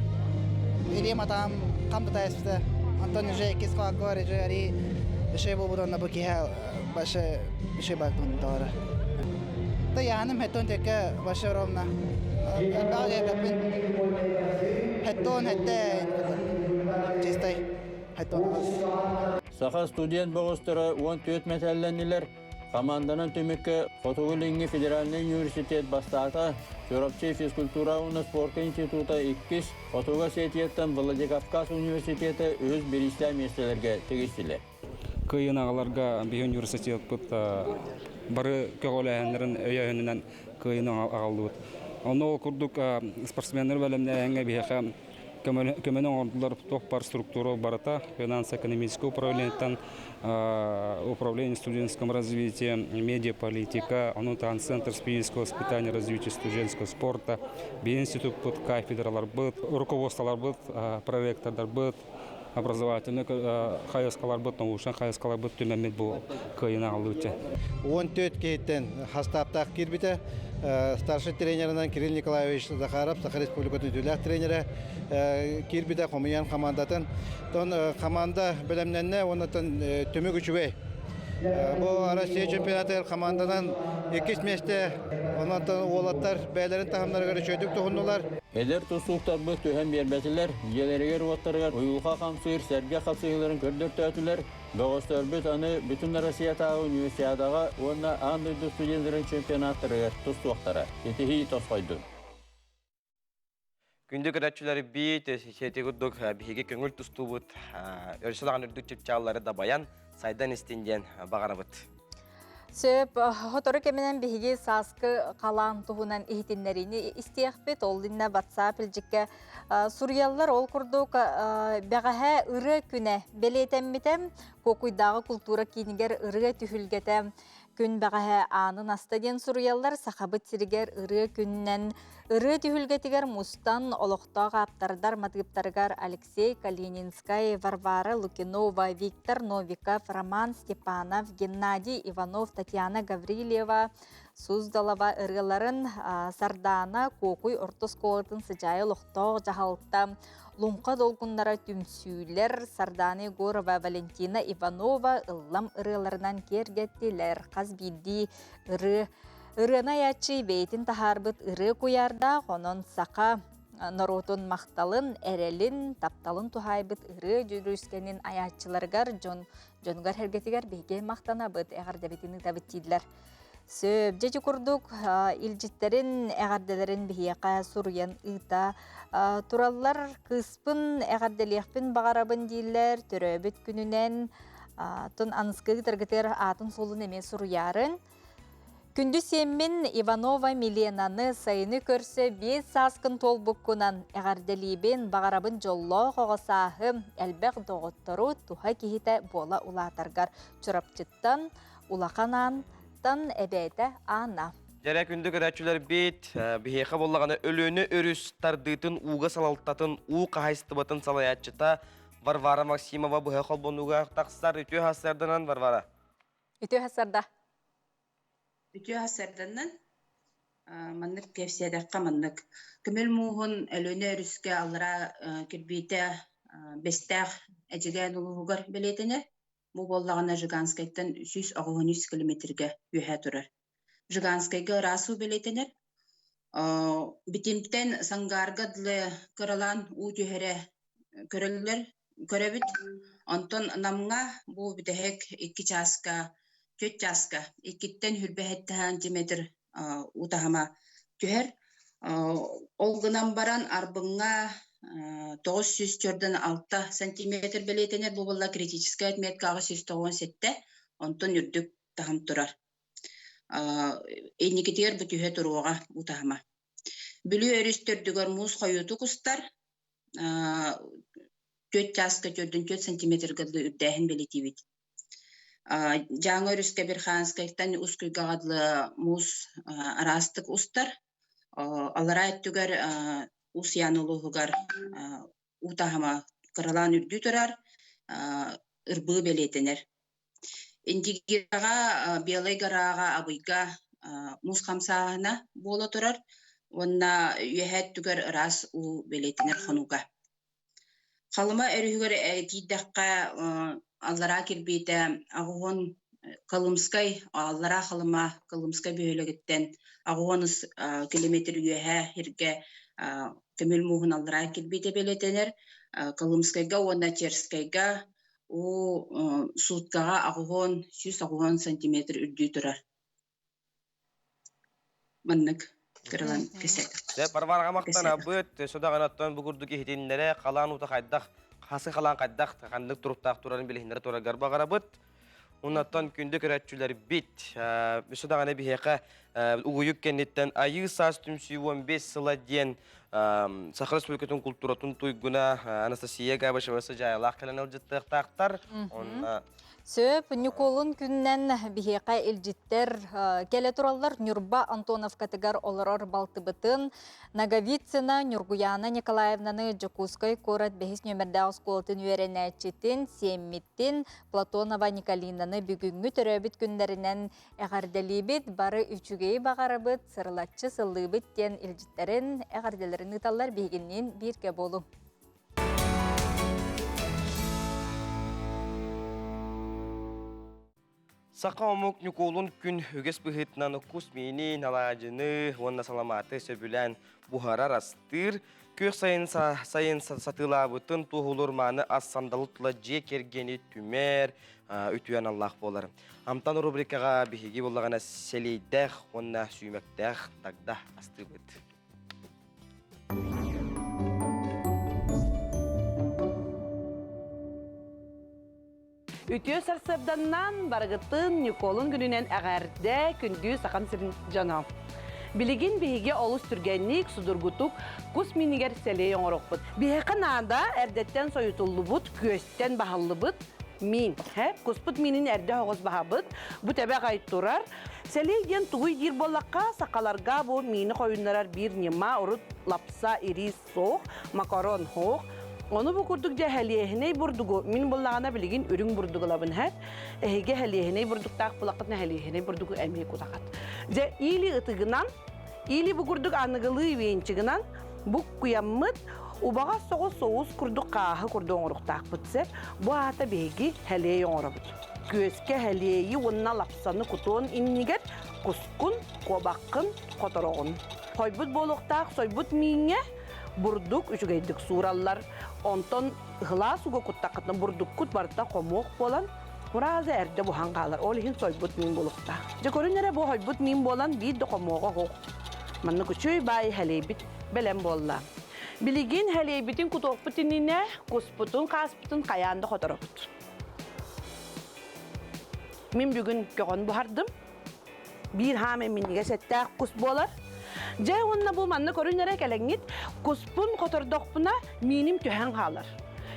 Илиим атаам хам тутаайыспыта. Антон уже иккис схваткалар уже ари үчүгэй буолбут уонна бу киһи башы үчүгэй баартын тоҕоро. Та яаным хэттон текке башы ровно. Элбэх диэбэппин. Хэттон хэтте чистай хэттон Саха студент бөҕөстөрө 14 мэтээллэннилэр. Хамаанданан түмүккэ Хотугу-Илиҥҥи федеральнай университет бастаата, Чурапчы физкультура уонна спорка института иккис, Хотугу Осетияттан Владикавказ университета үһүс бириистээх миэстэлэргэ тигистилэр. Кыайыыны аҕаларга биһи университеппыт бары көҕүлээһиннэрин өйөөһүнүнэн кыайыыны аҕаллыбыт. Онно ол курдук спортсменнары бэлэмнээһиҥҥэ биһиэхэ көмөнү оҥордулар туох баар структура барыта финансово-экономическое управлениеттан управление студенческим развитием, медиаполитика, ону таһынан Центр физического воспитания развития студенческого спорта, биир институппут, кафедраларбыт, руководстволарбыт, проректордарбыт. образовательный хайысхаларбыт, научнай хайысхаларбыт түмэммит бу кыайыыны аҕаллыбыт. 14 киһиттэн хастааптаах киирбитэ. Старший тренерынан Кирилл Николаевич Захаров, Саха Республикатын үтүөлээх тренерэ киирбитэ хомуйан командатын. Тон команда бэлэмнэннэ уонна түмүк үчүгэй. Бу Россия чемпионатыгар команданан иккис миэстэ, онон уолаттар бэйэлэрин таһымнарыгар үчүгэйдик туһуннулар. Эдэр тустууктарбыт түһэн биэрбэтилэр, дьиэлэригэр-уоттарыгар уйулҕа хамсыыр сэргэ хапсыһыыларын көрдөртөөтүлэр. Бөҕөстөрбүт аны Бүтүн Россиятааҕы универсиадаҕа уонна аан дойду студеннарын чемпионаттарыгар тустуохтара. Ситиһии тосхойдун. Күндү көрөөччүлэрбит, сети курдук биһиги көҥүл тустуубут өрсө даҕаны үрдүк чыпчааллары дабайан, сайдан истин диэн баҕарабыт. Сөп, сотору кэминэн биһиги сааскы халаан туһунан иһитиннэриини истиэхпит. Ол иннэ WhatsApp илдьиккэ суруйаллар. Ол курдук бэҕэһээ ырыа күнэ бэлиэтэммитэ. Куокуйдааҕы култуура киинигэр ырыа түһүлгэтэ Күн бэҕэһээ аанын аста диэн суруйаллар Сахабыт сиригэр ырыа күнүнэн ырыа түһүлгэтигэр мустан олохтоох ааптардар матыыптарыгар Алексей Калининскай, Варвара Лукинова, Виктор Новиков, Роман Степанов, Геннадий Иванов, Татьяна Гаврильева, Суздалова ырыаларын Сардаана Куокуй орто оскуолатын сыдьаайа олохтоох дьаһалта Луҥха долгуннара түмсүүлэр Сардаана Егорова, Валентина Иванова ыллам ырыаларынан киэргэттилэр. Хас биирдии ырыа ырыаны айааччы бэйэтин таһаарбыт ырыа куйаардаах, онон саха норуотун махталын, эрэлин, тапталын туһаайбыт ырыа дьүрүскэнин айааччыларыгар дьон дьонугар-сэргэтигэр биһиги махтанабыт, эҕэрдэбитин ыытабыт дииллэр. Сөп, дьэ курдук илдьиттэрин, эҕэрдэлэрин биһиэхэ суруйан ыыта тураллар. Кыыспын эҕэрдэлиэхпин баҕарабын дииллэр, төрөөбүт күнүнэн тун аныскы ыытаргытыгар аатын-суолун эмиэ суруйаарын. Күндү сиэммин Иванова Миленаны сайыны көрсө 5 сааскын туолбуккунан эҕэрдэлиибин, баҕарабын дьоллоох оҕо сааһы, элбэх доҕоттору, туһа киһитэ буола улаатаргар Чурапчыттан Улахан Аантан эбээтэ Аана. Дьэрэ күндү көрөөччүлэрбит, биһиэхэ буоллаҕына Өлүөнэ өрүс тардыытын ууга салалтатын уу хаһайыстыбатын салайааччыта Варвара Максимова быһа холбонууга тахсар. Үтүө сарсыарданан, Варвара. Үтүө сарсыарда. Үтүө сарсыарданан маннык кэпсээтэххэ маннык. Көмүл мууһун Өлүөнэ өрүскэ аллараа кирбиитэ Бэстээх Эдьигээн улууһугар бэлиэтэнэр. Бу буоллаҕына Жиганскайтан 183 километрга үөһэ турар. Жиганскайга ыраас уу бэлиэтэнэр. Битимтэн Сангаарга дылы кыралаан уу түһэрэ көрөллөр, көрөбүт. Онтон Намҥа бу бүтэһик 2 чааска, 4 чааска иккиттэн хүрбэһэттэ сантиметр уу таһыма түһэр. Ол гынан баран Арбыҥҥа 946 сантиметр бэлиэтэнэр, бу буолла критическай отметка 897, онтон үрдүк таһым турар. Инникитигэр бу түһэ туруоҕа уу таһыма. Бүлүү өрүс төрдүгэр муус хойуутук устар, 4 чааска 4 сантиметрга дылы үрдээһин бэлиэтиибит. Дьааҥы өрүскэ Верхоянскайтан Усть-Куйгаҕа дылы муус араастык устар. Аллараа өттүгэр Уус-Ян улууһугар уу таһыма кыралаан үрдүү турар, ырбыы бэлиэтэнэр. Индигираҕа, Белай Гораҕа, Абыйга муус хамсааһына буола турар уонна үөһээ өттүгэр ыраас уу бэлиэтэнэр хонууга. Халыма өрүһүгэр тиийдэххэ, аллараа кирбиитэ аҕыһуон Колымскай, аллараа Халыма Колымскай бөһүөлэгиттэн аҕыһуон километр үөһээ сиргэ көмүл мууһун аллараа кирбиитэ бэлиэтэнэр. Колымскайга уонна Черскайга уу сууткаҕа аҕыһуон 180 сантиметр үрдүү турар. Маннык кыралан кэсэт. Дьэ, Варвараҕа махтанабыт. Өссө даҕаны оттон бу курдук иһитиннэрэ халаан уута хайдах, хасы халаан хайдах, ханнык туруктаах турарын билиһиннэрэ тураргар баҕарабыт. Оннуттан күндү көрөөччүлэрбит, өссө даҕаны биһиэхэ угуйук кэнниттэн Айыы саас түмсүү 15 сыла диэн Саха Республикатын культуратын туйгуна Анастасия Габышева сыдьаайалаах кэлэн ылдьыттыахтаахтар. Онно Сөп, Ньукуолун күннэн биһиэхэ илдьиттэр кэлэ тураллар. Ньурба Антоновкатыгар олорор балтыбытын Ноговицына Ньургуяна Николаевнаны Дьокуускай куорат бэһис нүөмэрдээх оскуолатын үөрэнээччитин, сиэммитин Платонова Николинаны бүгүҥҥү төрөөбүт күннэринэн эҕэрдэлиибит, бары үчүгэйи баҕарабыт, сырылаччы сыллыыбыт диэн илдьиттэрин, эҕэрдэлэрин ыыталлар биһигинниин бииргэ буолуҥ. Саха омук Ньукуолун күн үгэс быһыытынан кус миини, алаадьыны уонна саламааты сөбүлээн буһарар астыыр. Күөх сайын, сайын сатыылаабытын туоһулуур мааны ас сандалы тула дьиэ кэргэни түмэр, үтүө аналлаах буолар. Амтан рубрикаҕа биһиги буллаҕына сэлиэйдээх уонна сүүмэктээх дагда астыыбыт. Үтүө сарсыарданнан барыгытын Ньукуолун күнүнэн эҕэрдэ, күндү Сахам сирин дьоно. Билигин биһиги олус түргэнник, судургутук кус минигэр сэлиэй оҥорохпут. Биһиэхэ наада эрдэттэн сойутуллубут, күөстэн баһыллыбыт миин. Куспут миинин эрдэ оҕус баһабыт. Бу тэбэ аҕай турар. Сэлиэй диэн тугуй диир буоллахха, сахаларга бу миини хойуннарар биир ньыма, урут лапса, ирис суох, макарон суох. Ону бу курдук дьэ хэлиэһинэй бурдугу мин буллаҕына билигин үрүҥ бурдук ылабын һэ. Эһиги хэлиэһинэй бурдуктаах булаххытына хэлиэһинэй бурдугу эмиэ кутаҕыт. Дьэ или ытыгынан, или бу курдук аныгылыы венчигынан бу куйаммыт убаҕас соҕус соус курдук хааһы курдук оҥоруохтаахпыт сөп. Бу аата биһиги хэлиэй оҥоробут. Күөскэ хэлиэйи уонна лапсаны кутуон иннигэр кускун, куобаххын хотороҕун. Хойбут буолуохтаах сойбут мииҥҥэ бурдук үчүгэйдик суураллар. Онтон ыһылаас уга куттаххытына бурдуккут барыта хомуох буолан курааза эрдэ буһан хаалар. Ол иһин сойбут миин буолуохтаах. Дьэ көрүн эрэ бу хойбут миин буолан биир да хомуоҕа суох. Маннык үчүгэй баай хэлиэйбит бэлэм буолла. Билигин хэлиэйбитин кутуохпут иннинэ куспутун, хааспытын хайаан да хоторобут. Мин бүгүн көҕөн буһардым. Биир хаамай минньигэс эттээх кус буолар. Дьэ уонна бу манна көрүн эрэ кэлэҥҥит куспун хотордохпуна мииним түһэн хаалар.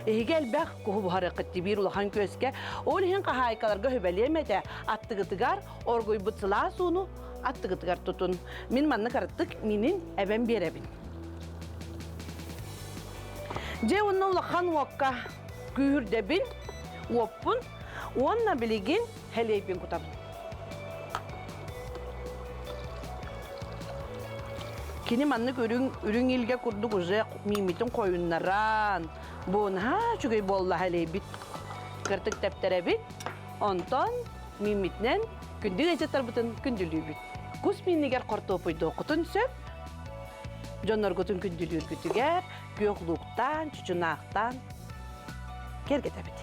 Эһиги элбэх куһу буһарыаххыт биир улахан күөскэ. Ол иһин хаһаайкаларга сүбэлиэм этэ аттыгытыгар оргуйбут сылаас ууну аттыгытыгар тутун. Мин маннык арыттык минин эбэн биэрэбин. Дьэ уонна улахан уокка күүһүрдэбин, уоппун уонна билигин хэлиэйбин кутабын. Кини маннык үрүҥ үрүҥ илгэ курдук уже мииммитин хойуннаран, бу наһаа үчүгэй буолла хэлиэйбит. Кыртык тэптэрэбит, онтон мииммитинэн күндү ыалдьыттарбытын күндүлүүбүт. Кус миинигэр хортуопуйдуоххутун сөп, дьонноргутун күндүлүүргүтүгэр күөх лууктаан, чучунаахтаан киэргэтэбит.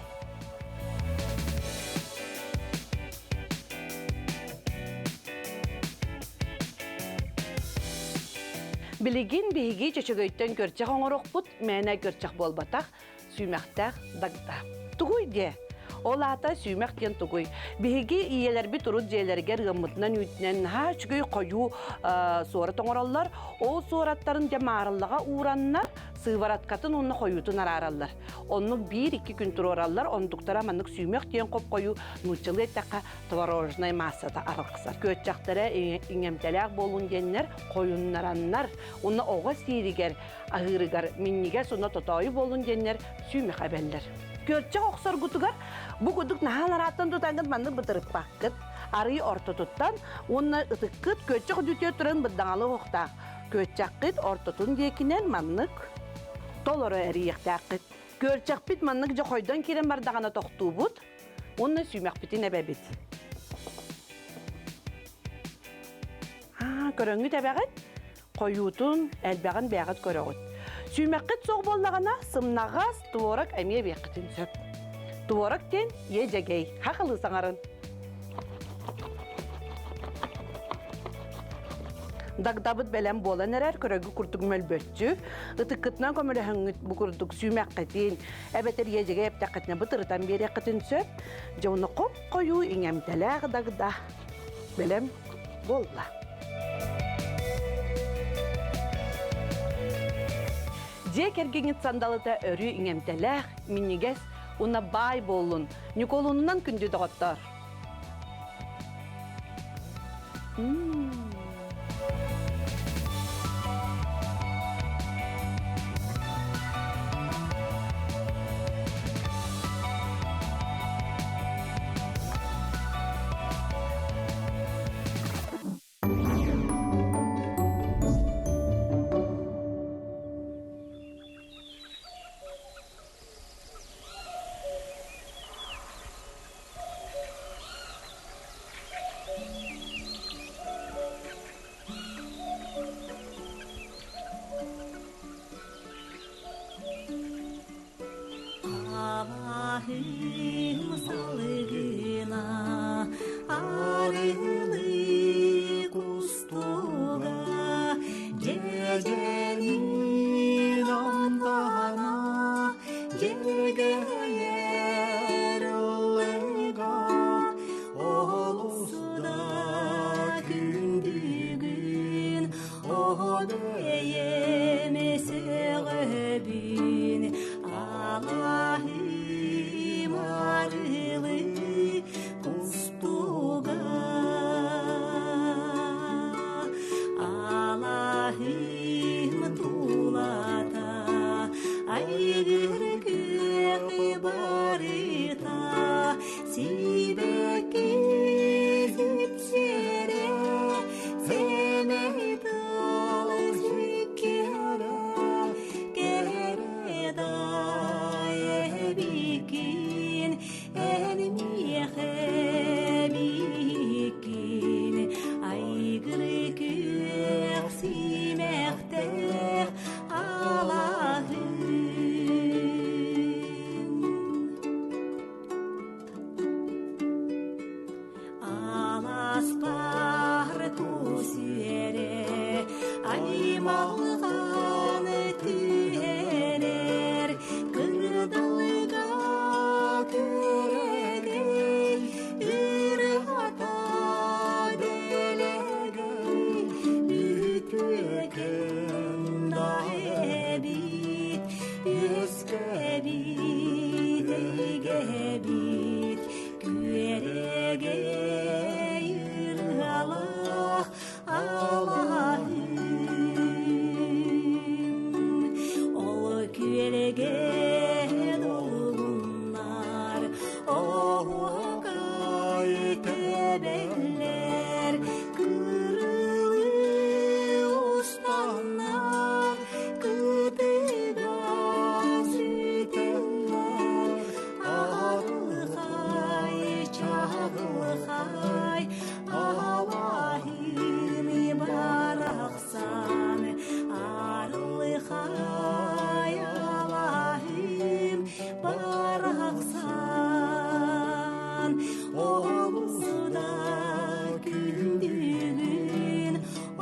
Билигин биһиги чөчөгөйтөн көрчөх оҥорохпут, мээнэ көрчөх буолбатах, сүүмэхтээх дагда. Тугуй диэ? Ол аата сүүмэх диэн тугуй? Биһиги ийэлэрбит урут дьиэлэригэр ыаммытынан үүтүнэн наһаа үчүгэй хойуу суорат оҥороллор. Ол суораттарын дьэ маарыллаҕа уураннар, сывороткатын уонна хойуутун араараллар. Оннук биир-икки күн туруораллар, онтуктара маннык сүүмэх диэн хоп-хойуу нууччалыы эттэххэ творожнай маассата арахсар. Күөччэхтэрэ иҥэмтэлээх буолун диэннэр хойуннараннар уонна оҕо сииригэр аһыырыгар минньигэс уонна тотоойу буолун диэннэр сүүмэх эбэллэр. Күөрчэх охсоргутугар бу курдук наһаа арааттан тутаҥҥыт маннык бытырыппаккыт. Арыы ортотуттан уонна ытыккыт күөрчэх үдүтүө туран бырдаҥалы оһохтоох. Күөрчэххит ортотун диэкинэн маннык толору эрийиэхтээххит. Күөрчэхпит маннык дьохойдон киирэн бардаҕына тохтуубут уонна сүүмэхпитин эбэбит. Аа, көрөҥҥүт эбэҕит? Хойуутун, элбэҕин бэйэҕит көрөҕүт. Сүүмэххит суох буоллаҕына, сымнаҕас творог эмиэ эбиэххитин сөп. Творог диэн иэдьэгэй, хахылыы саҥарын. Дагдабыт бэлэм буолан эрэр, көрөгү курдук мөлбөччү. Ытыккытынан көмөлөһөҥҥүт бу курдук сүүмэххитин, эбэтэр иэдьэгэй эптэххитинэ бытырытан биэриэххитин сөп. Дьэ уонна хоп-хойуу иҥэмтэлээх дагда бэлэм буолла. Дьиэ кэргэҥҥит сандалыта өрүү иҥэмтэлээх, минньигэс уонна баай буоллун. Ньукуолунунан күндү доҕоттоор! Алаһым салыгына арылы кустуга дьэдьэнин амтана дьэргэйэр ыллыга олус да күндүгүн Оҕо бэйэм алаһым арылы кустуга алаһым тулата айгыр күөх барыта сибэкки сипсиэрэ Сэмэй тыл сүккэрэ кэрэдай эбиккин эн миэхэ эбиккин айгыры күөх симэхтээх алаһын Аласпар кусүөрэ аймалҕан түһэрэр кырдалыга күрэгэй ырыата дэлэгэй үтүөкэн да эбит үөскэбит эйгэбит Күөрэгэй ырыалаах алаһым Ол күөрэгэй долгуннар оһуокай тэбэллэр Кырылыы устаннар кытыга сүтэллэр Арылхай, чаҕылхай, алаһыны барахсан, арылхай, алаһым барахсан, олус да күндүгүн, о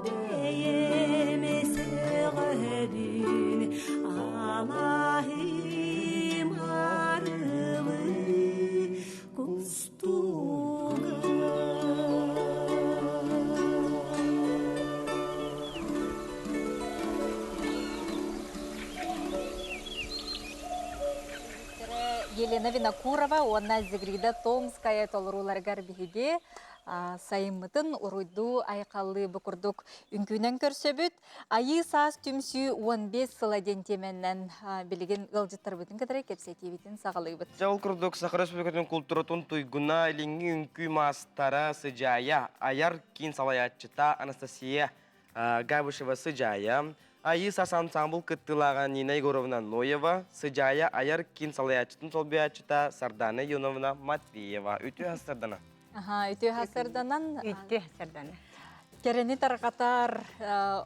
бэйэм сөҕөбүн, алаһым арылы кустуга. Елена Винокурова уонна Зигрида Томская толорууларыгар биһиги сайыммытын уруйдуу айхаллыы бу курдук үҥкүүнэн көрсөбүт. Айыы саас түмсүү 15 сыла диэн тиэмэннэн билигин ыалдьыттарбытын кытары кэпсэтиибитин саҕалыыбыт. Дьэ ол курдук Саха Республикатын култууратын туйгуна, илиҥҥи үҥкүү маастара Сыдьаайа, айар киин салайааччыта Анастасия Габышева Сыдьаайа, Айыы саас ансаамбыл кыттыылааҕа Нина Егоровна Ноева, Сыдьаайа айар киин салайааччытын солбуйааччыта Сардана Ионовна Матвеева. Үтүө сардана. Аха, үтүө сарданан. Үтүө сардана. Кэрэни тарҕатар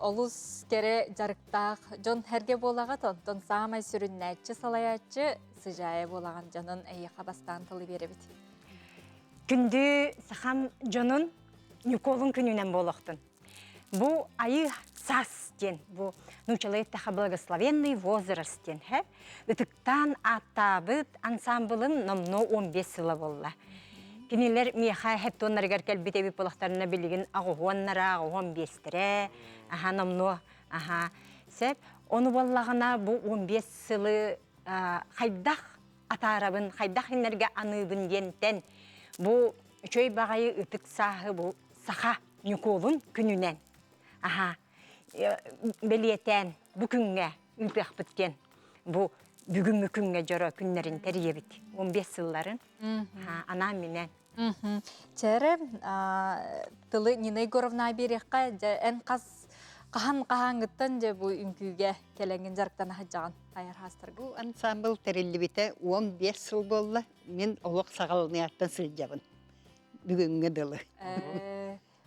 олус кэрэ дьарыктаах дьон хэргэ буолаҕыт, онтон саамай сүрүннээччи салайааччы Сыдьаайа буолаҕын дьонун эйиэхэ бастаан тылы биэрэбит. Күндү сахам дьонун Ньукуолун күнүнэн буолуохтун. Бу айыы саас диэн, бу нуучалыы эттэхэ благословенный возраст диэн, хэ? Ытыктаан ааттаабыт ансамблым номнуо 15 сыла буолла. Кинилэр миэхэ хептуоннарыгар кэлбит эбит буолахтарына билигин аҕыһуоннара, аҕыһуон биэстэрэ, аха номнуо, аха, сеп. Ону буоллаҕына бу 15 сылы хайдах атаарабын, хайдах иннэргэ аныыбын диэнтэн бу үчүгэй баҕайы ытык сааһы бу саха Ньукуолун күнүнэн аха бэлиэтээн бу күҥҥэ ыытыахпыт диэн бу бүгүҥҥү күҥҥэ дьоро күннэрин тэрийэбит 15 сылларын анаан минээн Чэрэ тылы Нина Егоровна биэриэххэ дьэ эн хас хаһан хаһааҥҥыттан дьэ бу үҥкүүгэ кэлэҥҥин дьарыктана сылдьаҕын айар хаастарга Бу ансамбл тэриллибитэ 15 сыл буолла. Мин олох саҕаланыахтан сылдьабын. Бүгүҥҥэ дылы.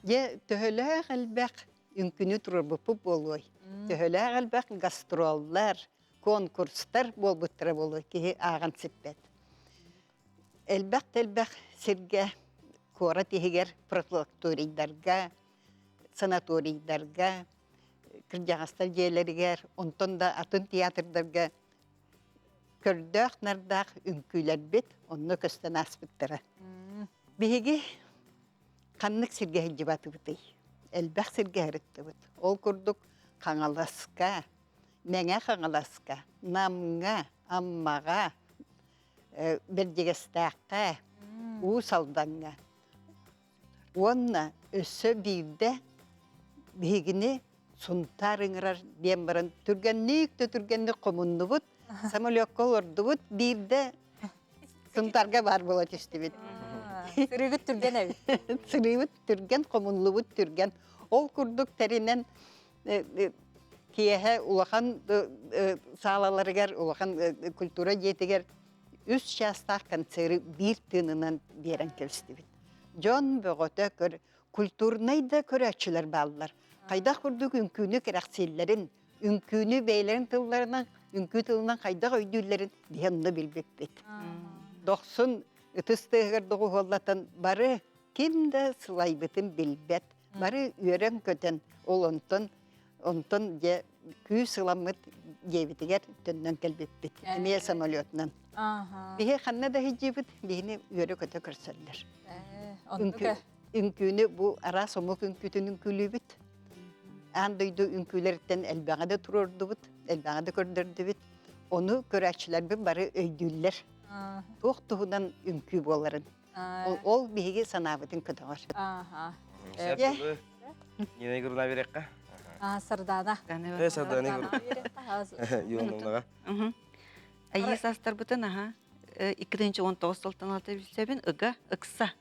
Дьэ төһөлөөх элбэх үҥкүүнү туруорбуппут буолуой? Төһөлөөх элбэх гастроллар, конкурстар буолбуттара буолуой киһи ааҕан сиппэт. Элбэх да элбэх сиргэ, куорат иһигэр профилакторийдарга, санаторийдарга, кырдьаҕастар дьиэлэригэр, онтон да атын театрдарга көрдөөх-нардаах үҥкүүлэрбит онно көстөн ааспыттара. Биһиги ханнык сиргэ сылдьыбатыбытый? Элбэх сиргэ сырыттыбыт. Ол курдук Хаҥаласка, Мэҥэ Хаҥаласка, Намҥа, Аммаҕа, Бэрдьигэстээххэ, Уус Алдаҥҥа. Уонна өссө биирдэ биһигини Сунтаар ыҥырар диэн баран түргэнник да түргэнник хомуннубут, самолекка олордубут, биирдэ Сунтаарга баар буола түстүбүт. Сырыыбыт түргэн эбит. Сырыыбыт түргэн, хомуллубут түргэн. Ол курдук тэринэн киэһэ улахан саалаларыгар, улахан культура дьиэтигэр үс чаастаах концеры биир тыынынан биэрэн кэбистибит. Дьон бөҕөтө көр, культурнай да көрөөччүлэр бааллар. Хайдах курдук үҥкүүнү кэрэхсииллэрин, үҥкүүнү бэйэлэрин тылларынан, үҥкүү тылынан хайдах өйдүүллэрин биһи онно билбиппит. Дохсун ытыс тыаһыгар доҕуһуоллатан бары ким да сылайбытын билбэт, бары үөрэн-көтөн ол онтон онтон дьэ күүс ыламмыт дьиэбитигэр төннөн кэлбиппит эмиэ самолетунан. Биһи ханна да сылдьыбыт биһини үөрэ-көтө көрсөллөр. Үҥкүүнү бу араас омук үҥкүүтүн үҥкүүлүүбүт. Аан дойду үҥкүүлэриттэн элбэҕи да туруордубут, элбэҕи да көрдөрдүбүт. Ону көрөөччүлэрбит бары өйдүүллэр. Туох туһунан үҥкүү буоларын. Ол биһиги санаабытын көтөҕөр. Сөп Нина Егоровна берекка. Сардана. Э, Сардана Егоровна. Юнумнаға. Айыы састарбытын аха 2019 сылтан алта билсэбин ыга ыкса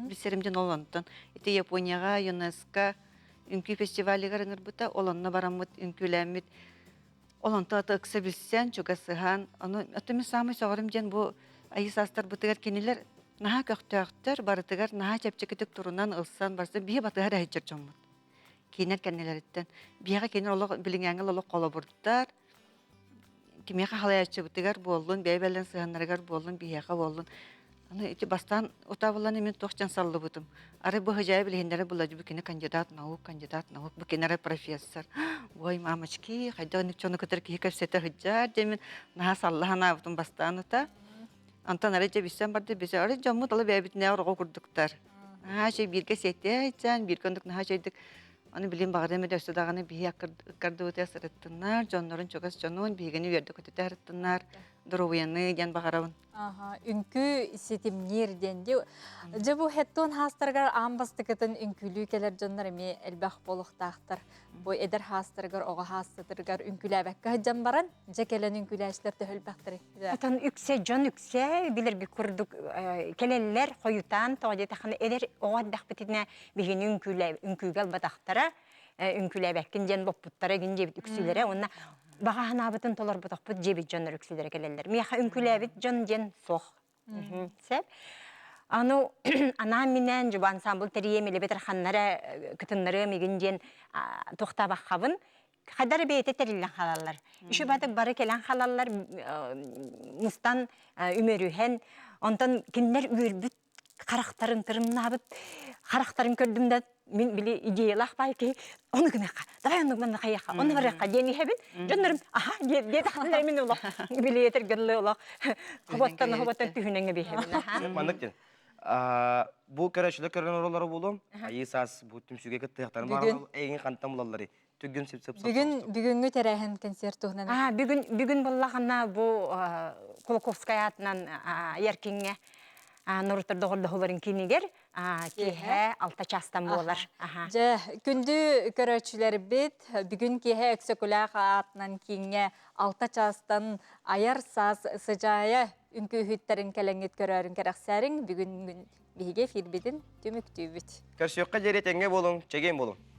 билсеримден ол онтон ити Японияға ЮНЕСКО үҥкүү фестивалыгар ыҥырбыта ол онно бараммыт үҥкүүлээммит ол онто аты ыкса билсэн чугасыһан ону аты мин саамай сөҕөрүм диэн бу айыы саастарбытыгар кинилэр наһаа көхтөөхтөр барытыгар наһаа чэпчэкитик турунан ылсан барсан биһи батыһар эһиччэр дьоммут кинилэр кэннилэриттэн биһиэхэ кинилэр олох билиҥээҥҥэ олох холобурдар кимиэхэ халайааччыбытыгар буоллун, бэйэ-бэлэн сыһаннарыгар буоллун, биһиэхэ буоллун. Аны ити бастаан утаабыллан мин туох дьон саллыбытым. Арай бу хыдьайа билиһиннэрэ була бу кини кандидат наук, кандидат наук, бу кини профессор. Ой, мамочки, хайдах ник чону кытары киһи кэпсэтэ сылдьар диэмин наһаа салла санаабытым бастаан ута. Антон арай дьэ билсэн барды, билсэн, арай дьоммут ала бэйэбитинээҕэр оҕо курдуктар. Наһаа чэй бииргэ сиэтэ сылдьан, бииргэ оннук наһаа чэйдик Аны билин баҕарыам этэ өссө даҕаны биһи ыккардыбытыгар сырыттыннар, дьоннорун чугас дьонун биһигини үөрдэ-көтүтэ сырыттыннар, доруобуйаны диэн баҕарабын. Үҥкүү ситимниир диэн. Дьэ бу хеттон хаастарыгар аан бастакытын үҥкүүлүү кэлэр дьоннор эмиэ элбэх буолуохтаахтар. Бу эдэр хаастарыгар, оҕо хаастатырыгар үҥкүүлээбэккэ сылдьан баран, дьэ кэлэн үҥкүүлээччилэр төһө элбэхтэрий? Отон үксэ дьон үксэ билэрги курдук кэлэллэр хойутаан тоҕо диэтэххинэ эдэр оҕо эрдэхпитинэ биһигини үҥкүүгэ ылбатахтара үҥкүүлээбэккин диэн боппуттара гин диэбит үксүлэрэ уонна баҕа санаабытын толорботохпут диэбит дьоннор үксүлэрэ кэлэллэр миэхэ үҥкүүлээбит дьон диэн суох сеп Ану анаан-минээн дьуба ансамбл тэрийиэм илэбэтэр ханнара кытыннарыам игин диэн туохтаабаххабын Хайдары бэйэтэ тэриллэн халаллар. Үчү батык бары кэлэн халаллар, мустан үмөрүһэн, онтон кинилэр үөрбүт харахтарын тырымнаабыт харахтарын көрдүм да мин били идеялаах баай киһи ону гыныахха давай оннук манна хайыахха онно барыахха диэн иһэбин дьоннорум аха диэтэхтинэ мин олох били этэргэнлэ олох хоботтон хоботтон түһүнэҥҥэ биһэбин Маннык диэн бу көрөөччүлэр көрөн олороллоро буолуом айыы саас бу түмсүүгэ кыттыахтарын баҕараллар эйигин хантан булалларый? Түргэн сып сып Бүгүн бүгүҥҥү тэрээһин концерт туһунан. А бүгүн бүгүн буллаҕына бу Кулаковскай аатынан Яркиҥҥэ норуттар доҕордоһууларын киинигэр киэһэ алта чаастан буолар. Дьэ, күндү көрөөччүлэрбит, бүгүн киэһэ Өксөкүлээх аатынан кииҥҥэ алта чаастан айар саас сыдьаайа үҥкүүһүттэрин кэлэҥҥит көрөөрүн кэрэхсээриҥ. Бүгүн биһиги эфирбитин түмүктүүбүт. Көрсүөххэ диэри тэҥҥэ буолуҥ, чэгиэн буолуҥ.